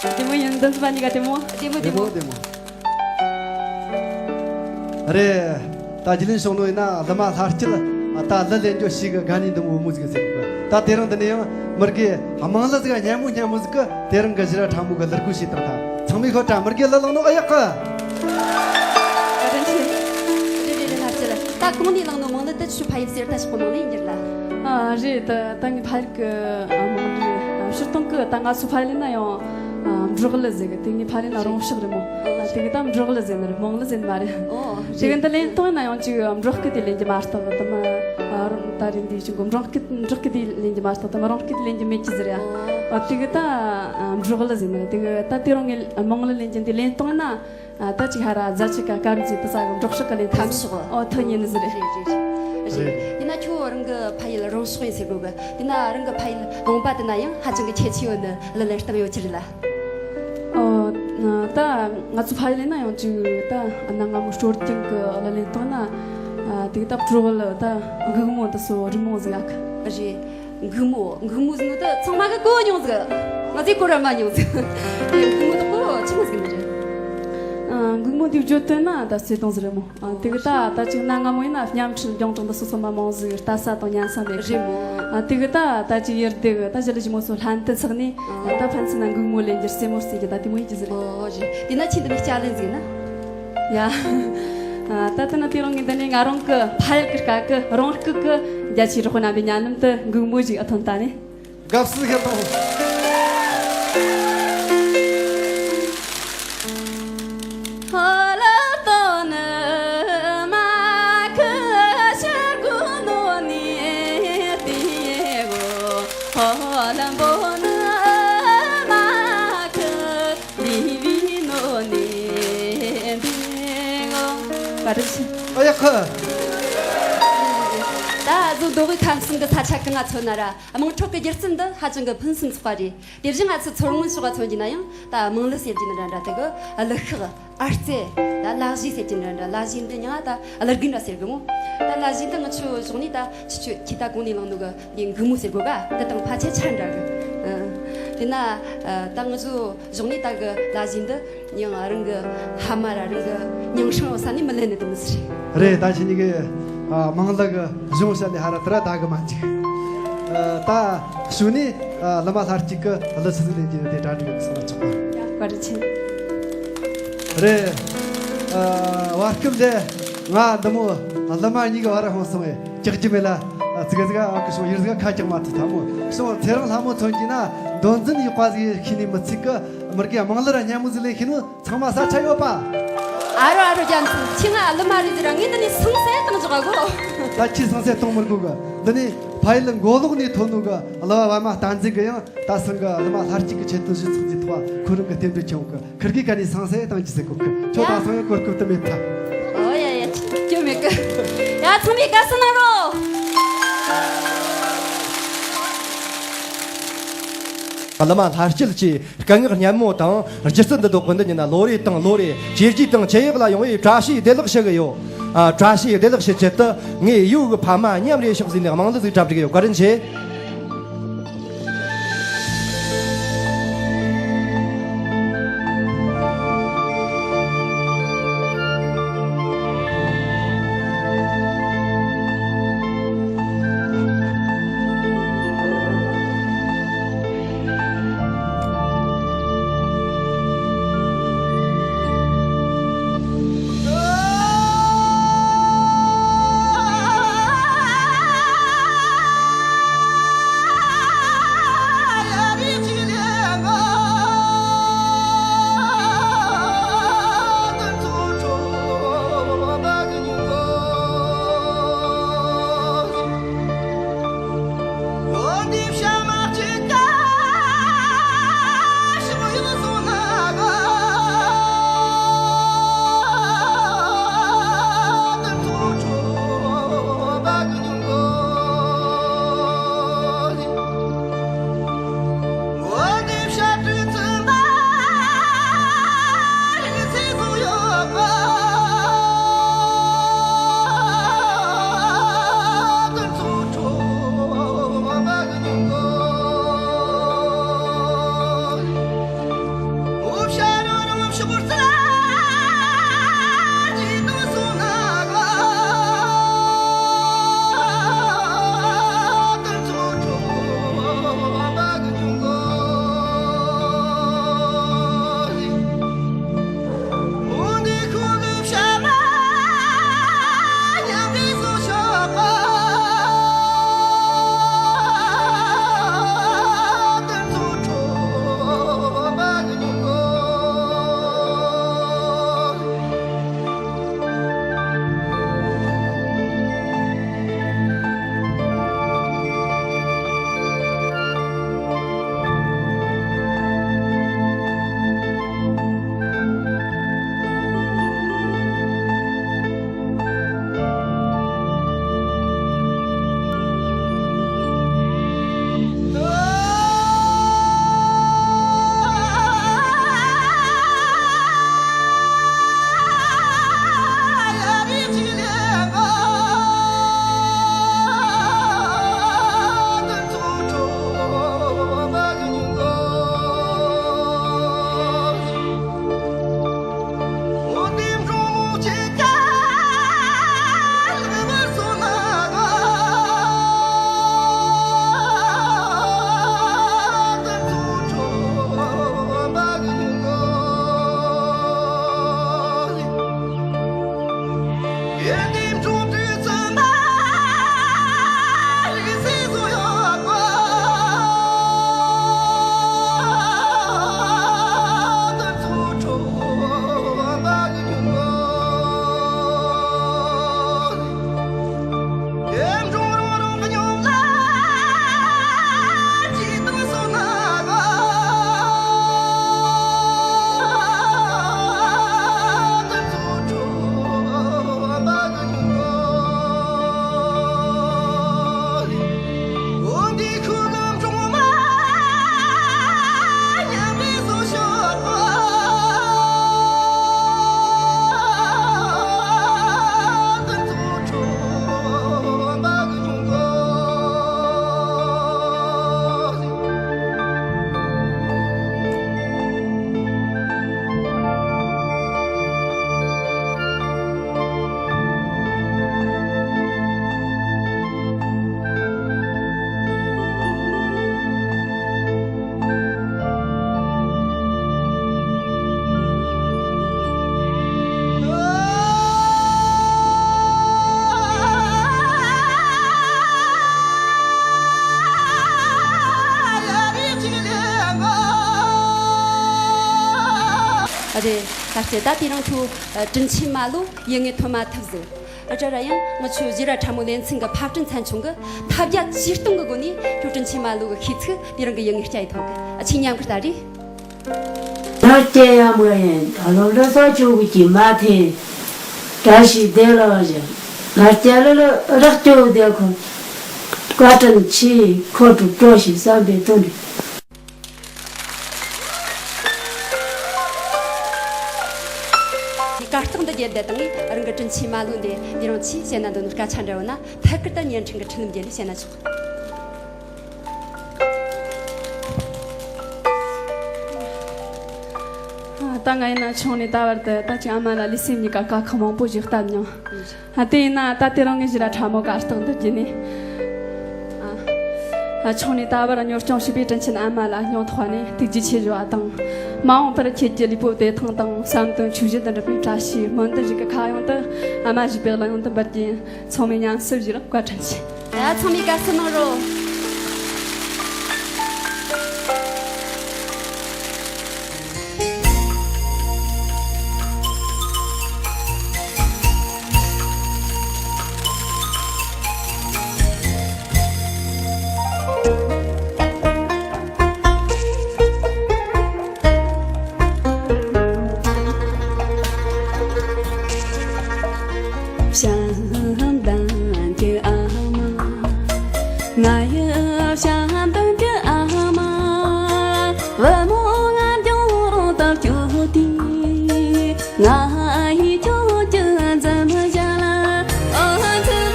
བདེ་མོ་ཡིན། འདི་ཟིན་པ་གཉིས་ཀ་བདེ་མོ། བདེ་མོ་བདེ་མོ། རེད། ད་རྒྱུས་ལོན་བྱུང་ནོ་ཡིན་ན་བླ་མ་ལྷ་སྐྱིད་ད་གླུ་ལེན་རྒྱུ་ཞིག་གི་དགའ་ནི་འདི་མོ་མོ་ཟིག་ཟེར་གི། ད་དེ་རིང་འདི་ནས་ཡང་མི་དགེ་དམངས་གླུ་ཟིག་སྙན་མོ་སྙན་མོ་ཟིག་གི་དེ་རིང་གི་ཕྱིར་ར་ཕྲ་མོ་གི་གླུ་སྒོ་ཕྱེས་བཏང་ཐལ། ཚང་མས་ཤོད་དྲ། མི་དགེ་གླུ་བླངས་ནོ་ཨེ་ཡག་གི། བཀའ་དྲིན་ཆེ། རེད་རེད་རེད། ལྷ་སྐྱིད་ལ་ད་གོང་ནས་བླངས་ནོ་དམངས་གླུ་དེ་ཆུ་ཕ་ཡུལ་ཟེར་ད་ཞིག་གོ་མང་ལེ་ཡིན་རྒྱུ་ལ། ཨ་རེད། ད་ད་ངའི་ཕ་ཡུལ་གི་དམངས་གླུ་རེད། ཕྱིར་གཏོང་གི་ད་ང་ཚོ་ཕ་ཡུལ་ན་ཡང་འབྲོག་གླུ་ཟེར་གི། དེ་ངའི་ཕ་ཡུལ་ན་རོང་ཤག་རེད་མོ། དེ་གི་ད་འབྲོག་གླུ་ཟེར་ནི་རེད། དམངས་གླུ་ཟེར་ནི་མ་རེད། དེ་གི་འདི་ལེན་སྟངས་ན་ཡང་ཅིག་འབྲོག་སྐད་དེ་ལེན་རྒྱུ་མ་གཏོགས་དེ་མ་ད་རིང་འདི་ཅིག་འབྲོག་སྐད་འབྲོག་སྐད་དེ་ལེན་རྒྱུ་མ་གཏོགས་དེ་མ་རོང་སྐད་དེ་ལེན་རྒྱུ་མེད་ཀྱི་ཟེར་ཡ། དེ་གི་ད་འབྲོག་གླུ་ཟེར་ནི་རེད། དེ་གི་ད་དེ་རིང་ངས་དམངས་གླུ་ལེན་རྒྱུ་འདི་ལེན་སྟངས་ན། ཨ། ད་ཅིག་ཧ་ར་རྫ་ཆུ་ཀ་དཀར་མཛེས་དེ་ས་གི་འབྲོག་ཕྱོགས་ཀ་ལེན་ཐུབ། ཁམས་ཕྱོགས། ཨོ། ཐུབ་ཉན་ནི་ཟིག་རེད། རེད་རེད་རེད། རེད། ཡིན་ན་ཁྱོད་རང་གི་ཕ་ཡུལ་རོང་ཕྱོགས་ཡིན་ཟེར་གོ་གི། དེ་ན་རང་གི་ཕ་ཡུལ་ལུང་པ་དེ་ན་ཡང་ཧ་ཅང་གི་ཁྱད་ཆོས་ཡོད་ནི་གླུ་ལེན་སྟངས་ཡོད་ཀྱི་རེད་ལ། ཨོ། ད་ང་ཚོ་ཕ་ཡུལ་ན་ཡང་ཅིག་ད་གནའ་སྔ་མོ་སྲོལ་རྒྱུན་གི་གླུ་ལེན་སྟངས་ན། ཨ། དེ་ད་འབྲོག་གླུ་ད་འགུག་མོ་དེ་སོ་རི་མོ་ཟིག་ཡག་གི། རེད། འགུག་མོ། འགུག་མོ་ཟེར་ནོ་དེ་ཚང་མ་གིས་གོ་མྱོང་ཟིག་ང་ཚོས་གོ་ར་མ་མྱོང་ཟིག་འགུག་མོ་དེ་གོ་ཆི་མོ་ཟིག་ནི་རེད། ཨ། འགུག་མོ་དེའི་བརྗོད་དོན་ན་ད་བརྩེ་དུང་ཟིག་རེད་མོ། ཨ། དེ་གི་ད་ད་ཅིག་གནའ་སྔ་མོ་ཡིན་ན་བརྙན་འཕྲིན་རྒྱང་གྲགས་འདི་སོ་སོ་མ་མང་ཟིག་ལྟ་ས་དང་ཉན་ས་མེད་གི། རེད་མོ། ཨ། དེ་གི་ད་ད་ཅིག་ཡུལ་སྡེ་གི་ད་ཞི་ལུ་ཞི་མོ་སོ་ལྷན་དུ་ཚགས་ནས། ཨ། ད་ཕན་ཚུན་ན་འགུག་མོ་ལེན་རྒྱུ་རྩེད་མོ་རྩེ་རྒྱུ་ད་དེ་མོ་ཡིན་གྱི་ཟིག་ཨོ་རེད། དེ་ན་ཁྱེད་འདི་ནས་སྐྱ་ལེན་ཟིག་ན། ཡ། ཨ། ད་ལྟ་ན་དེ་རིང་ངས་འདི་ནས་ང་རང་གི་ཕ་ཡུལ་གི་སྐད་གི་རང་སྐད་གི་རྒྱ་ཆེའི་རོགས་པ་རྣམ་པའི་སྙན་ལམ་དུ་འགུག་མོ་ཞིག་ཨ་ཐོན་ད་ནི། དགའ་བསུ་ཞུ་དང་། བཀའ་དྲིན་ཆེ། ཨ་ཡ་ཁ། ད་གཟོད་མདོ་དབུས་ཁམས་གསུམ་གྱི་ས་ཆ་གང་ང་མཚོན་ན་ར། དམངས་ཁྲོད་ཀྱི་སྒྱུ་རྩལ་འདི་ཧ་ཅང་གི་ཕུན་སུམ་ཚོགས་པ་རེད། དེ་བཞིན་ང་ཚོ་མཚོ་སྔོན་ཕྱོགས་ལ་མཚོན་རྒྱུ་ན་ཡང་ད་དམངས་གླུ་ཟེར་རྒྱུ་ནི་འདྲ་འདྲ། དེ་གི་གླུ་ཤགས། ཨར་རྩེ། ད་གླུ་གཞས་ཟེར་རྒྱུ་འདྲ་འདྲ། གླུ་གཞས་འདི་ཡང་ད་གླུ་རྒན་འདྲ་ཟེར་གི་མོ། ད་གླུ་གཞས་འདི་ང་ཆོ་གཞུང་ནས་ད་ཁྱེད་ཆོ་ཁྱེད་ད་གོང་ནས་བླངས་ནོ་གི་འདི་འགུག་མོ་ཟེར་གོ་ག་འདི་དང་ཕལ་ཆེར་ཆ་འདྲ་གི། ཨ། དེ་ན་ད་ང་ཚོ་གཞུང་ནས་ད་གི་གླུ་གཞས་འདི་ཡང་རང་གི་ཕ་མ་ར་རང་གི་མིང་སྲིང་ཡོད་ས་ནས་མི་ལེན་ནི་དེ་མོ་ཟིག་རེད། རེད། ད་ཁྱེད་གཉིས་ཀྱི་དམངས་གླུ་གི་གཞུང་བཤད་ལས་ཧ་ར་དེ་ར་ད་གི་མ་འཇིག་ད་ཞུ་ནས་ཨ་བླ་མ་ལྷ་གཅིག་གི་གླུ་ཆི་ཟིག་ལེན་རྒྱུ་དེ་གྲ་སྒྲིག་གི་སོང་ན་ཆོག་པ། ཡ་བཀའ་དྲིན་ཆེ། རེད། ཨ་བར་སྐབས་འདི་ང་འདི་མོ་བླ་མ་གཉིས་ཀྱི་བར་ཧོན་སོང་བས་ཀྱག་ཀྱི་མེད་ལ། ཙི་ག་ཙི་ག་ཨ་ཀི་སོང་ཡུར་ཟི་ག་ཁ་ཀྱག་མ་ཐུབ་ཐ་མོ་སོང་ཚེ་རིང་ལྷ་མོ་མཚོན་གྱི་ན་མདོ་འཛིན་ཡག་པ་ཟིག་ཤེས་ནས་མི་ཚིག་གི་མི་རྒན་དམངས་གླུ་ར་སྙན་མོ་ཟིག་ལེན་ཤེས་ནོ། ཚང་མ་ས་ཆ་ཡོད་པ། ཨ་རོ་ཨ་རོ་རྒྱ་མཚོ་ཁྱི་ང་ཨ་ལི་མ་རི་ཟེར་ར་ངས་འདི་ནས་སང་སེ་བཏང་འཇོག་ག་གོ། ད་ཁྱི་སང་སེ་གཏོང་མི་དགོས་གི། འདི་ནས་ཕ་ཡུལ་མགོ་ལོག་ནས་ཐོན་ནོ་གི་གླུ་བ་བ་མ་བསྟན་འཛིན་གི་ཡང་ད་སང་གི་གླུ་མ་ལྷ་གཅིག་གི་ཆེད་དུ་གཞི་ཚོགས་ཀྱི་ཐོག་ཁོ་རང་གི་རྟེན་འབྲེལ་ཆེན་གི་ཁིར་གི་ག་ནས་སང་སེ་བཏང་གི་ཟེར་གོ་གི་ཁྱོད་ད་སང་ཡང་གོ་སྐབས་དུ་མེད་ཐལ། ཨོ་ཡ་ཡ་ཁྱོད་མེད་གི། ཡ་ཚང་མས་དགའ་བསུ་གནང་རོགས། གླུ་མ་ལྷ་སྐྱིད་ཀྱིས་སྐད་ངག་སྙན་མོ་དང་སྒྱུ་རྩལ་འདི་དག་གི་འདི་ཉིན་ལོ་རེ་དང་ལོ་རེ་བྱས་རྗེས་དང་ཁྱད་ཡག་ལ་ཡོང་བའི་བཀྲ་ཤིས་བདེ་ལེགས་ཞུ་གི་ཡོད། ཨ་བཀྲ་ཤིས་བདེ་ལེགས་ཞུ་ཆེད་དུ་ངས་ཡུལ་གི་ཕ་མ་མཉམ་རེ་ཤོག་ཟེར་ནས་དམངས་གླུ་ཟིག་གྲ་སྒྲིག་ཡོད། བཀའ་དྲིན་ཆེ། ཨ་རེད། ད་ལྟ་ད་དེ་རིང་ཁྱོད་དྲིན་ཆེན་མ་ལོ་ཡིན་ངེས་ཐོན་མ་ཐུབ་ཟེར། ཨ་ཅག་ར་ཡང་ང་ཆོས་ཞི་ར་ཁྲ་མོ་ལེ་ཚན་གི་ཕབ་སྐྲུན་ཚན་ཆུང་གི་ཐབས་བརྒྱ་ཇུས་སྟོང་གི་སྒོ་ནས་ཁྱོད་དྲིན་ཆེན་མ་ལོ་གི་ཤེས་ཚིག་དེ་རིང་གི་ཡིན་ངེས་སྐྱ་ཡི་ཐོག་གི་ཨ་ཆེ་མཉམ་གི་ལྟ་རེད། ང་སྐྱེ་ཡ་མ་ཡིན་ད་ལོ་ལོ་སོགས་ཆོས་གི་ཀྱི་མ་ཐེ། བཀྲ་ཤིས་བདེ་ལེགས་ཞེས་ང་སྐྱེ་ལོ་ལོ་རག་སྐྱོ་བདེ་ཁོ། བཀའ་དྲིན་ཆེ་ཁོ་དྲུག་སྐྱོ་ཞེས་བསམ་པའི་དོན་རེད། གར་སྟེགས་འདི་བརྒྱད་བསྡད་དང་ངས་རང་གི་དྲིན་ཆེན་མ་ལོ་འདི་འདི་རང་ཆེས་བཤད་ན་འདོད་ནོ་སྐད་ཆ་འདྲ་བོ་ན་ཐད་ཀར་དུ་བརྙན་འཕྲིན་གྱི་འཕྲིན་ལམ་བརྒྱུད་ནས་བཤད་ན་ཆོག་ད་ང་ཡིན་ན་ཆུང་ནས་ད་བར་དུ་ད་ཅིག་ཨ་མ་ལ་ལུས་སེམས་གཉིས་ཀ་དཀའ་ཁག་མང་པོ་ཞིག་བསྟན་མྱོང་། ཨ་དེ་ཡིན་ན་ད་དེ་རིང་ངས་ཞི་ར་ཁྲ་མོ་གར་སྟེགས་འདི་བརྒྱུད་ནས། ཨ་ཆུང་ནས་ད་བར་གཉོར་སྐྱོང་བྱས་པའི་དྲིན་ཆེན་ཨ་མ་ལ་སྙིང་ཐག་ནས་ཐུགས་རྗེ་ཆེ་ཞུ་བ་དང་། མ་འོངས་པར་ཁྱེད་ཀྱི་ལུས་པོ་བདེ་ཐང་དང་བསམ་དོན་ཆོས་བཞིན་དུ་འགྲུབ་པའི་བཀྲ་ཤིས་སྨོན་འདུན་ཞིག་གི་ཁ་གཡང་དུ་ཨ་མ་ཞེས་པའི་གླུ་དབྱངས་དུ་འབུལ་གྱིན། ཚང་མས་ཉམས་སུ་བཞེས་རོགས། བཀའ་དྲིན་ཆེ། ཡ་ཚང་མས་དགའ་བསུ་གནང་རོགས། བྱམས་ལྡན་གྱི་ཨ་མ། ང་ཡི་བྱམས་ལྡན་གྱི་ཨ་མ། བུ་མོ་ང་འགྱུར་རུང་དུ་བསྐྱོད་དེ། ང་ཡི་ཁྱོད་ཀྱི་འཛུམ་ཞལ། འཛུམ་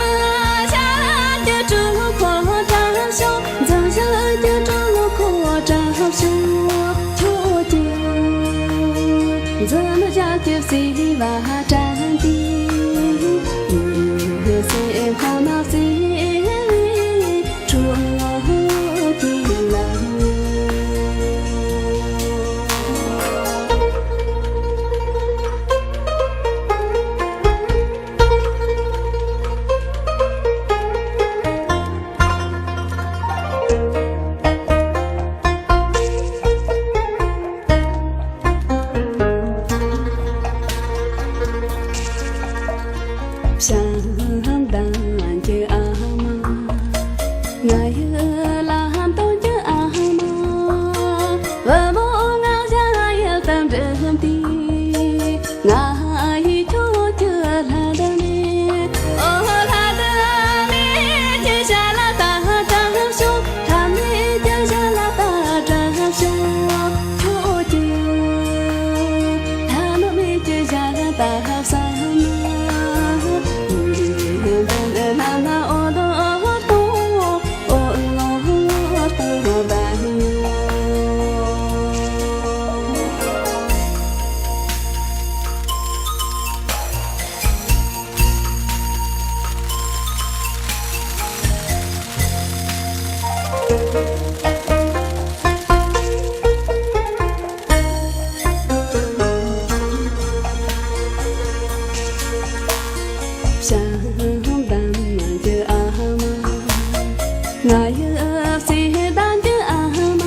ཞལ་གྱི་དྲོད་ཁོལ་དྲག་ཤོས། འཛུམ་ཞལ་གྱི་དྲོད་ཁོལ་དྲག་ཤོས། ཁྱོད་ཀྱི་འཛུམ་ཞལ་གྱི་བརྩེ་བ་དྲན་ཏེ། སེམས་ཁ་ན་བརྩེ་བའི་དྲོད་ཁོལ་ལ། བྱམས་ལྡན་གྱི་ཨ་མ། ང་ཡི་ལྷམ་སྟོན་གྱི་ཨ་མ། བུ་མོ་ང་ཞལ་ཡལ་དུ་འགྲིམ་དུས། ང་ཡི་ཁྱོད་ཀྱི་ལྷ་ལྡན་མེ། ཨོ་ལྷ་ལྡན་མེ་གྱི་ཞལ་ལ་ད་དྲག་ཤོས། ལྷ་མེ་གྱི་ཞལ་ལ་ད་དྲག་ཤོས། ཁྱོད་ཀྱི་ལྷ་མེ་གྱི་ཞལ་ལ་ད་བསམ་ན། ལྷ་ལྡན་ལྷ་ལ་ཨོ་ལོ་ཨོ་ལོ། བྱམས་ལྡན་གྱི་ཨ་མ། ང་ཡི་བརྩེ་ལྡན་གྱི་ཨ་མ།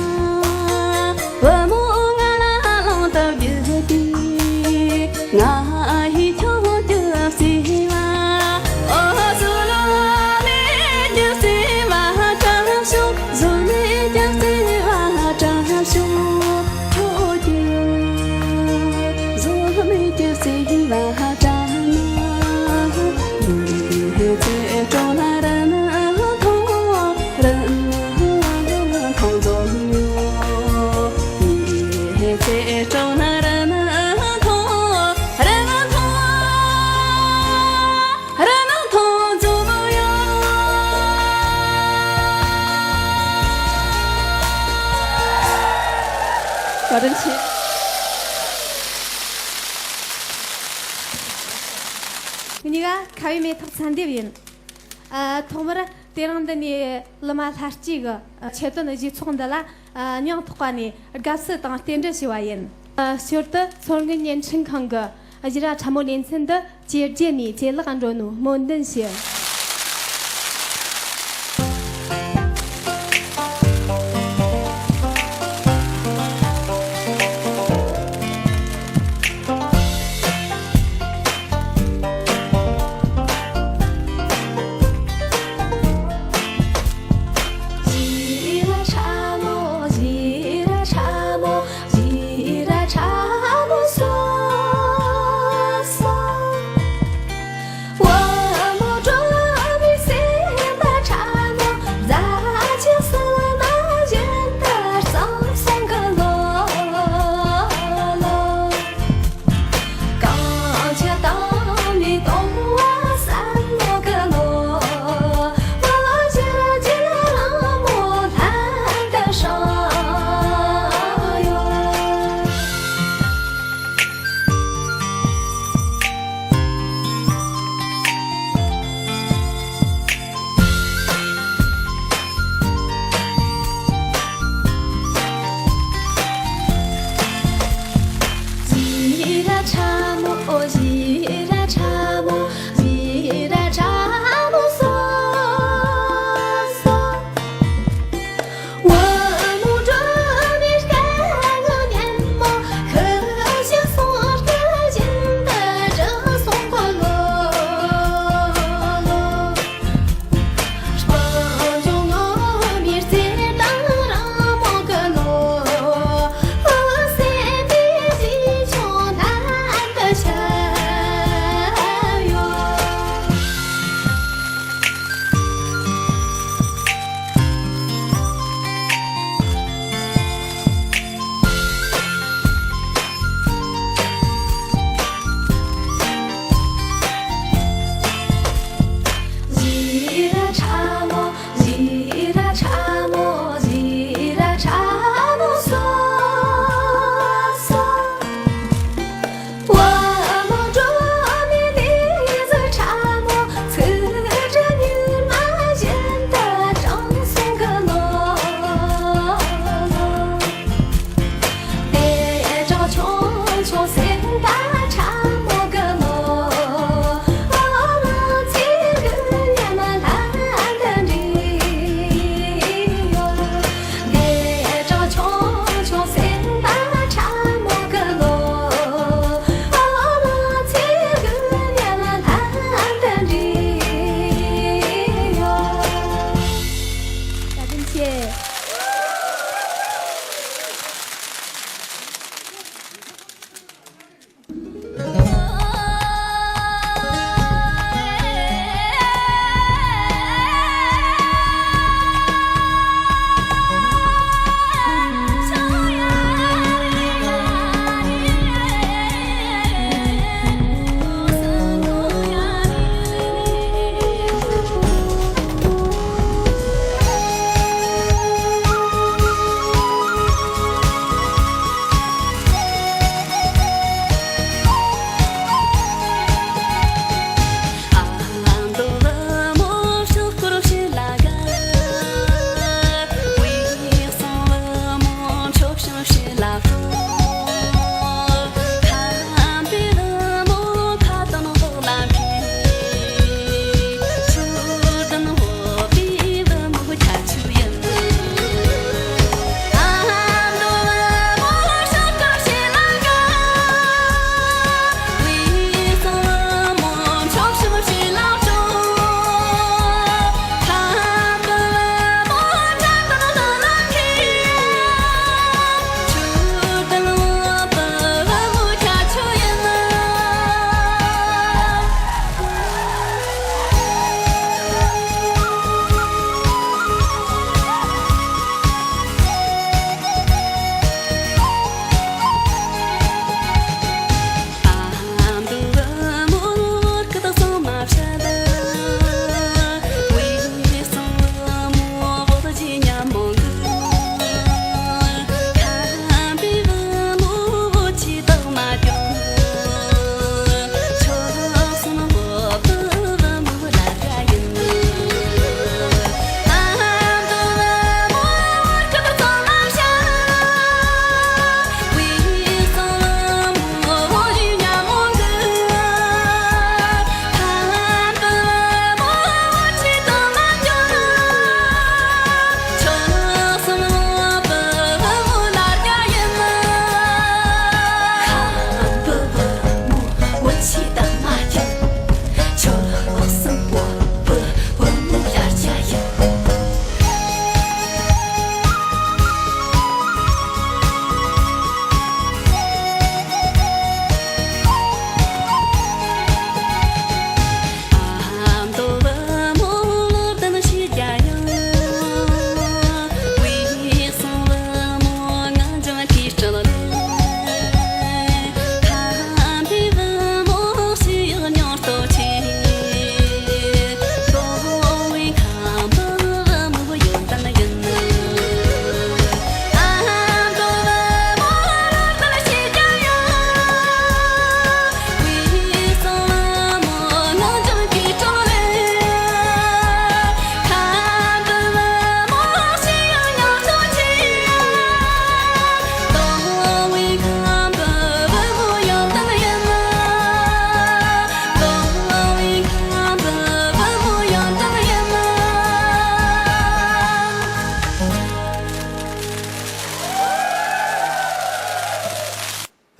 བུ་མོ་ང་ལ་གླེང་དུ་བརྒྱུད་དེ། ང་ཡི་ཁྱོད་ཀྱི་བརྩེ་བ། ཨོ་བཟོད་མེད་ཀྱི་བརྩེ་བ་དྲག་ཤོས། བཟོད་མེད་ཀྱི་བརྩེ་བ་དྲག་ཤོས། ཁྱོད་ཀྱི་བཟོད་མེད་ཀྱི་བརྩེ་བ་དྲག་ན། ཚེ་གྲོང་ལ་རིན་ཐང་། རིན་ཐང་རྫོགས་ཡོད། ཚེ་གྲོང་ལ་རིན་ཐང་། རིན་ཐང་། རིན་ཐང་རྫོགས་ཡོད། བཀའ་དྲིན་ཆེ། ངེད་གཉིས་ཀ་ཁ་བའི་མེ་ཏོག་ཚན་འདེབས་ཡིན། ཨ། ཐོག་མར་དེ་རིང་འདི་ནས་གླུ་མ་ལྷ་སྐྱིད་ཀྱི་ཆེད་དོན་གཞས་ཚོགས་འདི་ལ། ཨ། སྙིང་ཐག་པ་ནས་དགའ་བསུ་དང་རྟེན་འབྲེལ་ཞུ་བ་ཡིན། ཨ། ཞོར་དུ་མཚོ་སྔོན་བརྙན་འཕྲིན་ཁང་གི་ཞི་ར་ཁྲ་མོ་ལེ་ཚན་འདི་ཇེ་རྒྱས་ནས་ཇེ་ལེགས་འགྲོ་ནོ་སྨོན་འདུན་ཞུ། ཡེ།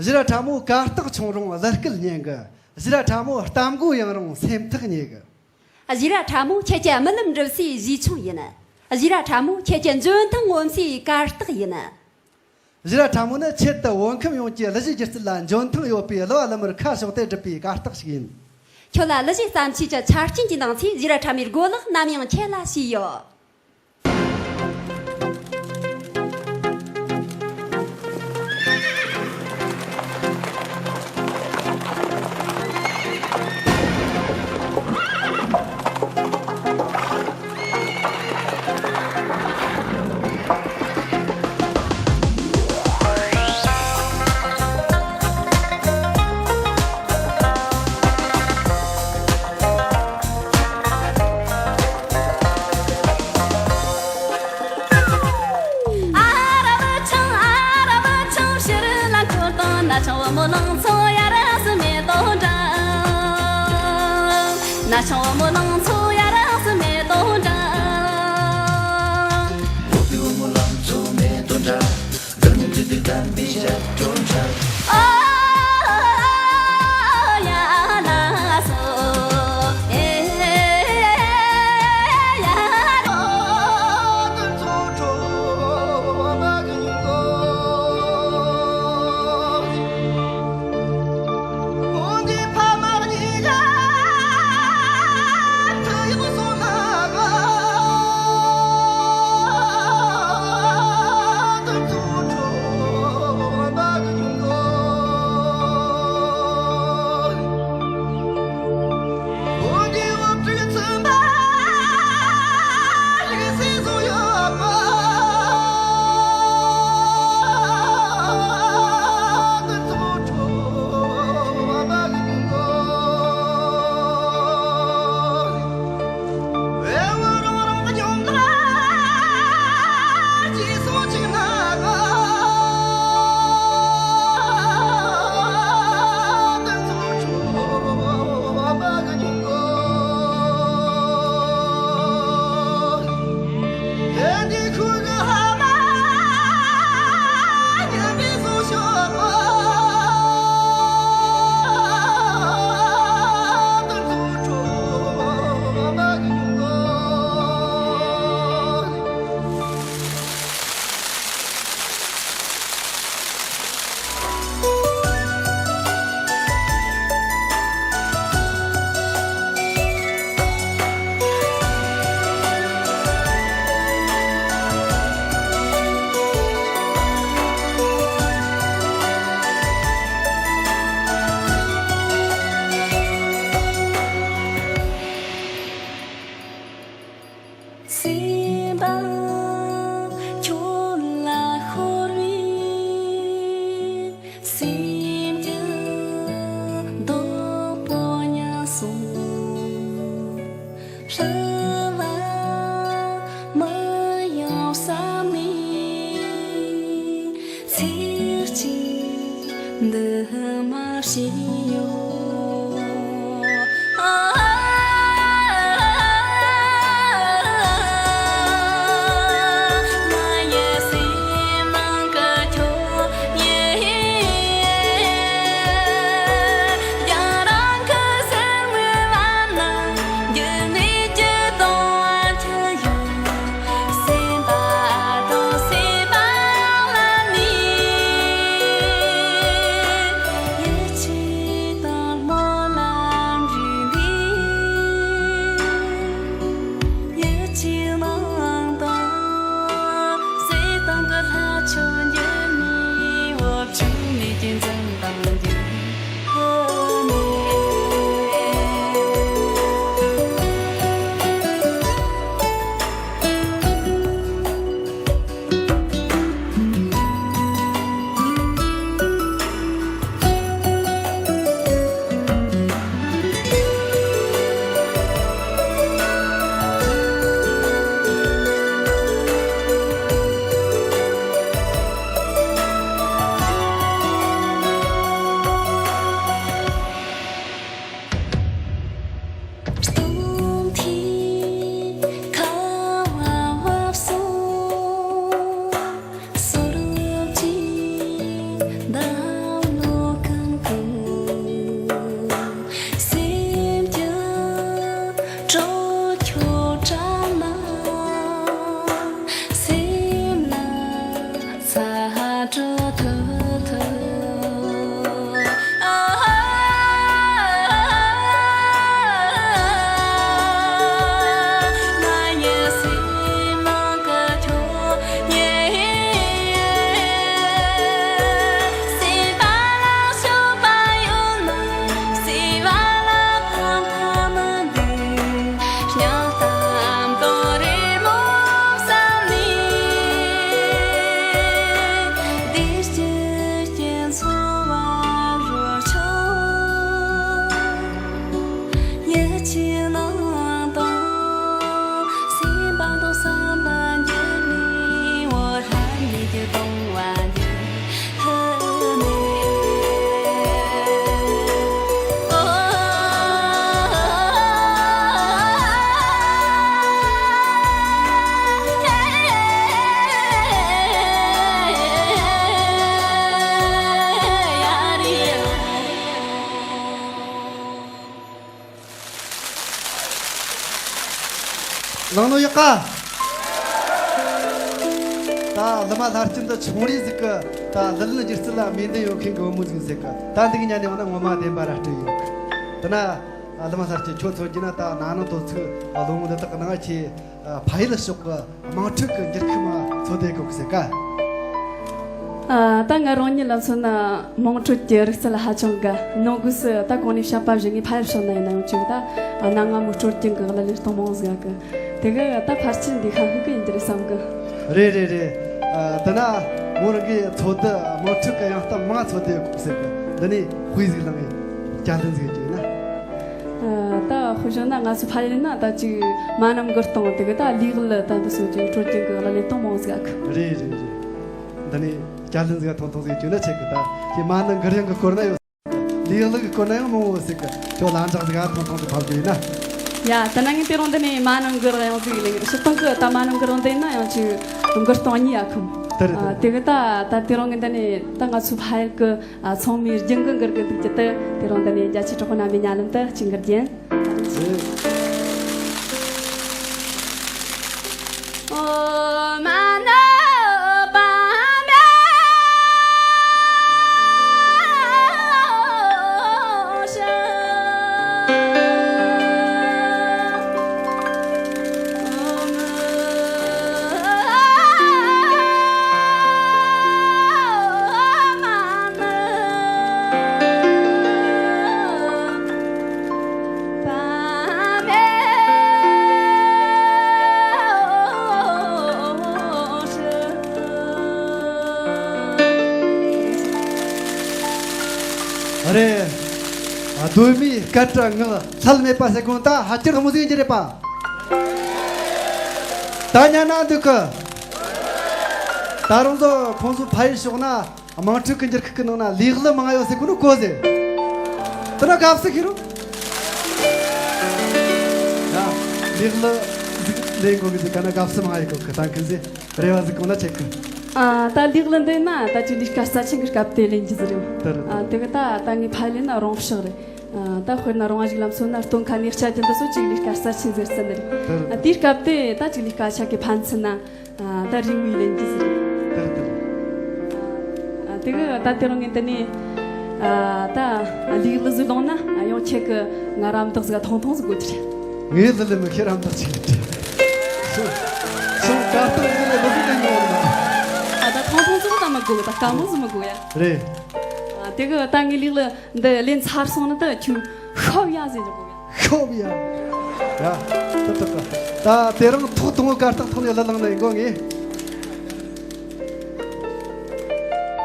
གཞི་ར་ཕྲ་མོ་གར་སྟེགས་ཆུང་རུང་གླུ་སྐད་སྙན་གི། གཞི་ར་ཕྲ་མོ་གཏམ་མགོ་ཡང་རུང་སེམས་ཐག་ཉེ་གི། གཞི་ར་ཕྲ་མོ་ཁྱེད་ཀྱི་རྨི་ལམ་འགྲུབ་སའི་གཞིས་ཆུང་ཡིན། གཞི་ར་ཕྲ་མོ་ཁྱེད་ཀྱི་འཇོན་ཐང་ངོམ་སའི་གར་སྟེགས་ཡིན། གཞི་ར་ཕྲ་མོ་ནི་ཆེད་དུ་བོད་ཁམས་ཡོངས་ཀྱི་གླུ་གཞས་སྒྱུ་རྩལ་ལ་འཇོན་ཐང་ཡོད་པའི་གླུ་བ་གླུ་མོར་ཁ་ཕྱོགས་ཏེ་བསྒྲུབས་པའི་གར་སྟེགས་ཤིག་ཡིན། ཁྱོད་ལ་གླུ་གཞས་བརྩམས་ཆོས་ཀྱི་ཆ་རྐྱེན་གྱི་འདང་ཚིག་གཞི་ར་ཕྲ་མོའི་རྒོལ་ལག་ནམ་ཡང་ཁྱེད་ལ་ཞུས་ཡོད། ཁྱོད་ལ་ཤོར་བའི་སེམས་ཀྱི་བདག་པོ་ཉམས་སོང་། ལྷུ་བ་མི་ཡོང་བསམ་ནས་ཚིག་གཅིག་འདི་མ་བྱས་ཡོད། ཡིད་ཆེས་ནང་དུ་གསེར་དང་གི་ལྷ་ཆོས་འགྱུར་ནས། འོབས་ཆུ་མེ་ཀྱི་འཛིན་དང་འདུས། སྟོང་ཐིག་ཁ་བ་བབས་སོང་། སོར་བཅུའི་འདབ་ལོ་གང་གང་། སེམས་ཀྱི་གྲོགས་ཁྱོད་བཀྲ་ན། སེམས་ལ་ཚ་དྲོད་ཐོབ་ཐུབ། འདི་སྐྱིད་ཀྱི་འཚོ་བ་རོལ་ཆོག། ཡིད་ཆེས་ནང་དུ་སེམས་པ་དང་བསམ་པ་འགྱུར་ནས། འོ་ལྷ་མིག་གི་གདུང་བ་འདི་ལྷུ་མེད། ལང་ནོ་ཡག་ག་ད་ལི་མ་ལྷ་སྐྱིད་འདི་ཆུང་རིགས་ཟིག་གི་ད་ལི་ལི་སྒྱུ་རྩལ་ལ་མོས་འདུན་ཡོད་མཁན་གི་བུ་མོ་ཟིག་ཟེར་གི། ད་འདི་གི་ཉན་ནས་འོ་ན་ངོ་མ་བདེན་པ་ར་སྤྲོད་ཡོད་གི། དེ་ན་ལི་མ་ལྷ་སྐྱིད་ཁྱོད་ཚོ་རྒྱུ་ན་ད་ན་ནིང་དོ་ཚིགས་ལོ་ངོ་འདི་དག་གི་ནང་ཆེ་ཕ་ཡུལ་ཕྱོགས་གི་དམངས་ཁྲོད་ཀྱི་འགྱུར་ཁུག་མ་ཚོ་དེ་གོ་གི་ཟེར་ག་ཨ། ད་ང་རང་ཉིད་ལ་མཚོན་ན་དམངས་ཁྲོད་ཀྱི་རིག་རྩལ་ཧ་ཅང་དགའ། ནང་སྒོས་སུ་ད་གོང་ནས་བཤད་པ་བཞིན་ངའི་ཕ་ཡུལ་ཕྱོགས་ན་ཡིན་ན་ཡང་ཅིག་ད་གནའ་སྔ་མོའི་སྲོལ་རྒྱུན་གྱི་གླུ་ལེན་སྟངས་མང་ཟིག་གི། དེ་གི་ད་ཕལ་ཆེར་འདི་ཤ་ཤུགས་ཀྱི་ཡིན་རྒྱུ་རེད་བསམ་གི། རེད་རེད་རེད། ཨ། དེ་ན་མོ་རང་གི་ཚོ་དེ་དམངས་ཁྲོད་ཀྱི་ཡང་སྟབས་མང་ཚོ་དེ་གོ་གི་ཟེར་གི། འདི་ནས་དཔེ་ཟིག་བླངས་ཡིན། བསྐྱར་ལྡན་ཟིག་བརྗོད་ན། ཨ། ད་དཔེ་བཞག་ན་ང་ཚོ་ཕ་ཡུལ་ན་ད་ཅིག་མ་ཎི་མགུར་གཏོང་དེ་གི་ད་ལས་གླུ་ད་འདི་སོགས་ཀྱི་སྲོལ་རྒྱུན་གྱི་གླུ་ལེན་སྟངས་མང་ཟིག་གི། རེད་རེད་རེད། འདི་ནས་བསྐྱར་ལྡན་ཟིག་ཐུང་ཐུང་ཟིག་བརྗོད་ན་ཆེ་གི། ད་ཁྱེད་མ་ཎི་མགུར་ཡང་གི་སྐོར་ན་ཡོད། ལས་གླུ་གི་སྐོར་ན་ཡང་མང་བོ་ཟིག་གི། ཁྱོད་ལན་གྲངས་ཟིག་ཐུང་ཐུང་ཟིག་ཕབ་རྒྱུ་ཡིན་ན། ཡ། ད་ནང་ངས་དེ་རིང་འདི་ནས་མ་ཎི་མགུར་ཡང་ཟིག་ལེན་གི། སྤྱིར་བཏང་གི་ད་མ་ཎི་མགུར་འདི་ཡིན་ན་ཡང་ཅིག་མགུར་སྟོང་གཉིས་ཡ་ཁམ། དེ་རེད། ཨ། དེ་གི་ད་ད་དེ་རིང་གི་འདི་ནས་ད་ང་ཚོ་ཕ་ཡུལ་གི། ཨ། ཚང་མས་རྒྱུན་གི་མགུར་གི་འདུག་རྒྱུ་དེ་དེ་རིང་འདི་ནས་རྒྱ་ཆེའི་གྲོགས་པོ་རྣམ་པའི་སྙན་ལམ་དུ་ཅིག་མགུར་རྒྱན། རེད། གདོད་མའི་སྐད་སྒྲ་ངག་ལྷད་མེད་པ་ཟེར་གོ་ནོ་ད་ཧ་ཅང་དགའ་མོ་ཟིག་ཡིན་གྱི་རེད་པ། ད་ཉན་ན་འདོད་གི། ད་རུང་ཚོ་ཁོང་ཚོ་ཕ་ཡུལ་ཕྱོགས་ན་དམངས་ཁྲོད་ཀྱི་འགྱུར་ཁུག་གི་ནང་ན་ལས་གླུ་མང་ཡོད་ཟེར་གོ་ནོ་གོ་ཟེར། དེ་ན་དགའ་བསུ་ཤེས་རོགས། ཡ། ལས་གླུ་ཟིག་ལེན་དགོས་གི་ཟེར་ག་ན་དགའ་བསུ་མང་ཡོད་གོ་གི་ད་མཁན་ཟེར། རེ་བ་ཟིག་གོང་ན་ཆེ་གི། ཨ། ད་ལས་གླུ་འདི་ན་ད་ཅིག་ལས་ཀ་རྩ་ཆེན་གི་སྐབས་དེ་ལེན་རྒྱུ་ཟིག་རེད། དེ་རེད། ཨ། དེ་གི་ད་ད་ངའི་ཕ་ཡུལ་ན་རོང་ཕྱོགས་རེད། ཨ། ད་དཔེར་ན་རོང་བ་ཞིག་ལམ་སོ་ན་སྟོན་ཁ་ནས་ལྕགས་ཀྱི་འདི་ཚོ་ཅིག་ལས་ཀ་རྩ་ཆེན་ཟེར་ཟིན་རེད། དེ་རེད། ཨ། དེའི་སྐབས་དེ་ད་ཅིག་ལས་ཀ་ཆ་གི་ཕན་ཚུན་ན། ཨ། ད་རིང་མོའི་ལེན་རྒྱུ་ཟིག་རེད། དེ་རེད། དེ་རེད། ཨ། དེ་གི་ད་དེ་རིང་ངས་འདི་ནས། ཨ། ད་ལས་གླུ་ཟིག་ལོངས་ན་ཡང་ཁྱེད་གི་ང་རམ་འདེགས་ཟིག་ཐུང་ཐུང་ཟིག་དགོས་ཀྱི་རེད། ངའི་ལི་ལི་མི་ཁྱེད་རམ་འདེགས་ཅིག་རེད། སོང་སོང་། གར་སྟེགས་ལི་ལི་ལི་ལི་ལི་ལི། ཨ། ད་ཐུང་ཐུང་ཟིག་ད་མི་དགོས། ད་དཀའ་མོ་ཟིག་མི་དགོས་ཡ། རེད། ཨ། དེ་གི་ད་ངའི་ལས་གླུ་འདི་ལེན་ཚར་སོང་ན་ད་ཁྱོད་ཤོབ་ཡ་ཟེར་རྒྱུ་དགོས་ཡ། ཤོབ་ཡ། ཡ། ད་ད་ད། ད་དེ་རིང་ཐོག་དང་པོ་གར་སྟེགས་ཐོག་ནས་གླུ་བླངས་ནས་འགོ་ངེས།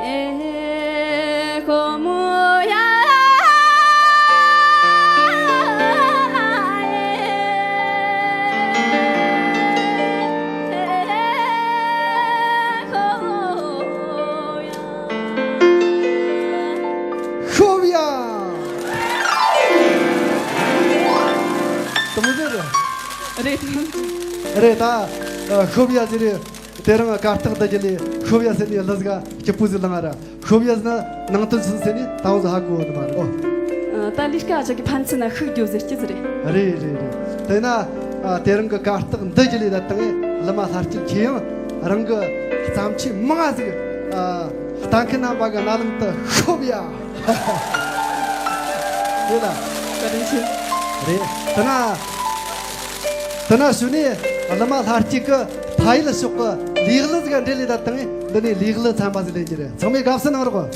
ཨེ་ཁོ་མོ་ཡ། ཨེ་ཁོ་མོ་ཡ། ཤོབ་ཡ། དེ་མོ་ཟེར། རེད། རེད་ད། ཤོབ་ཡ་ཟེར་རེད། དེ་རིང་གར་སྟེགས་འདི་གི་ལས་ཤོབ་ཡ་ཟེར་ནས་གླུ་ཟིག་སྐྱིད་པོ་ཟིག་བླངས་ར། ཤོབ་ཡ་ཟེར་ན་ནང་དོན་ཚུན་ཟེར་ནས་ད་འོང་ཟིག་ཧ་གོ་ནི་མ་རེད་ཨོ། ད་ལས་ཀ་ཅག་གི་ཕན་ཚུན་ན་ཤུགས་རྒྱོབ་ཟེར་སྐྱིད་ཟིག་རེད། རེད་རེད་རེད། དེ་ན་དེ་རིང་གི་གར་སྟེགས་འདི་གི་ལས་ད་དང་གླུ་མ་ལྷ་སྐྱིད་ཁྱེད་ཡང་རང་གི་བརྩམས་ཆོས་མང་ཟིག་ལྟ་མཁན་རྣམ་པ་གི་རྣ་ལམ་དུ་ཤོབ་ཡ། རེད་ལ། བཀའ་དྲིན་ཆེ། རེད། དེ་ན། དེ་ན་གཞུག་ནས་གླུ་མ་ལྷ་སྐྱིད་ཀྱི་ཕ་ཡུལ་ཕྱོགས་ཀྱི་ལས་གླུ་ཟིག་འདྲེས་ལས་ད་དང་འདི་ནས་ལས་གླུ་ཚན་པ་ཟིག་ལེན་གྱི་རེད། ཚང་མས་དགའ་བསུ་གནང་རོགས།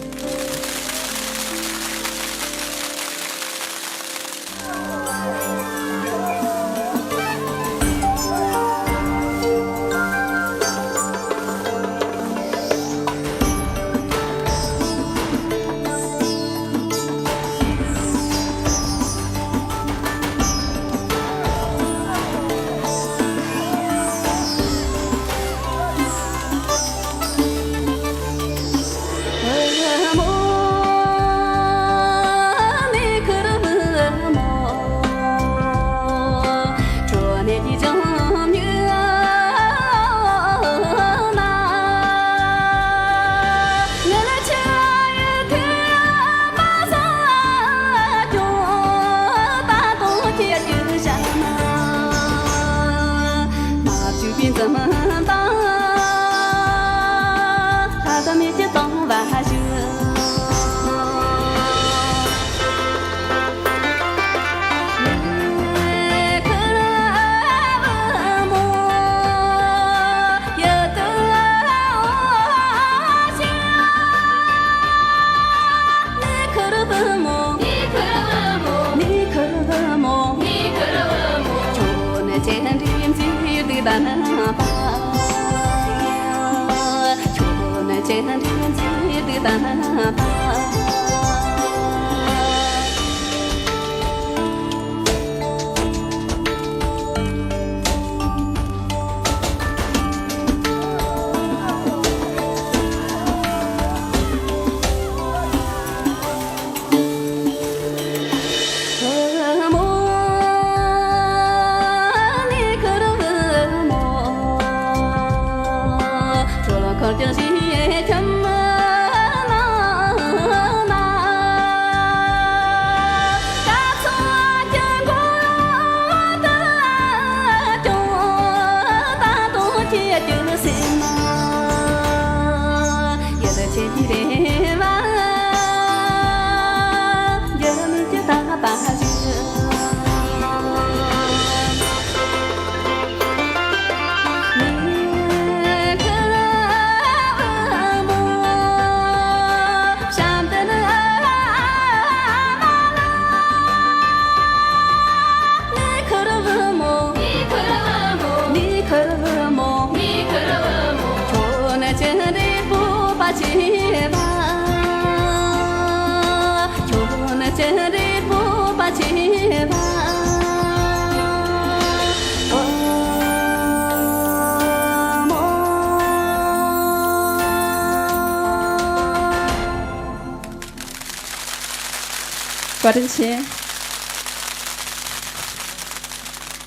བཀའ་དྲིན་ཆེ།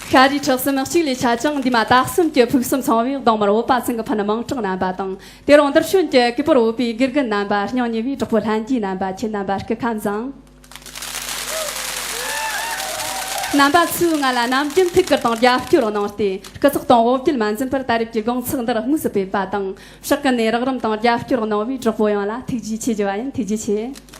ཤ་རུས་ཁྲག་གསུམ་གཅིག་ལས་ཆད་ཅིང་འདས་མ་ད་གསུམ་གྱི་ཕུགས་བསམ་ཚང་བའི་གདོང་དམར་བོད་པ་ཚང་གི་ཕ་ནུ་མིང་གྲགས་རྣམ་པ་དང་། དེ་རིང་འདིར་བྱོན་གྱི་གུས་པར་བོད་པའི་དགེ་རྒན་རྣམ་པ། སྙིང་ཉེ་བའི་གྲོགས་པོ་ལྷན་རྒྱས་རྣམ་པ། ཁྱེད་རྣམ་པ་སྐུ་ཁམས་བཟང་། རྣམ་པ་ཚོས་ང་ལ་ནམ་རྒྱུན་ཐུགས་ཁུར་དང་རྒྱབ་སྐྱོར་གནང་སྟེ། སྐུ་ཚེགས་དང་དབུ་བརྒྱུད་མ་འཛེམས་པར་ད་རེས་ཀྱི་དགོང་ཚིགས་འདིར་དངོས་སུ་ཕེབས་པ་དང་། ཕྱག་གི་ནས་རོགས་རམ་དང་རྒྱབ་སྐྱོར་གནང་བའི་གྲོགས་པོ་ཡོངས་ལ་ཐུགས་རྗེ་ཆེ་ཞུ་བ་ཡིན། ཐུགས་རྗེ་ཆེ།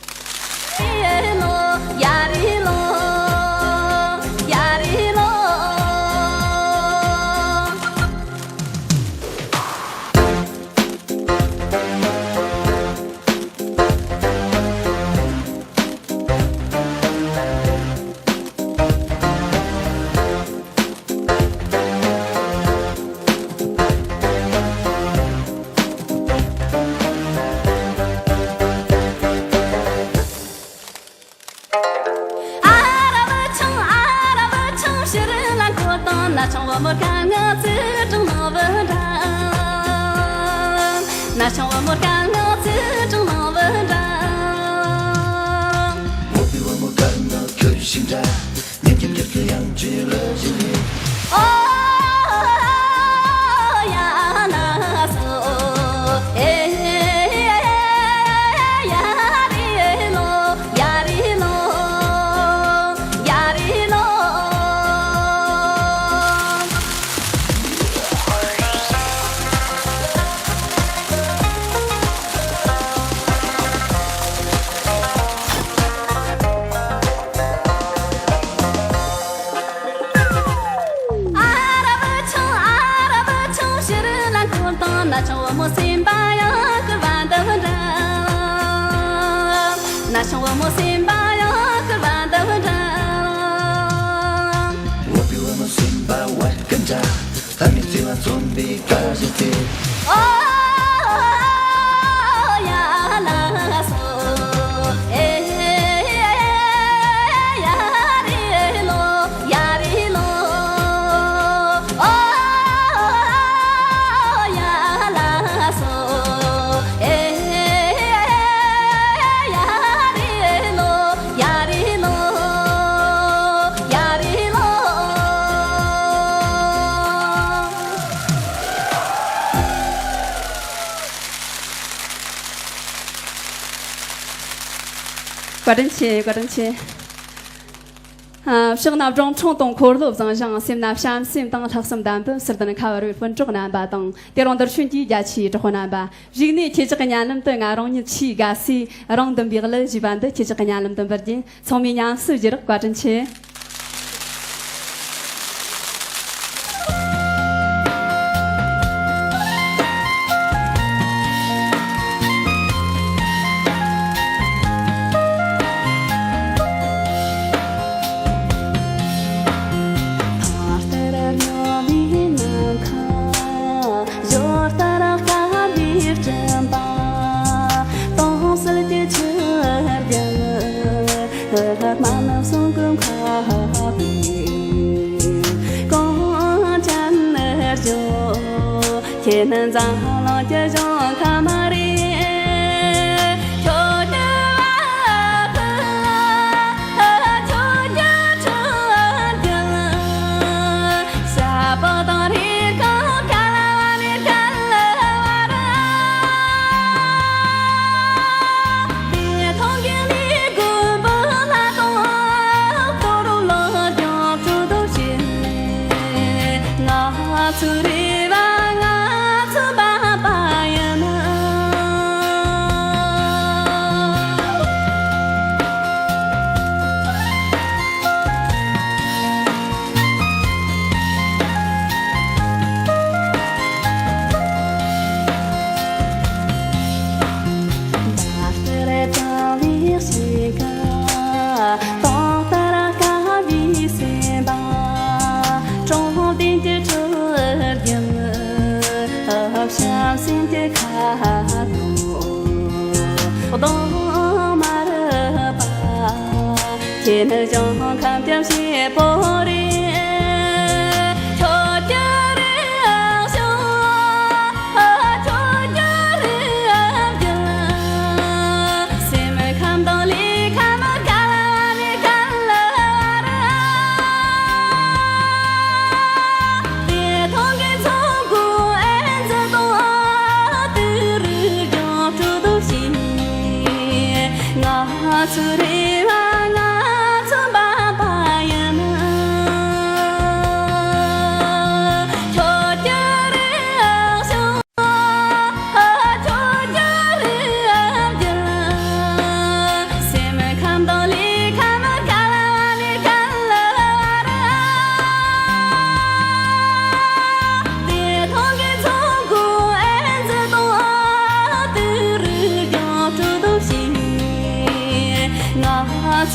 བཀའ་དྲིན་ཆེ། བཀའ་དྲིན་ཆེ། ཨ། ཕྱག་ན་སྒྲུང་ཕྲེང་དང་འཁོར་ལོ་བཟང་ཞིང་། སེམས་ན་བྱམས་སེམས་དང་ལྷག་བསམ་ལྡན་པའི་ཟུར་ལྡན་ཁ་བར་བའི་སྤུན་གྲོགས་རྣམ་པ་དང་། དེ་རིང་འདིར་བྱོན་གྱི་རྒྱ་ཆེའི་གྲོགས་པོ་རྣམ་པ། གཞུག་ནས་ཁྱེད་ཅག་གི་སྙན་ལམ་དུ་ང་རང་ཉིད་ཆེས་དགའ་སའི་རང་འདུན་པའི་གླུ་ཞེས་པ་འདི་ཁྱེད་ཅག་གི་སྙན་ལམ་དུ་འབུལ་རྒྱུ་ཡིན། ཚང་མས་ཉམས་སུ་བཞེས་རོགས། བཀའ་དྲིན་ཆེ།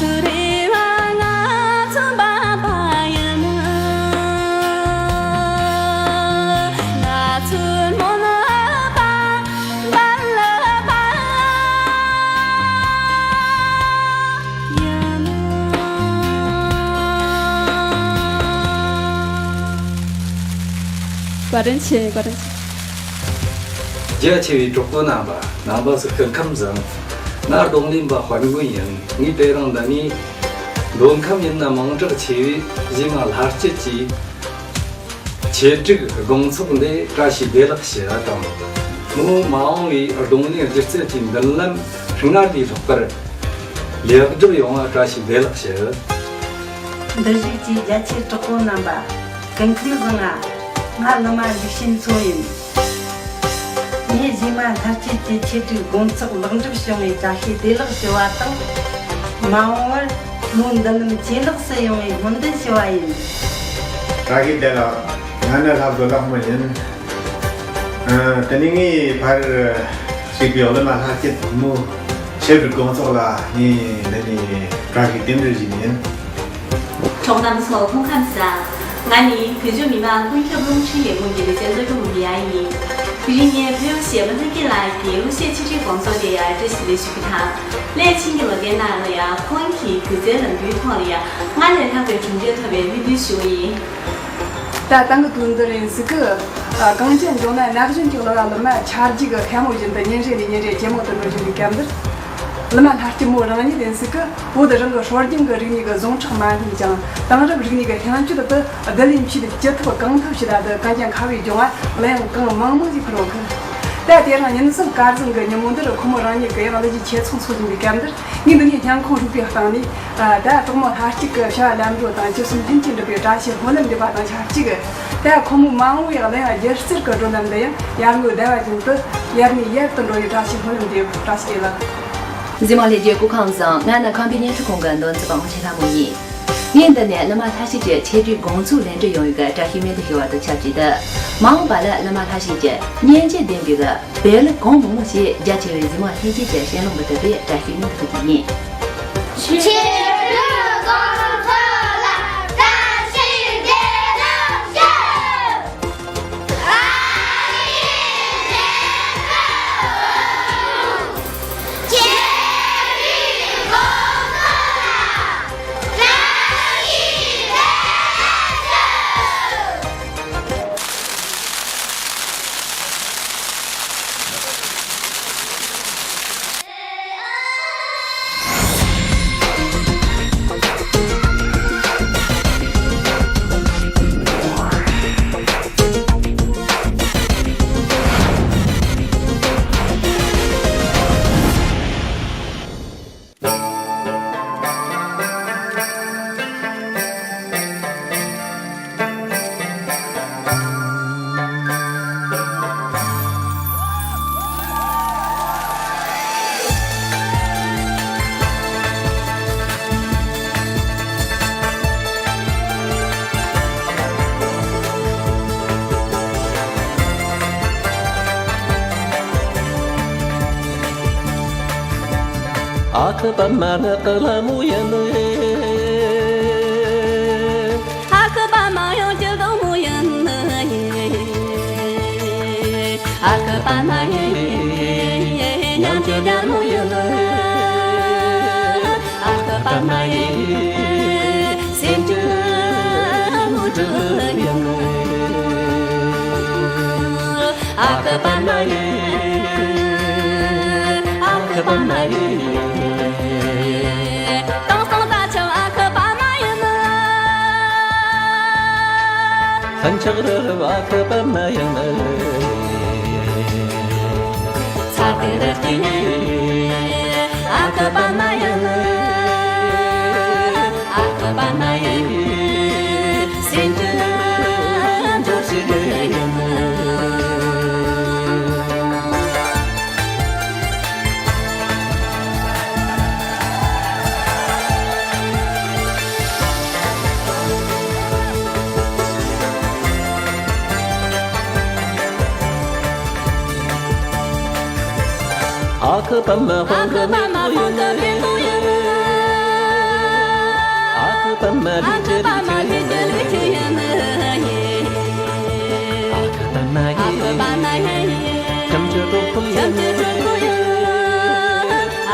རེ་བ་ང་ཚོ་འབབ་པ་ཡིན། ང་ཚོའི་སྨོན་ལམ་འབབ་ལ་འབབ་ཡིན། བཀའ་དྲིན་ཆེ། བཀའ་དྲིན་ཆེ། རྒྱ་ཆེ་བའི་གྲོགས་པོ་རྣམ་པ། ནང་པ་སུ་སྐུ་ཁམས་བཟང་། ང་རྡུང་ལེན་པ་དཔལ་མགོན་ཡིན། ངས་དེ་རིང་འདི་ནས་མདོ་ཁམས་ཡུལ་ན་མིང་གྲགས་ཆེ་བའི་གཞས་མ་ལྷ་སྐྱིད་ཀྱི་ཆེད་སྒྲིག་དགོང་ཚོགས་འདི་བཀྲ་ཤིས་བདེ་ལེགས་ཞུ་བ་དང་། མོའི་མ་འོངས་པའི་རྡུང་ལེན་སྒྱུ་རྩལ་གྱི་མདུན་ལམ་སྔར་ལས་ལྷག་པར་ལེགས་གྲུབ་ཡོང་བ་བཀྲ་ཤིས་བདེ་ལེགས་ཞུ། འདིར་བཞུགས་ཀྱི་རྒྱ་ཆེའི་གྲོགས་པོ་རྣམ་པ། སྐུ་ཁམས་བཟང་ང་། ང་ནུ་མ་འཇིགས་ཆེན་མཚོ་ཡིན། ངས་གཞས་མ་ལྷ་སྐྱིད་ཀྱི་ཆེད་སྒྲིག་དགོང་ཚོགས་ལེགས་གྲུབ་བྱུང་བའི་བཀྲ་ཤིས་བདེ་ལེགས་ཞུ་བ་དང་། མ་འོངས་པར་མོའི་མདུན་ལམ་ཇེ་ལེགས་སུ་ཡོང་བའི་སྨོན་འདུན་ཞུ་བ་ཡིན། བཀྲ་ཤིས་བདེ་ལེགས། ང་ནི་ལྷ་བཟོ་ལགས་མོ་ཡིན། ཨ། དེ་ནས་ངའི་ཕར་ཞུགས་པའི་གླུ་མ་ལྷ་སྐྱིད་མོའི་ཆེད་སྒྲིག་དགོང་ཚོགས་ལ་ངས་འདི་ནས་བཀྲ་ཤིས་རྟེན་འབྲེལ་ཞུ་ནི་ཡིན། གྲོགས་རྣམ་ཚོ་སྐུ་ཁམས་བཟང་། ང་ནི་བོད་ལྗོངས་མི་དམངས་ཀུན་ཁྱབ་རླུང་འཕྲིན་ལས་ཁུངས་ཀྱི་ལས་བྱེད་བློ་སྦྱོང་མི་ཡ་ཡིན། དེ་རིང་ངས་བོད་གཞས་པ་ལྷ་སྐྱིད་ལགས་ཀྱི་གླུ་གཞས་ཆེད་སྒྲིག་དགོང་ཚོགས་དེ་ཡར་བཀྲ་ཤིས་བདེ་ལེགས་ཞུ་རྒྱུ་དང་། སླད་ཕྱིན་གྱི་ལོ་འགའི་ནང་ལ་ཡང་ཁོང་གི་སྒྱུ་རྩལ་ལམ་བུའི་ཐོག་ལ་ཡང་སྔར་ལས་ལྷག་པའི་གྲུབ་འབྲས་ཐོབ་པའི་སྨོན་འདུན་ཞུ་བ་ཡིན། ད་ད་གི་དུས་འདིར་ཡིན་སྲིད་གི། ཨ། གངས་ཅན་ལྗོངས་ན་ན་གཞོན་གྱི་གླུ་བ་གླུ་མ་ཆ་རྒྱུས་ཀྱི་ཤ་མོ་བཞིན་དུ་ཉིན་རེ་ནས་ཉིན་རེ་ཇེ་མང་དུ་འགྲོ་བཞིན་པའི་སྐབས་འདིར། གླུ་མ་ལྷ་སྐྱིད་མོ་རང་ཉིད་ཡིན་སྲིད་གི། བོད་རང་གི་སྲོལ་རྒྱུན་གྱི་རིག་གནས་ཀྱི་ཟུངས་ཁྲག་མ་ཉམས་ཀྱང་། དེང་རབས་རིག་གནས་ཀྱི་ཤིང་བཅུད་དུ་བསྡུ་ལེན་བྱས་ཏེ་སྤྱི་ཐོག་གང་ཐུབ་ཞིག་ལ་དུ་གངས་ཅན་ཁ་བའི་ལྗོངས་ལ་གླུ་དབྱངས་གང་མང་མང་ཞིག་འཕུར་འོང་གི། ད་དེ་རིང་ཉིན་གསུམ་སྐལ་བཟང་གི་ཉིན་མོ་འདིར་ཁོ་མོ་རང་ཉིད་ཀྱི་ཡང་གླུ་གཞས་ཆེད་ཚོགས་འཚོགས་བཞིན་པའི་སྐབས་འདིར། ངས་འདི་ནས་སྙིང་ཁོང་རུས་པའི་གཏིང་ནས། ཨ། ད་གྲོགས་མོ་ལྷ་སྐྱིད་ཀྱི་བྱ་བ་ལམ་འགྲོ་དང་། ཅི་གསུང་ལྷན་ཅིག་འགྲུབ་པའི་བཀྲ་ཤིས་སྨོན་ལམ་འདེབས་པ་དང་ཆབས་ཅིག། ད་ཁོ་མོ་མ་འོངས་པའི་གླུ་དབྱངས་སྒྱུ་རྩལ་གྱི་བགྲོད་ལམ་འདི་ཡང་ཡར་ངོའི་ཟླ་བ་བཞིན་དུ་ཡར་ནས་ཡར་དུ་འགྲོ་བའི་བཀྲ་ཤིས་སྨོན་ལམ་འདེབས། བཀྲ་ཤིས་བདེ་ལེགས། གཟིགས་མོ་ལྷན་རྒྱས་སྐུ་ཁམས་བཟང་། ང་ནི་ཁམས་པའི་བརྙན་འཕྲིན་ཁང་གི་མདུན་སྐྱོད་པ་དབང་ཆེན་ལྷ་མོ་ཡིན། ངས་འདི་ནས་གླུ་མ་ལྷ་སྐྱིད་ཀྱི་ཆེད་སྒྲིག་དགོང་ཚོགས་ལེགས་གྲུབ་ཡོང་བའི་བཀྲ་ཤིས་སྨོན་འདུན་ཞུ་བ་དང་ཆབས་ཅིག་ཏུ། མ་འོངས་པ་ལ་གླུ་མ་ལྷ་སྐྱིད་ཀྱི་སྙན་འཇེབས་ལྡན་པའི་བོད་གླུ་གང་མང་མང་ཞིག་རྒྱ་ཆེ་བའི་གཟིགས་མོ་ལྷན་རྒྱས་ཀྱིས་གསན་ལོང་གི་ཐུབ་པའི་བཀྲ་ཤིས་སྨོན་འདུན་ཞུ་རྒྱུ་ཡིན། ཆེད་སྒྲིག་དགོང་ཚོགས་ལ་བཀྲ་ཤིས་བདེ་ལེགས་ཞུ། ཨ་ཁུ་པདྨ་ནགས་ཀྱི་ལྷ་མོ་ཡིན། ཨ་ཁུ་པདྨ་གཡང་གི་སྡོང་མོ་ཡིན། ཨ་ཁུ་པདྨ་ཡིན། གཡང་གི་རྒྱལ་མོ་ཡིན། ཨ་ཁུ་པདྨ་ཡིན། སེམས་ཀྱི་མུ་ཏིག་ཡིན། ཨ་ཁུ་པདྨ་ཡིན། ཨ་ཁུ་པདྨ་ཡིན། དྭངས་གཙང་རྩྭ་ཆུ་ཨ་ཁུ་པདྨ་ཡིན། ལྷུན་ཆགས་རི་རབ་ཨ་ཁུ་པདྨ་ཡིན། ཚ་དུ་རི་སྐྱེས་ཨ་ཁུ་པདྨ་ཡིན། ཨ་ཁུ་པདྨ་ཡིན། སེམས་ཀྱི་འདུ་ཤེས་ཡིན། ཨ་ཁུ་པདྨ་དཔལ་གྱི་མེ་ཏོག་ཡིན། པདྨ་ཨ་ཁུ་པདྨ་ལྷས་ཀྱི་ལུས་ཁྱེར་ཡིན་ནི། ཨ་ཁུ་པདྨ་ཡིན། ཨ་ཁུ་པདྨ་ཡིན། ཁྱིམ་གྱི་གྲོགས་པོ་ཡིན། ཁྱིམ་གྱི་གྲོགས་པོ་ཡིན།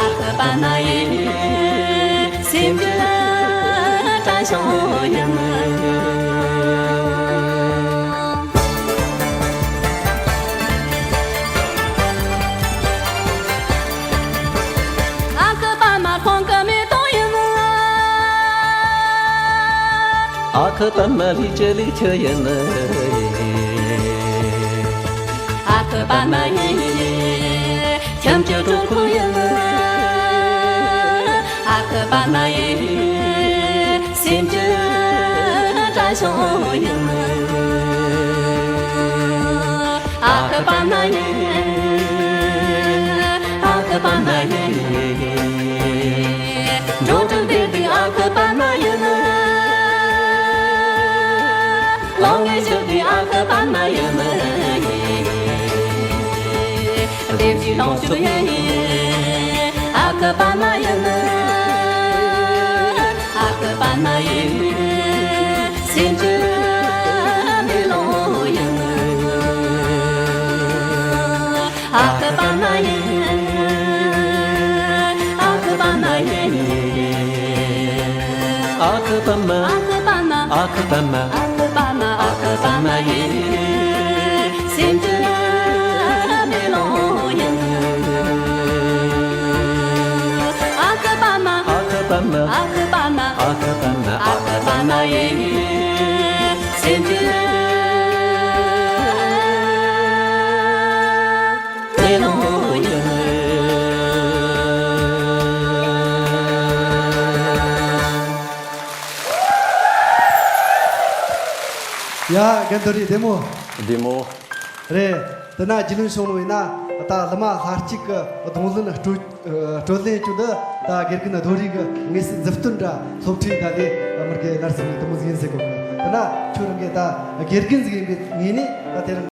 ཨ་ཁུ་པདྨ་ཡིན། སེམས་ཀྱི་དྲན་གཞུང་ཡིན། ཨ་ཁུ་པདྨ་ཁོང་གི་མེ་ཏོག་ཡིན། ཨ་ཁུ་པདྨ་ལྷས་ཀྱི་ལུས་ཁྱེར་ཡིན། ཨ་ཁུ་པདྨ་ཡིན། ཁྱིམ་གྱི་གྲོགས་པོ་ཡིན། ཨ་ཁུ་པདྨ་ཡིན། སེམས་ཀྱི་དྲན་གཞུང་ཡིན། ཨ་ཁུ་པདྨ་ཡིན། ཨ་ཁུ་པདྨ་ཡིན། འགྲོ་དྲུག་བདེ་སྡུག་ཨ་ཁུ་པདྨ་ཡིན། ལོ་ལྔའི་བཞུགས་དུས་ཨ་ཁུ་པདྨ་ཡིན། བདེ་སྐྱིད་ལོངས་སྤྱོད་ཡིན། ཨ་ཁུ་པདྨ་ཡིན། ཨ་ཁུ་པདྨ་ཡིན། སེམས་ཀྱི་མེ་ལོང་ཡིན། ཨ་ཁུ་པདྨ་ཡིན། ཨ་ཁུ་པདྨ་ཡིན། ཨ་ཁུ་པདྨ། ཨ་ཁུ་པདྨ། ཨ་ཁུ་པདྨ། ཨ་ཁུ་པདྨ། ཨ་ཁུ་པདྨ་ཡིན། སེམས་ཀྱི་མེ་ལོང་ཡིན། ཨ་ཁུ་པདྨ། ཨ་ཁུ་པདྨ། ཨ་ཁུ་པདྨ། ཨ་ཁུ་པདྨ། ཨ་ཁུ་པདྨ་ཡིན། སེམས་ཀྱི་མེ་ལོང་ཡིན། ཡ། རྒན་དོ་རི་བདེ་མོ། བདེ་མོ། རེད། དེ་ན་རྒྱུས་ལོན་བྱུང་ནོ་ཡིན་ན། ད་ལི་མ་ལྷ་གཅིག་གི་རྡུང་ལེན་སྤྲོད། སྤྲོད་ལེན་བྱུང་འདི་ད་དགེ་རྒན་རྡོ་རིང་གི་དངོས་སུ་མཛུབ་སྟོན་འདྲ་སློབ་ཁྲིད་འདྲ་དེ་མི་རྒན་ནར་སོང་ནས་དེ་མོ་ཟིག་ཡིན་ཟེར་གོ་གི། དེ་ན་ཁྱོད་རང་གིས་ད་དགེ་རྒན་ཟིག་ཡིན་པའི་ངོས་ནས་ད་དེ་རིང་།